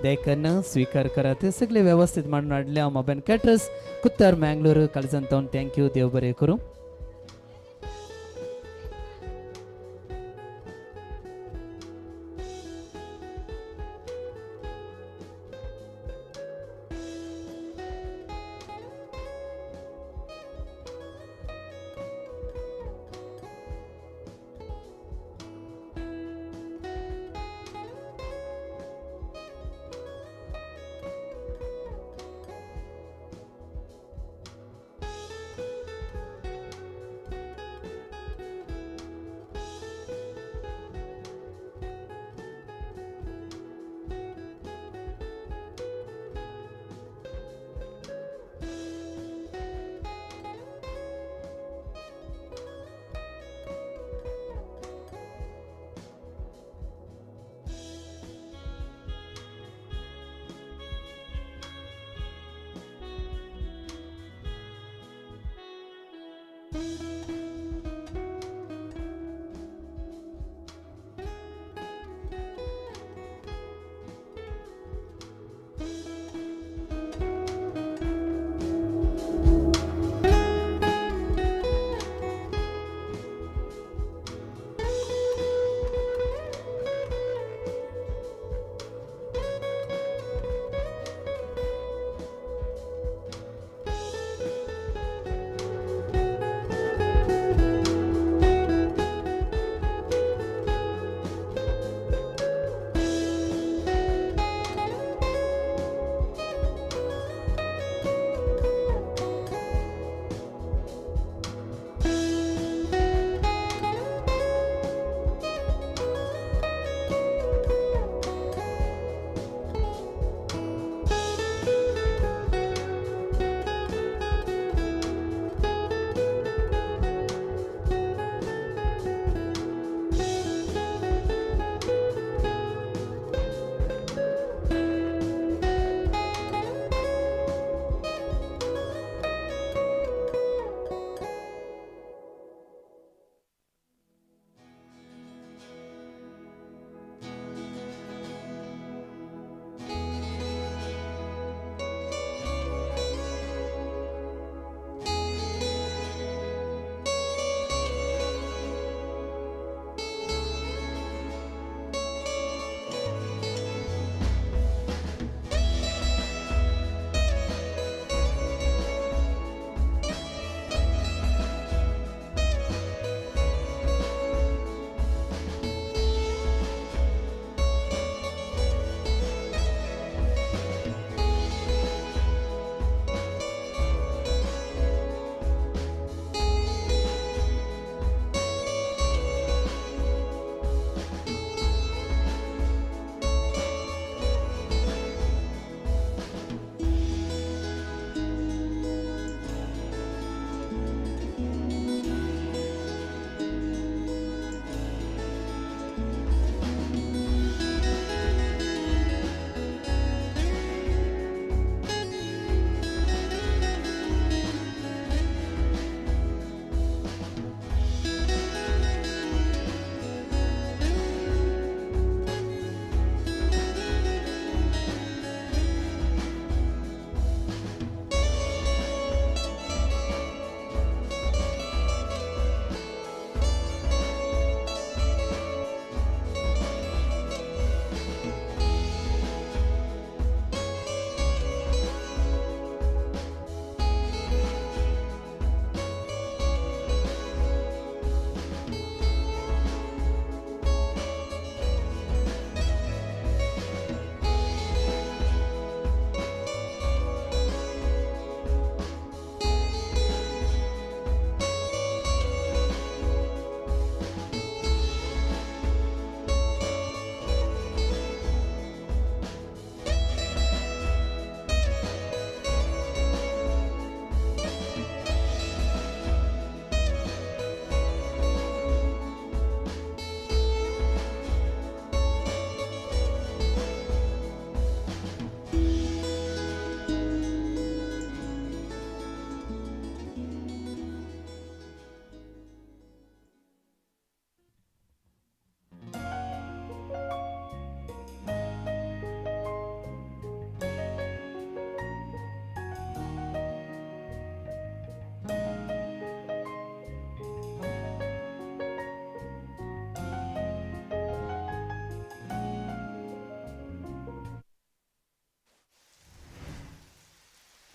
ದೇಕನ್ನು ಸ್ವೀಕಾರ करात. सगळे व्यवस्थित म्हणून हाडल्या Mobin caterers कुत्तार Mangalore काळजांतून thank you. देव बरें करूं.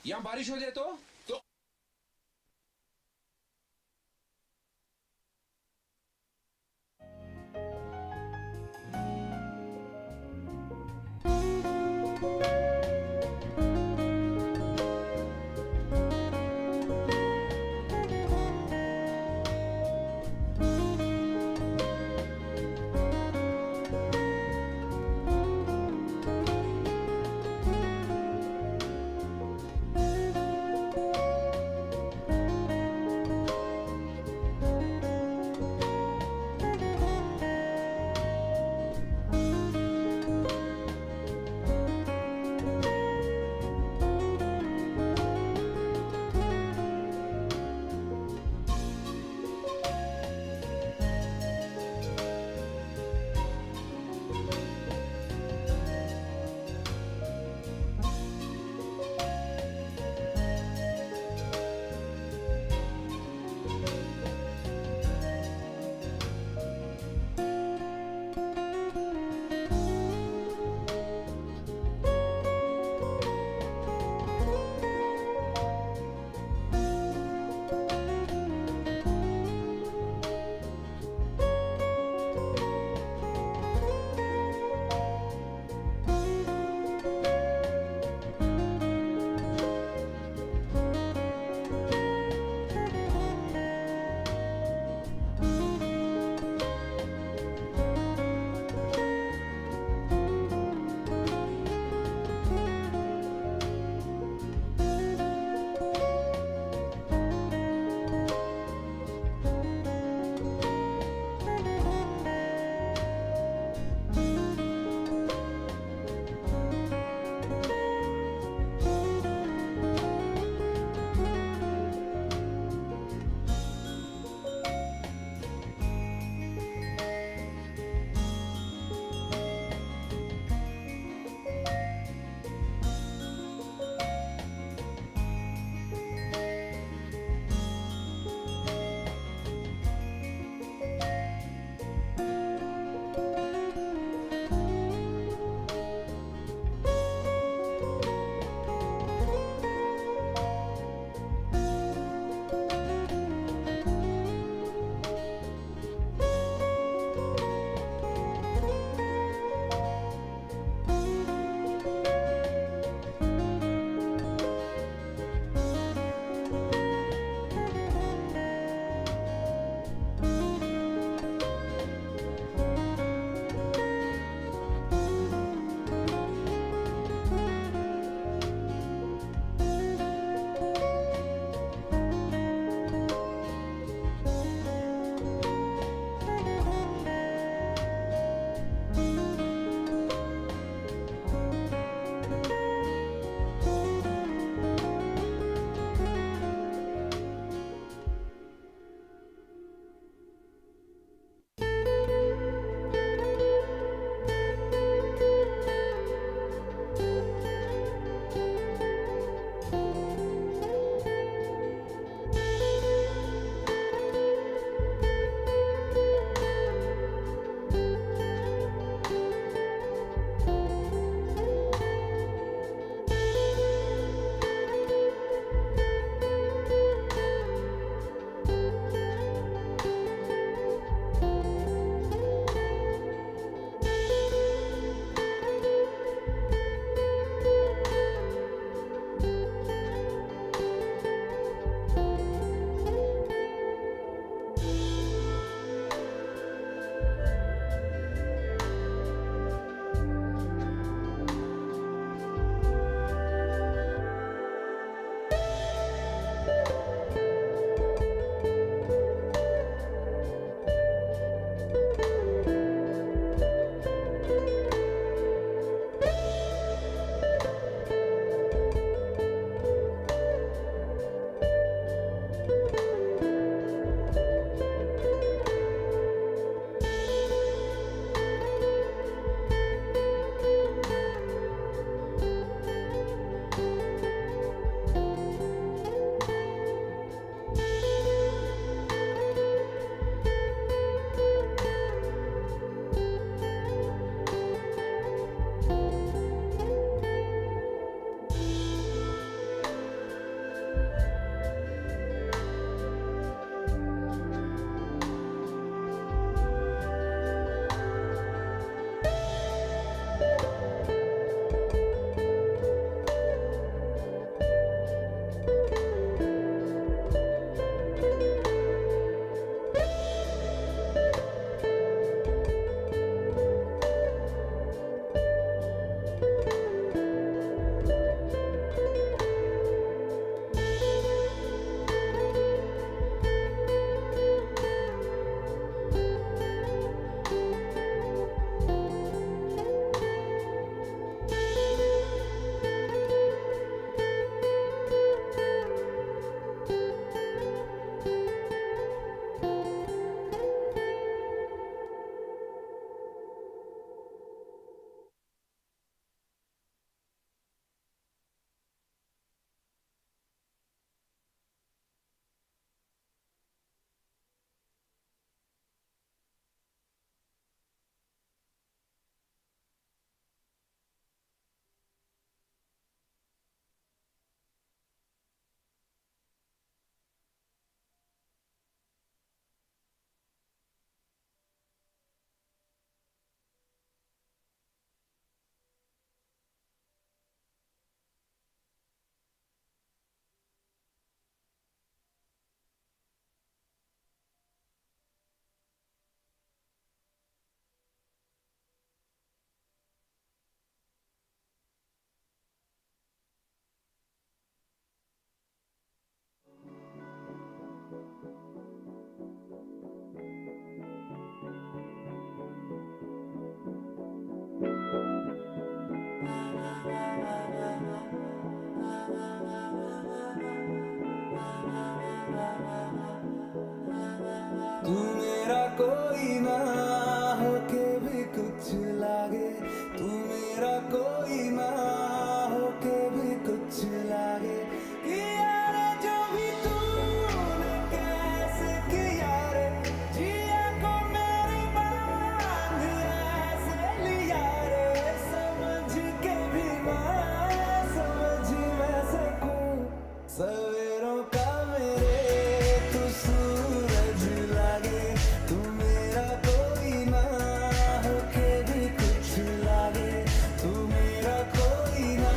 यहाँ बारिश हो जाए तो मेरा कोई ना होके भी कुछ लागे, तू मेरा कोई ना होके भी कुछ लागे। किया रे जो भी तूने कैसे किया रे, जिया को मेरे बांध ऐसे लिया रे, समझ के भी मैं समझ मैं सकूं सवेरों का मेरे तू सूरज लागे, तू मेरा कोई ना होके भी कुछ लागे, तू मेरा कोई ना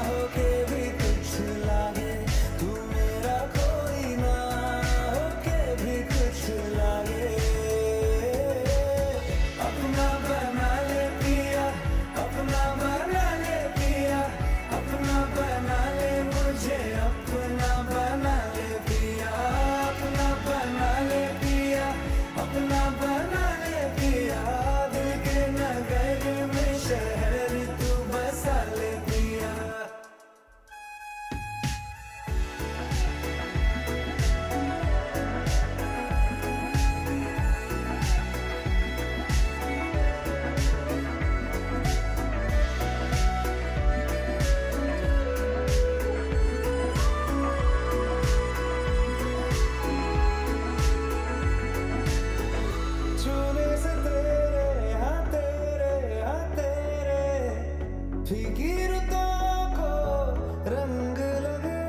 होके भी कुछ लागे, तू मेरा कोई ना होके भी कुछ लागे। अपना बना ले पिया, अपना बना ले पिया, अपना बना ले मुझे, अपना बना ले पिया, अपना बना ले पिया, अपना बना ले पिया, दिल के नगर में शहर तू बसा ले पिया। छूने से तेरे हाँ तेरे हाँ तेरे फीकी रुतों को रंग लगे,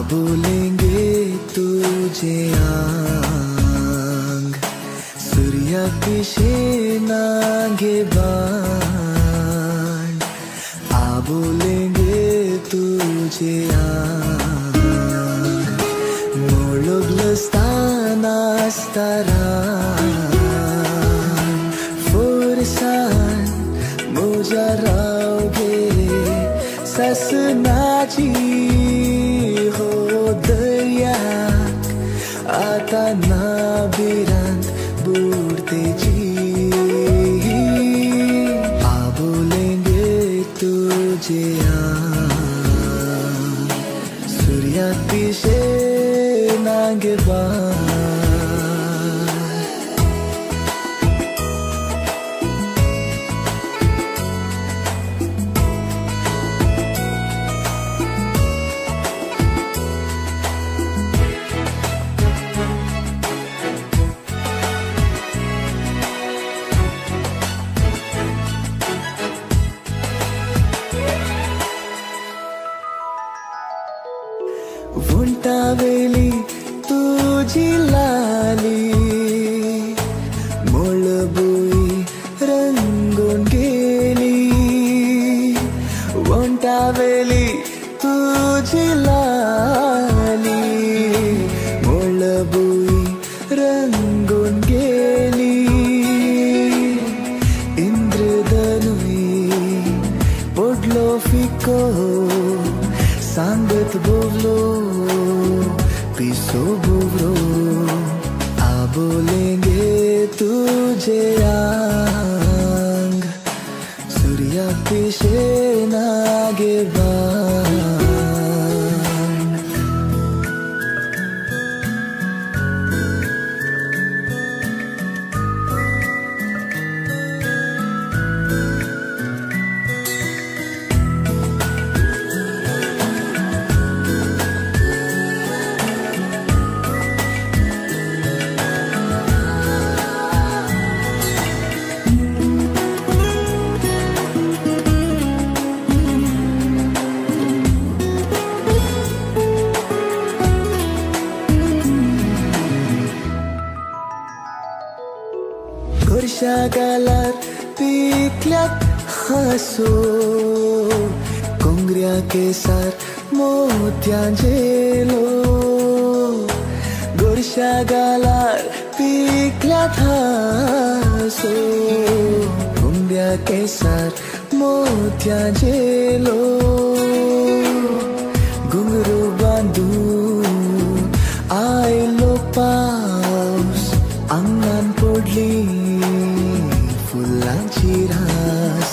बोलेंगे तुझे आंग, सूर्या पिशे नागे बाण, आ बोलेंगे तुझे आंग, मोळोगलस्तान आसतारान, फोरसान मुजा राव गेले ससनाची हो दर्याक आता ना भिरांत बुडतेची, आ बोलेंगे तुझे आंग, सूर्या पिशे नागे बाण। उंटावेली तुझी लाली, मोळबुई रंगून गेली, उंटावेली तुझी लाली, मोळबुई रंगून गेली, इंद्रधनुई पडलो फिको, सांगत बोवलो पिसो बुवरो, आ बोलेंगे तुझे आंग, सूर्या पिशें ना गे बाण. गालात पिकल्यात हांसो कोंगऱ्या केसार मोत्यां झेलो गोरशा गालार पिकल्यात हांसो कोंगऱ्या केसार मोत्यां झेलो घुंगरू बांदून आयलो पावस आंगान पडली फुलांची रास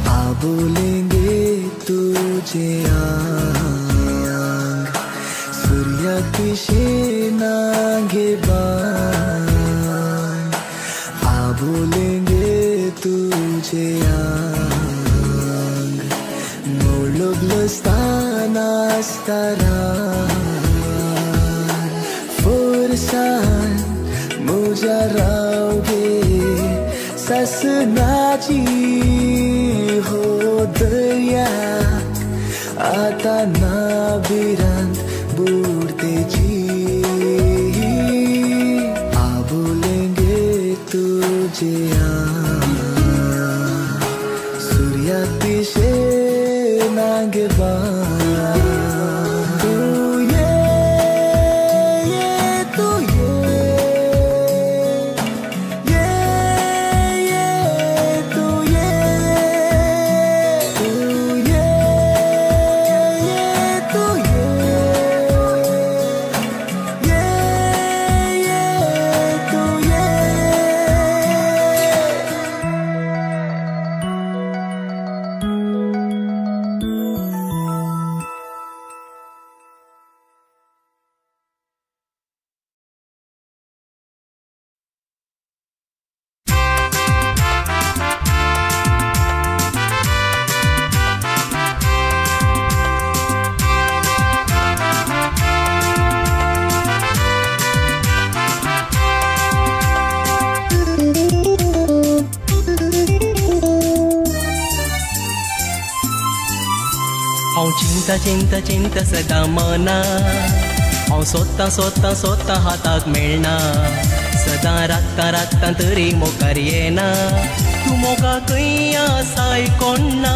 आबोलेंगे तुझे आंग सूर्या पिशें ना गे बाण आबोलेंगे तुझे आंग मोळोबलस्तान आसतारान फोर्सान म्हज्या रावगे ससनाची हो दर्या आता ना भिरांत बुडतेची आबोलेंगे तुझे आंग सूर्या पिशें ना गे बाण. तू ये तू ये चिंता चिंता चिंता सदां मना हांव सोदतां सोदतां सोदतां हाताक मेळना सदां राखतां राखतां तरी मुखार येना तूं मोगा खंय आसाय कोण ना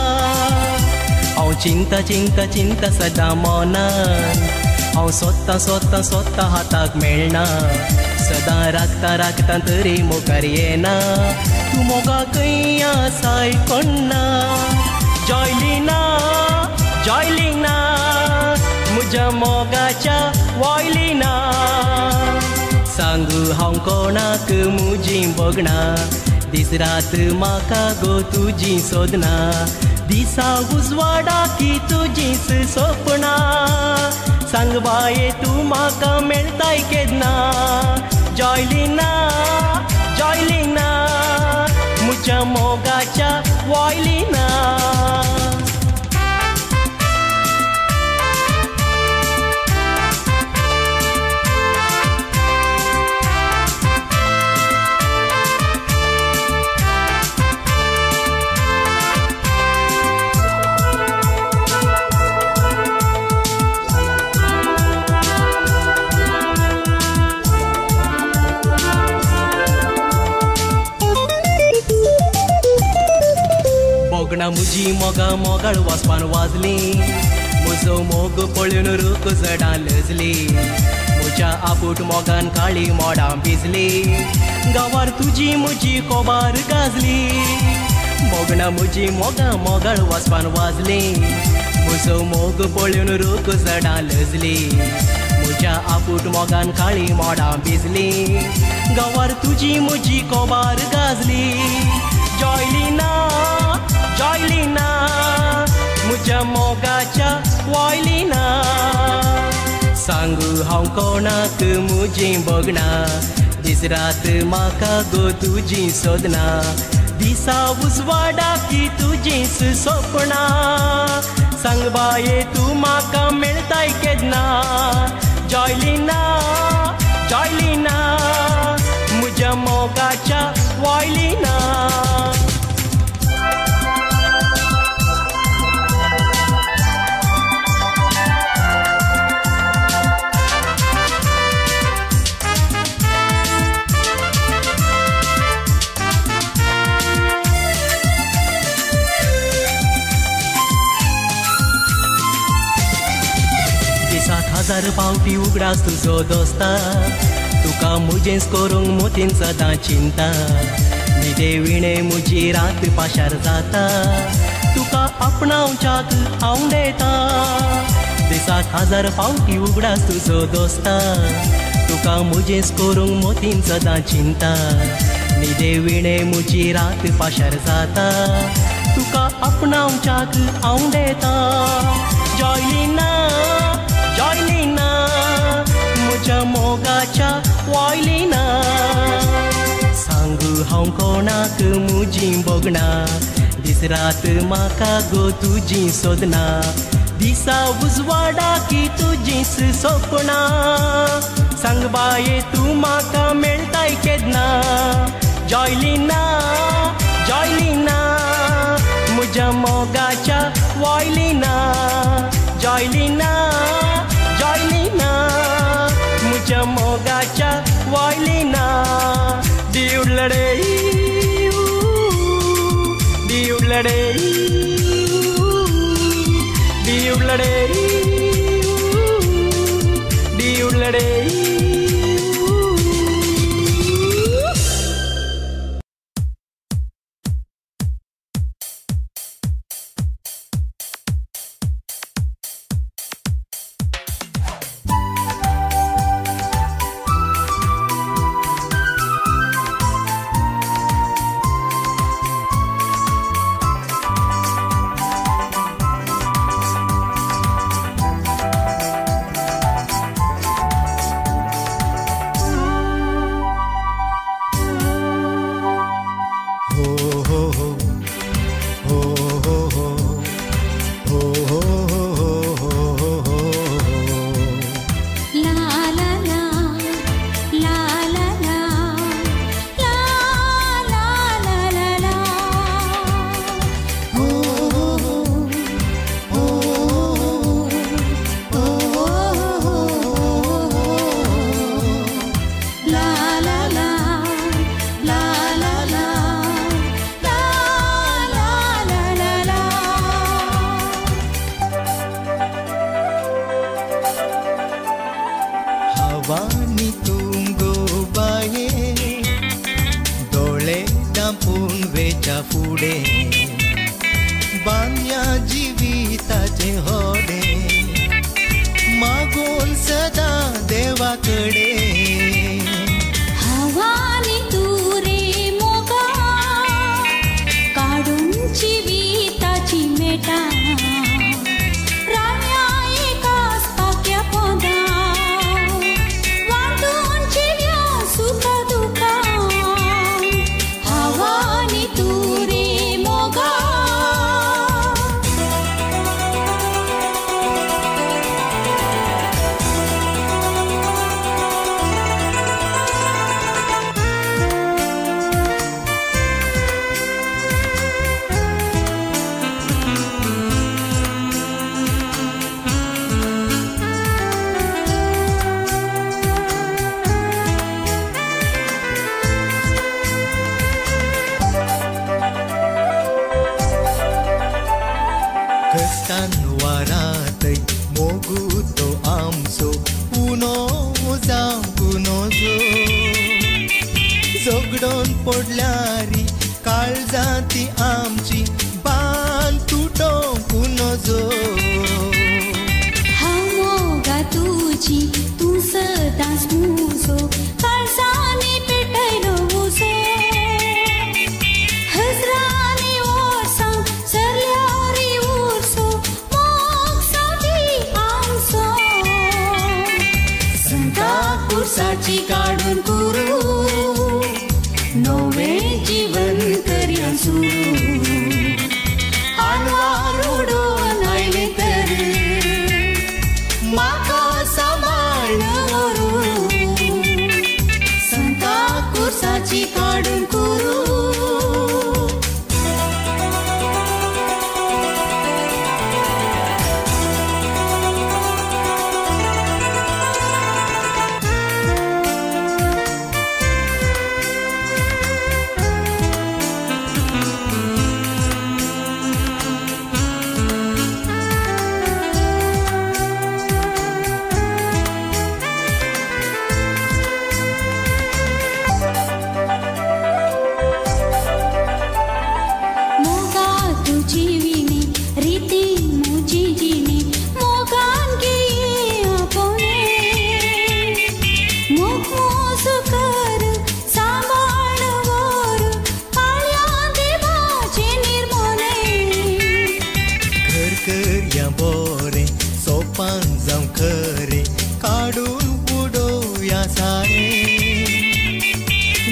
हांव चिंता चिंता चिंता सदां मनान हांव सोदतां सोदतां सोदतां हाताक मेळना सदां राखतां राखतां तरी मुखार येना तूं मोगा खंय आसाय कोण ना जॉयलिना जॉयलिना म्हज्या मोगाच्या वॉयलिना सांगू हांव कोणाक म्हजीं भोगणां दीस रात म्हाका गो तुजी सोदना दिसा उजवाडा की तुजीच सपनां सांग बाये तूं म्हाका मेळताय केन्ना जॉयलिना जॉयलिना म्हज्या मोगाच्या वॉयलिना. म्हजी मोगा मोगाळ वाजपान वाजली म्हजो मोग पळोवन रूख जडां लजली म्हज्या आपूट मोगान काळी मोडां भिजली गांवार तुजी म्हजी कोबार गाजली मोगणां म्हजी मोगा मोगाळ वाजपान वाजली म्हजो मोग पळोवन रूख जडां लजली म्हज्या आपूट मोगान काळी मोडां भिजली गांवार तुजी म्हजी कोबार गाजली जॉयलिना जॉयलिना मुज्या मोगाच्या वॉयलिना. सांगू हांव कोणाक मुजी बगना, दीस रात म्हाका गो तुजी सोदना, दिसा उजवाडा की तुजीच सपनां. सांग बाये तूं म्हाका मेळताय केन्ना, जॉयलिना जॉयलिना मुज्या मोगाच्या वॉयलिना. हजार पावटी उगडास तुजो दोस्ता, तुका मुजेंच करूंक मोतीन सदां चिंता, न्हिदे विणे मुजी रात पाशार जाता, तुका आपणावच्याक हांव देता. दिसाक हजार पावटी उगडास तुजो दोस्ता, तुका मुजेंच करूंक मोतीन सदां चिंता, न्हिदे विणे मुजी रात पाशार जाता, तुका आपणावच्याक हांव देता. जॉयलिना जॉयलिना मुज्या मोगाच्या वॉयलिना. सांगू हांव कोणाक मुजी बगना, दीस रात म्हाका गो तुजी सोदना, दिसा उजवाडा की तुजीच सपनां. सांग बाये तूं म्हाका मेळताय केन्ना, जॉयलिना जॉयलिना मुज्या मोगाच्या वॉयलिना. जॉयलिना जॉयलिना मुज्या मोगाच्या वॉयलिना. दिवलडे दिवलडे दिवलडे दिवलडे. पेटयलो उजो, हजरांनी वर्सां कुर्साची काडून कुरू नवे जीवन करया सुरू आनवार उडोवन आयले तर म्हाका सांबाळून व्हरू संता कुर्साची काडून कुरू.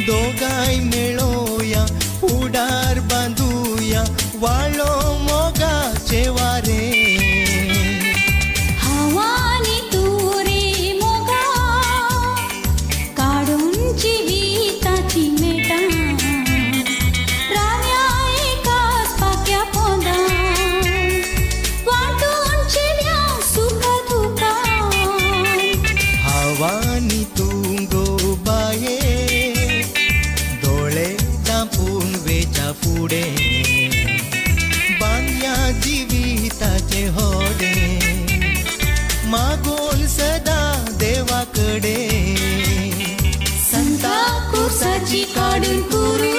दोगांय मेळोया उडार बांदुया वाळो मोगाचे वारे हांव तूं रे मोगा काडून जिविताची मेटां राव्या एकाच पाक्या पोंदा वांटून चिन्या सुख दुखां हांव तूं गो बाये फुडें बांदया जिविताचें होडें मागून सदां देवा कडेन संता कुर्साची काडून कुरू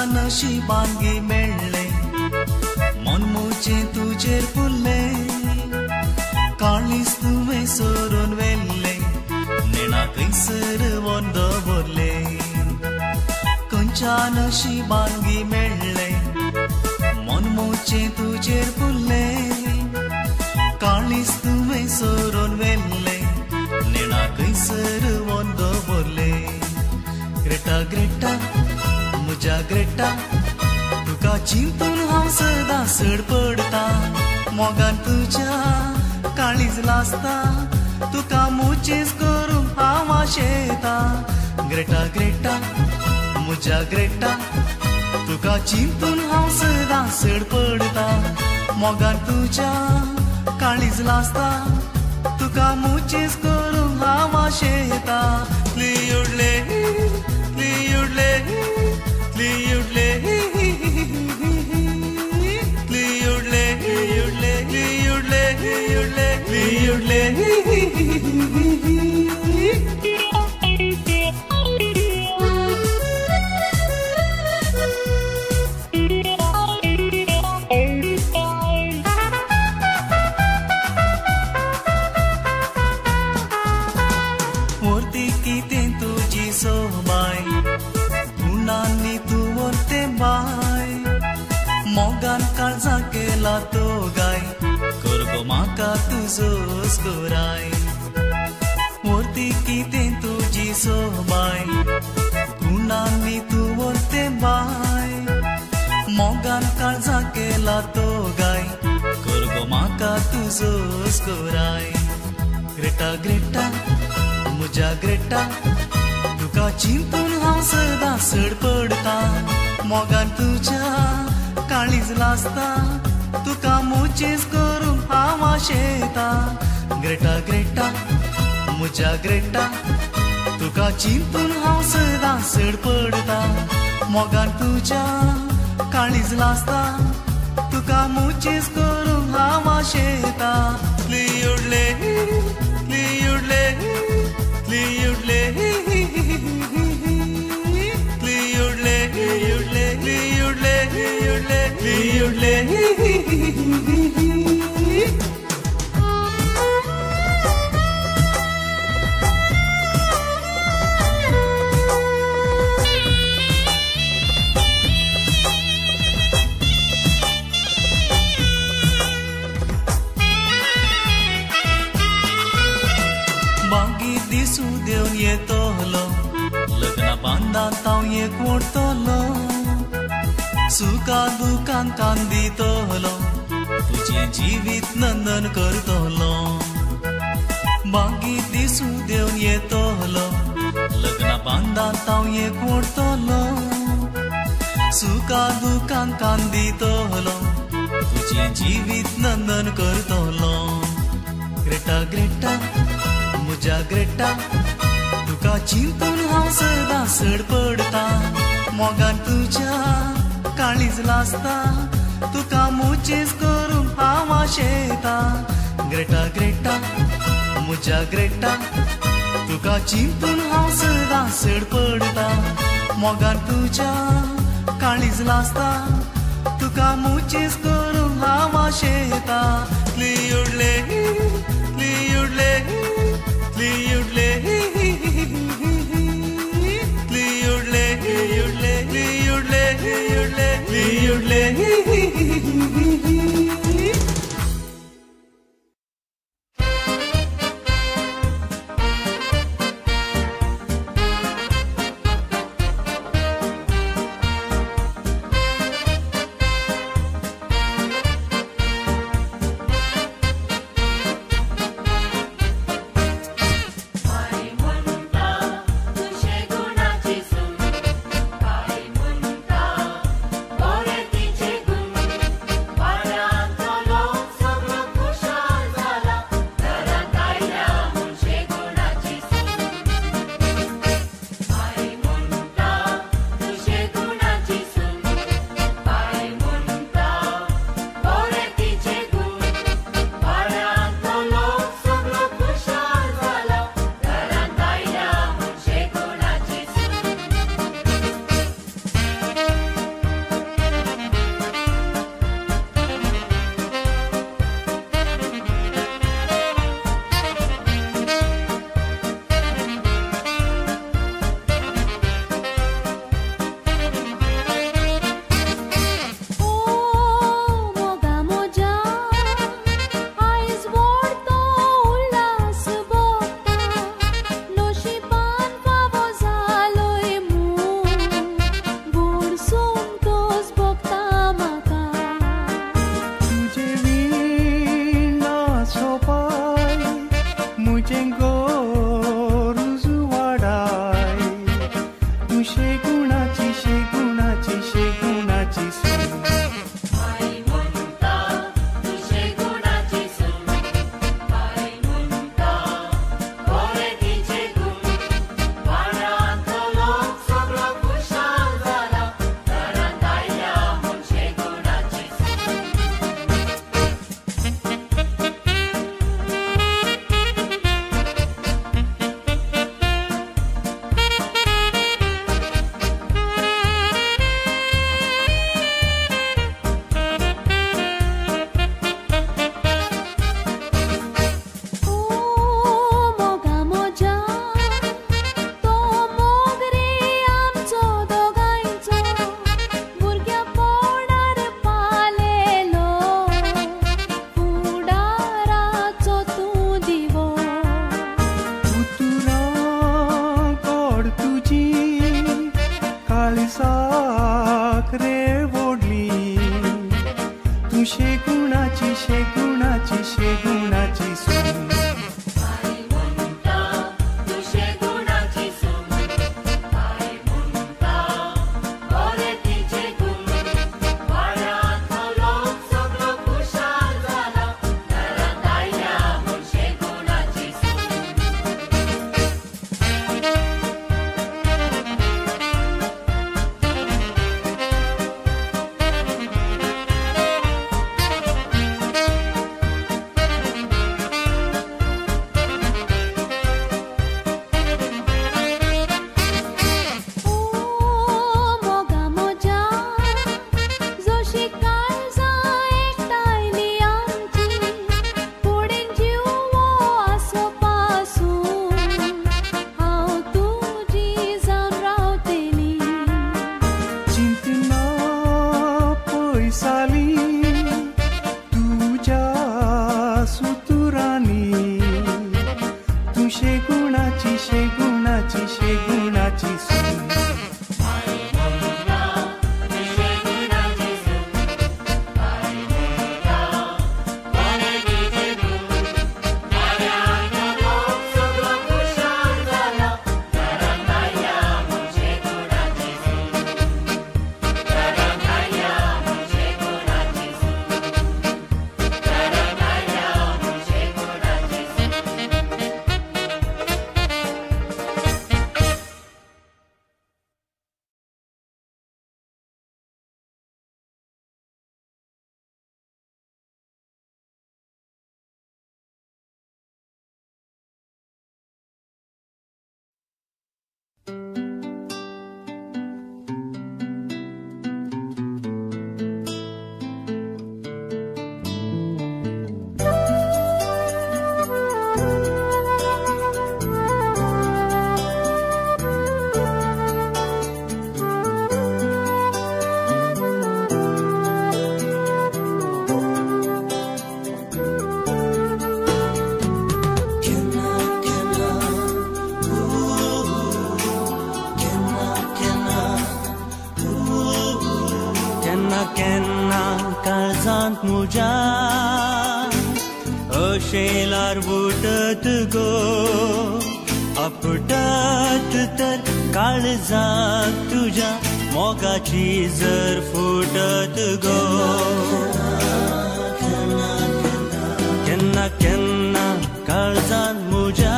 नशिबान गे मेळ्ळें मन म्हजें तुजेर फुल्लें काळीज तुवें सोरून व्हेल्लें नेणा खंयसर व्हरून दवरलें खंयच्या नशिबान गे मेळ्ळें मन म्हजें तुजेर फुल्लें काळीज तुवें सोरून व्हेल्लें नेणा खंयसर व्हरून दवरलें. ग्रेटा ग्रेटा म्हज्या ग्रेटा तुका चिंतून हांव सदां सड पडटा मोगान तुज्या काळीज लासता तुका मुचेस करूंक हांव आशेता. ग्रेटा ग्रेटा म्हज्या ग्रेटा तुका चिंतून हांव सदां सड पडटा मोगान तुज्या काळीज लासता तुका मुचेस करूंक हांव आशेता. लियुडले लियुडले लियुडले लियुडले लियुडले लियुडले लियुडले लियुडले. मूर्ती कितें तुजी सोबाय गुणांनी तूं व्हरतें बाय मोगान काळजा केला तो गाय कर गो म्हाका तुजो स्कोराय. मूर्ती कितें तुजी सोबाय गुणांनी तूं व्हरतें बाय मोगान काळजा केला तो गाय कर गो म्हाका तुजो स्कोराय. ग्रेटा ग्रेटा म्हज्या ग्रेटा तुका चिंतून हांव सदां सड पडटा मोगान तुज्या काळीज लासता तुका मुचेस करूंक हांव आशेता. ग्रेटा ग्रेटा म्हज्या ग्रेटा तुका चिंतून हांव सदां सड पडटा. मोगान तुज्या काळीज लासता तुका मुचीस करूंक हांव आशेता. लियुडले लियुडले लियुडले लियुडले लियुडले लियुडले लियुडले लियुडले. दिसू देवन येतलो लग्ना बांदात हांव एक वोडटलो सुखा दुखान कान दितलो तुजें जिवीत नंदन करतलो. मागीर दिसू देवन येतलो लग्ना बांदात हांव एक वोडटलो सुखा दुखान कान दितलो तुजें जिवीत नंदन करतलो. ग्रेटा ग्रेटा म्हज्या ग्रेटा तुका चिंतून हांव सदां सड पडटा. मोगान तुज्या काळीज लासता तुका मुचीस करूंक हांव आशेता. ग्रेटा ग्रेटा म्हज्या ग्रेटा तुका चिंतून हांव सदां सड पडटा. मोगान तुज्या काळीज लासता तुका मुचीस करूंक हांव आशेता. लियुडले लियुडले लियुडले लियुडले लियुडले लियुडले लियुडले लियुडले. शेगुणाची शेगुणाची शेगुणाची सून. केन्ना केन्ना काळजांत म्हज्या अशें लारवुटत गो आपटत तर काळजाक तुज्या मोगाची जर फुटत गो केन्ना केन्ना काळजांत म्हज्या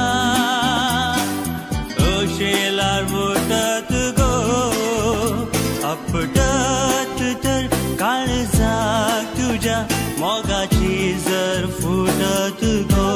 अशें लारवुटत गो आपटत तर काळजाक तुज्या मोगाची जर फुटत गो.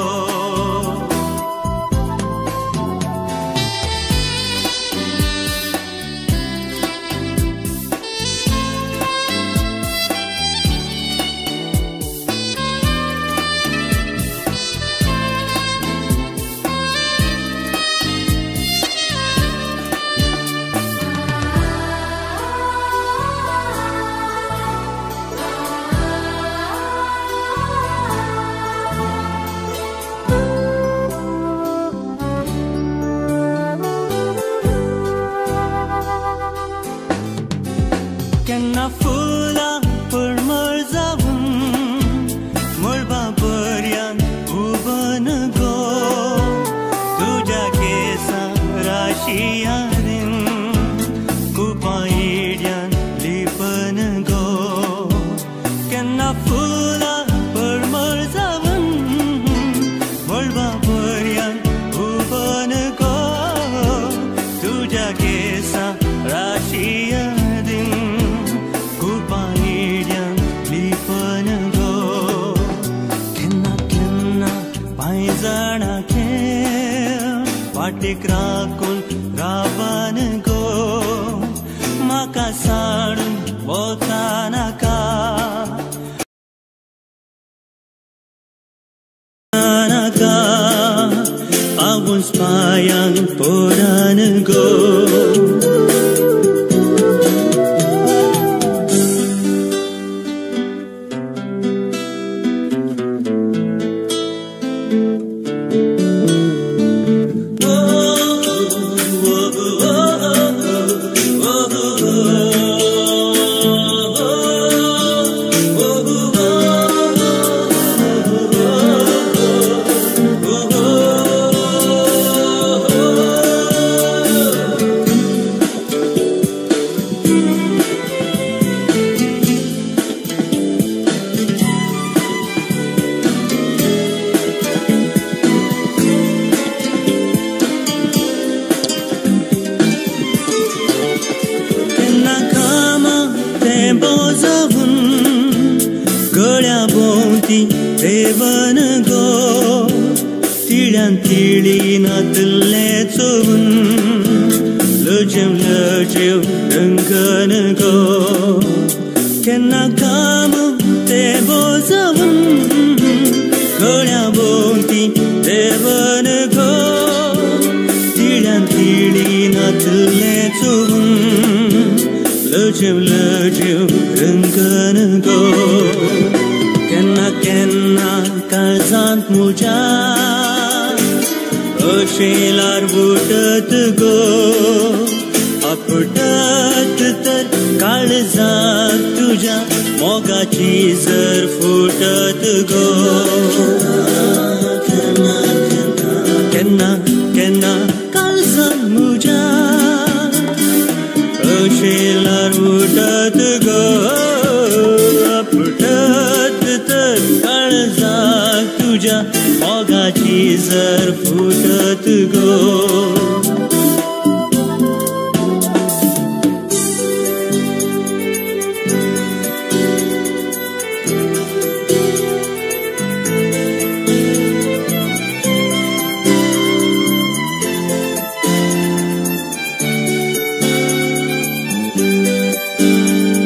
केन्ना फुलां परमळ जावन मळबा पर्यान उबन गो तुज्या केसां राशियान कुपां इड्यान लिपन गो केन्ना फुलां परमळ जावन मळबा पर्यान उबन गो तुज्या केसां राशियान वाटेक राखून रावन गो म्हाका साडून वता नाका नाका आवूस पांयांक पोरान गो. गळ्या भोंवती देवन गो तिळ्यान तिळी नातले चोवन लजेव लजेव रंगन गो केन्ना काम ते बोजावन गळ्या भोंवती देवन गो तिळ्यान तिळी नातले चोवन लजेव लजेव रंगन गो. केन्ना केन्ना काळजांत म्हज्या अशें लारवुटत गो आपटत तर काळजाक तुज्या मोगाची जर फुटत गो केन्ना केन्ना काळजांत म्हज्या अशें लारवुटत गो आपटत तर काळजाक तुज्या मोगाची जर फुटत गो.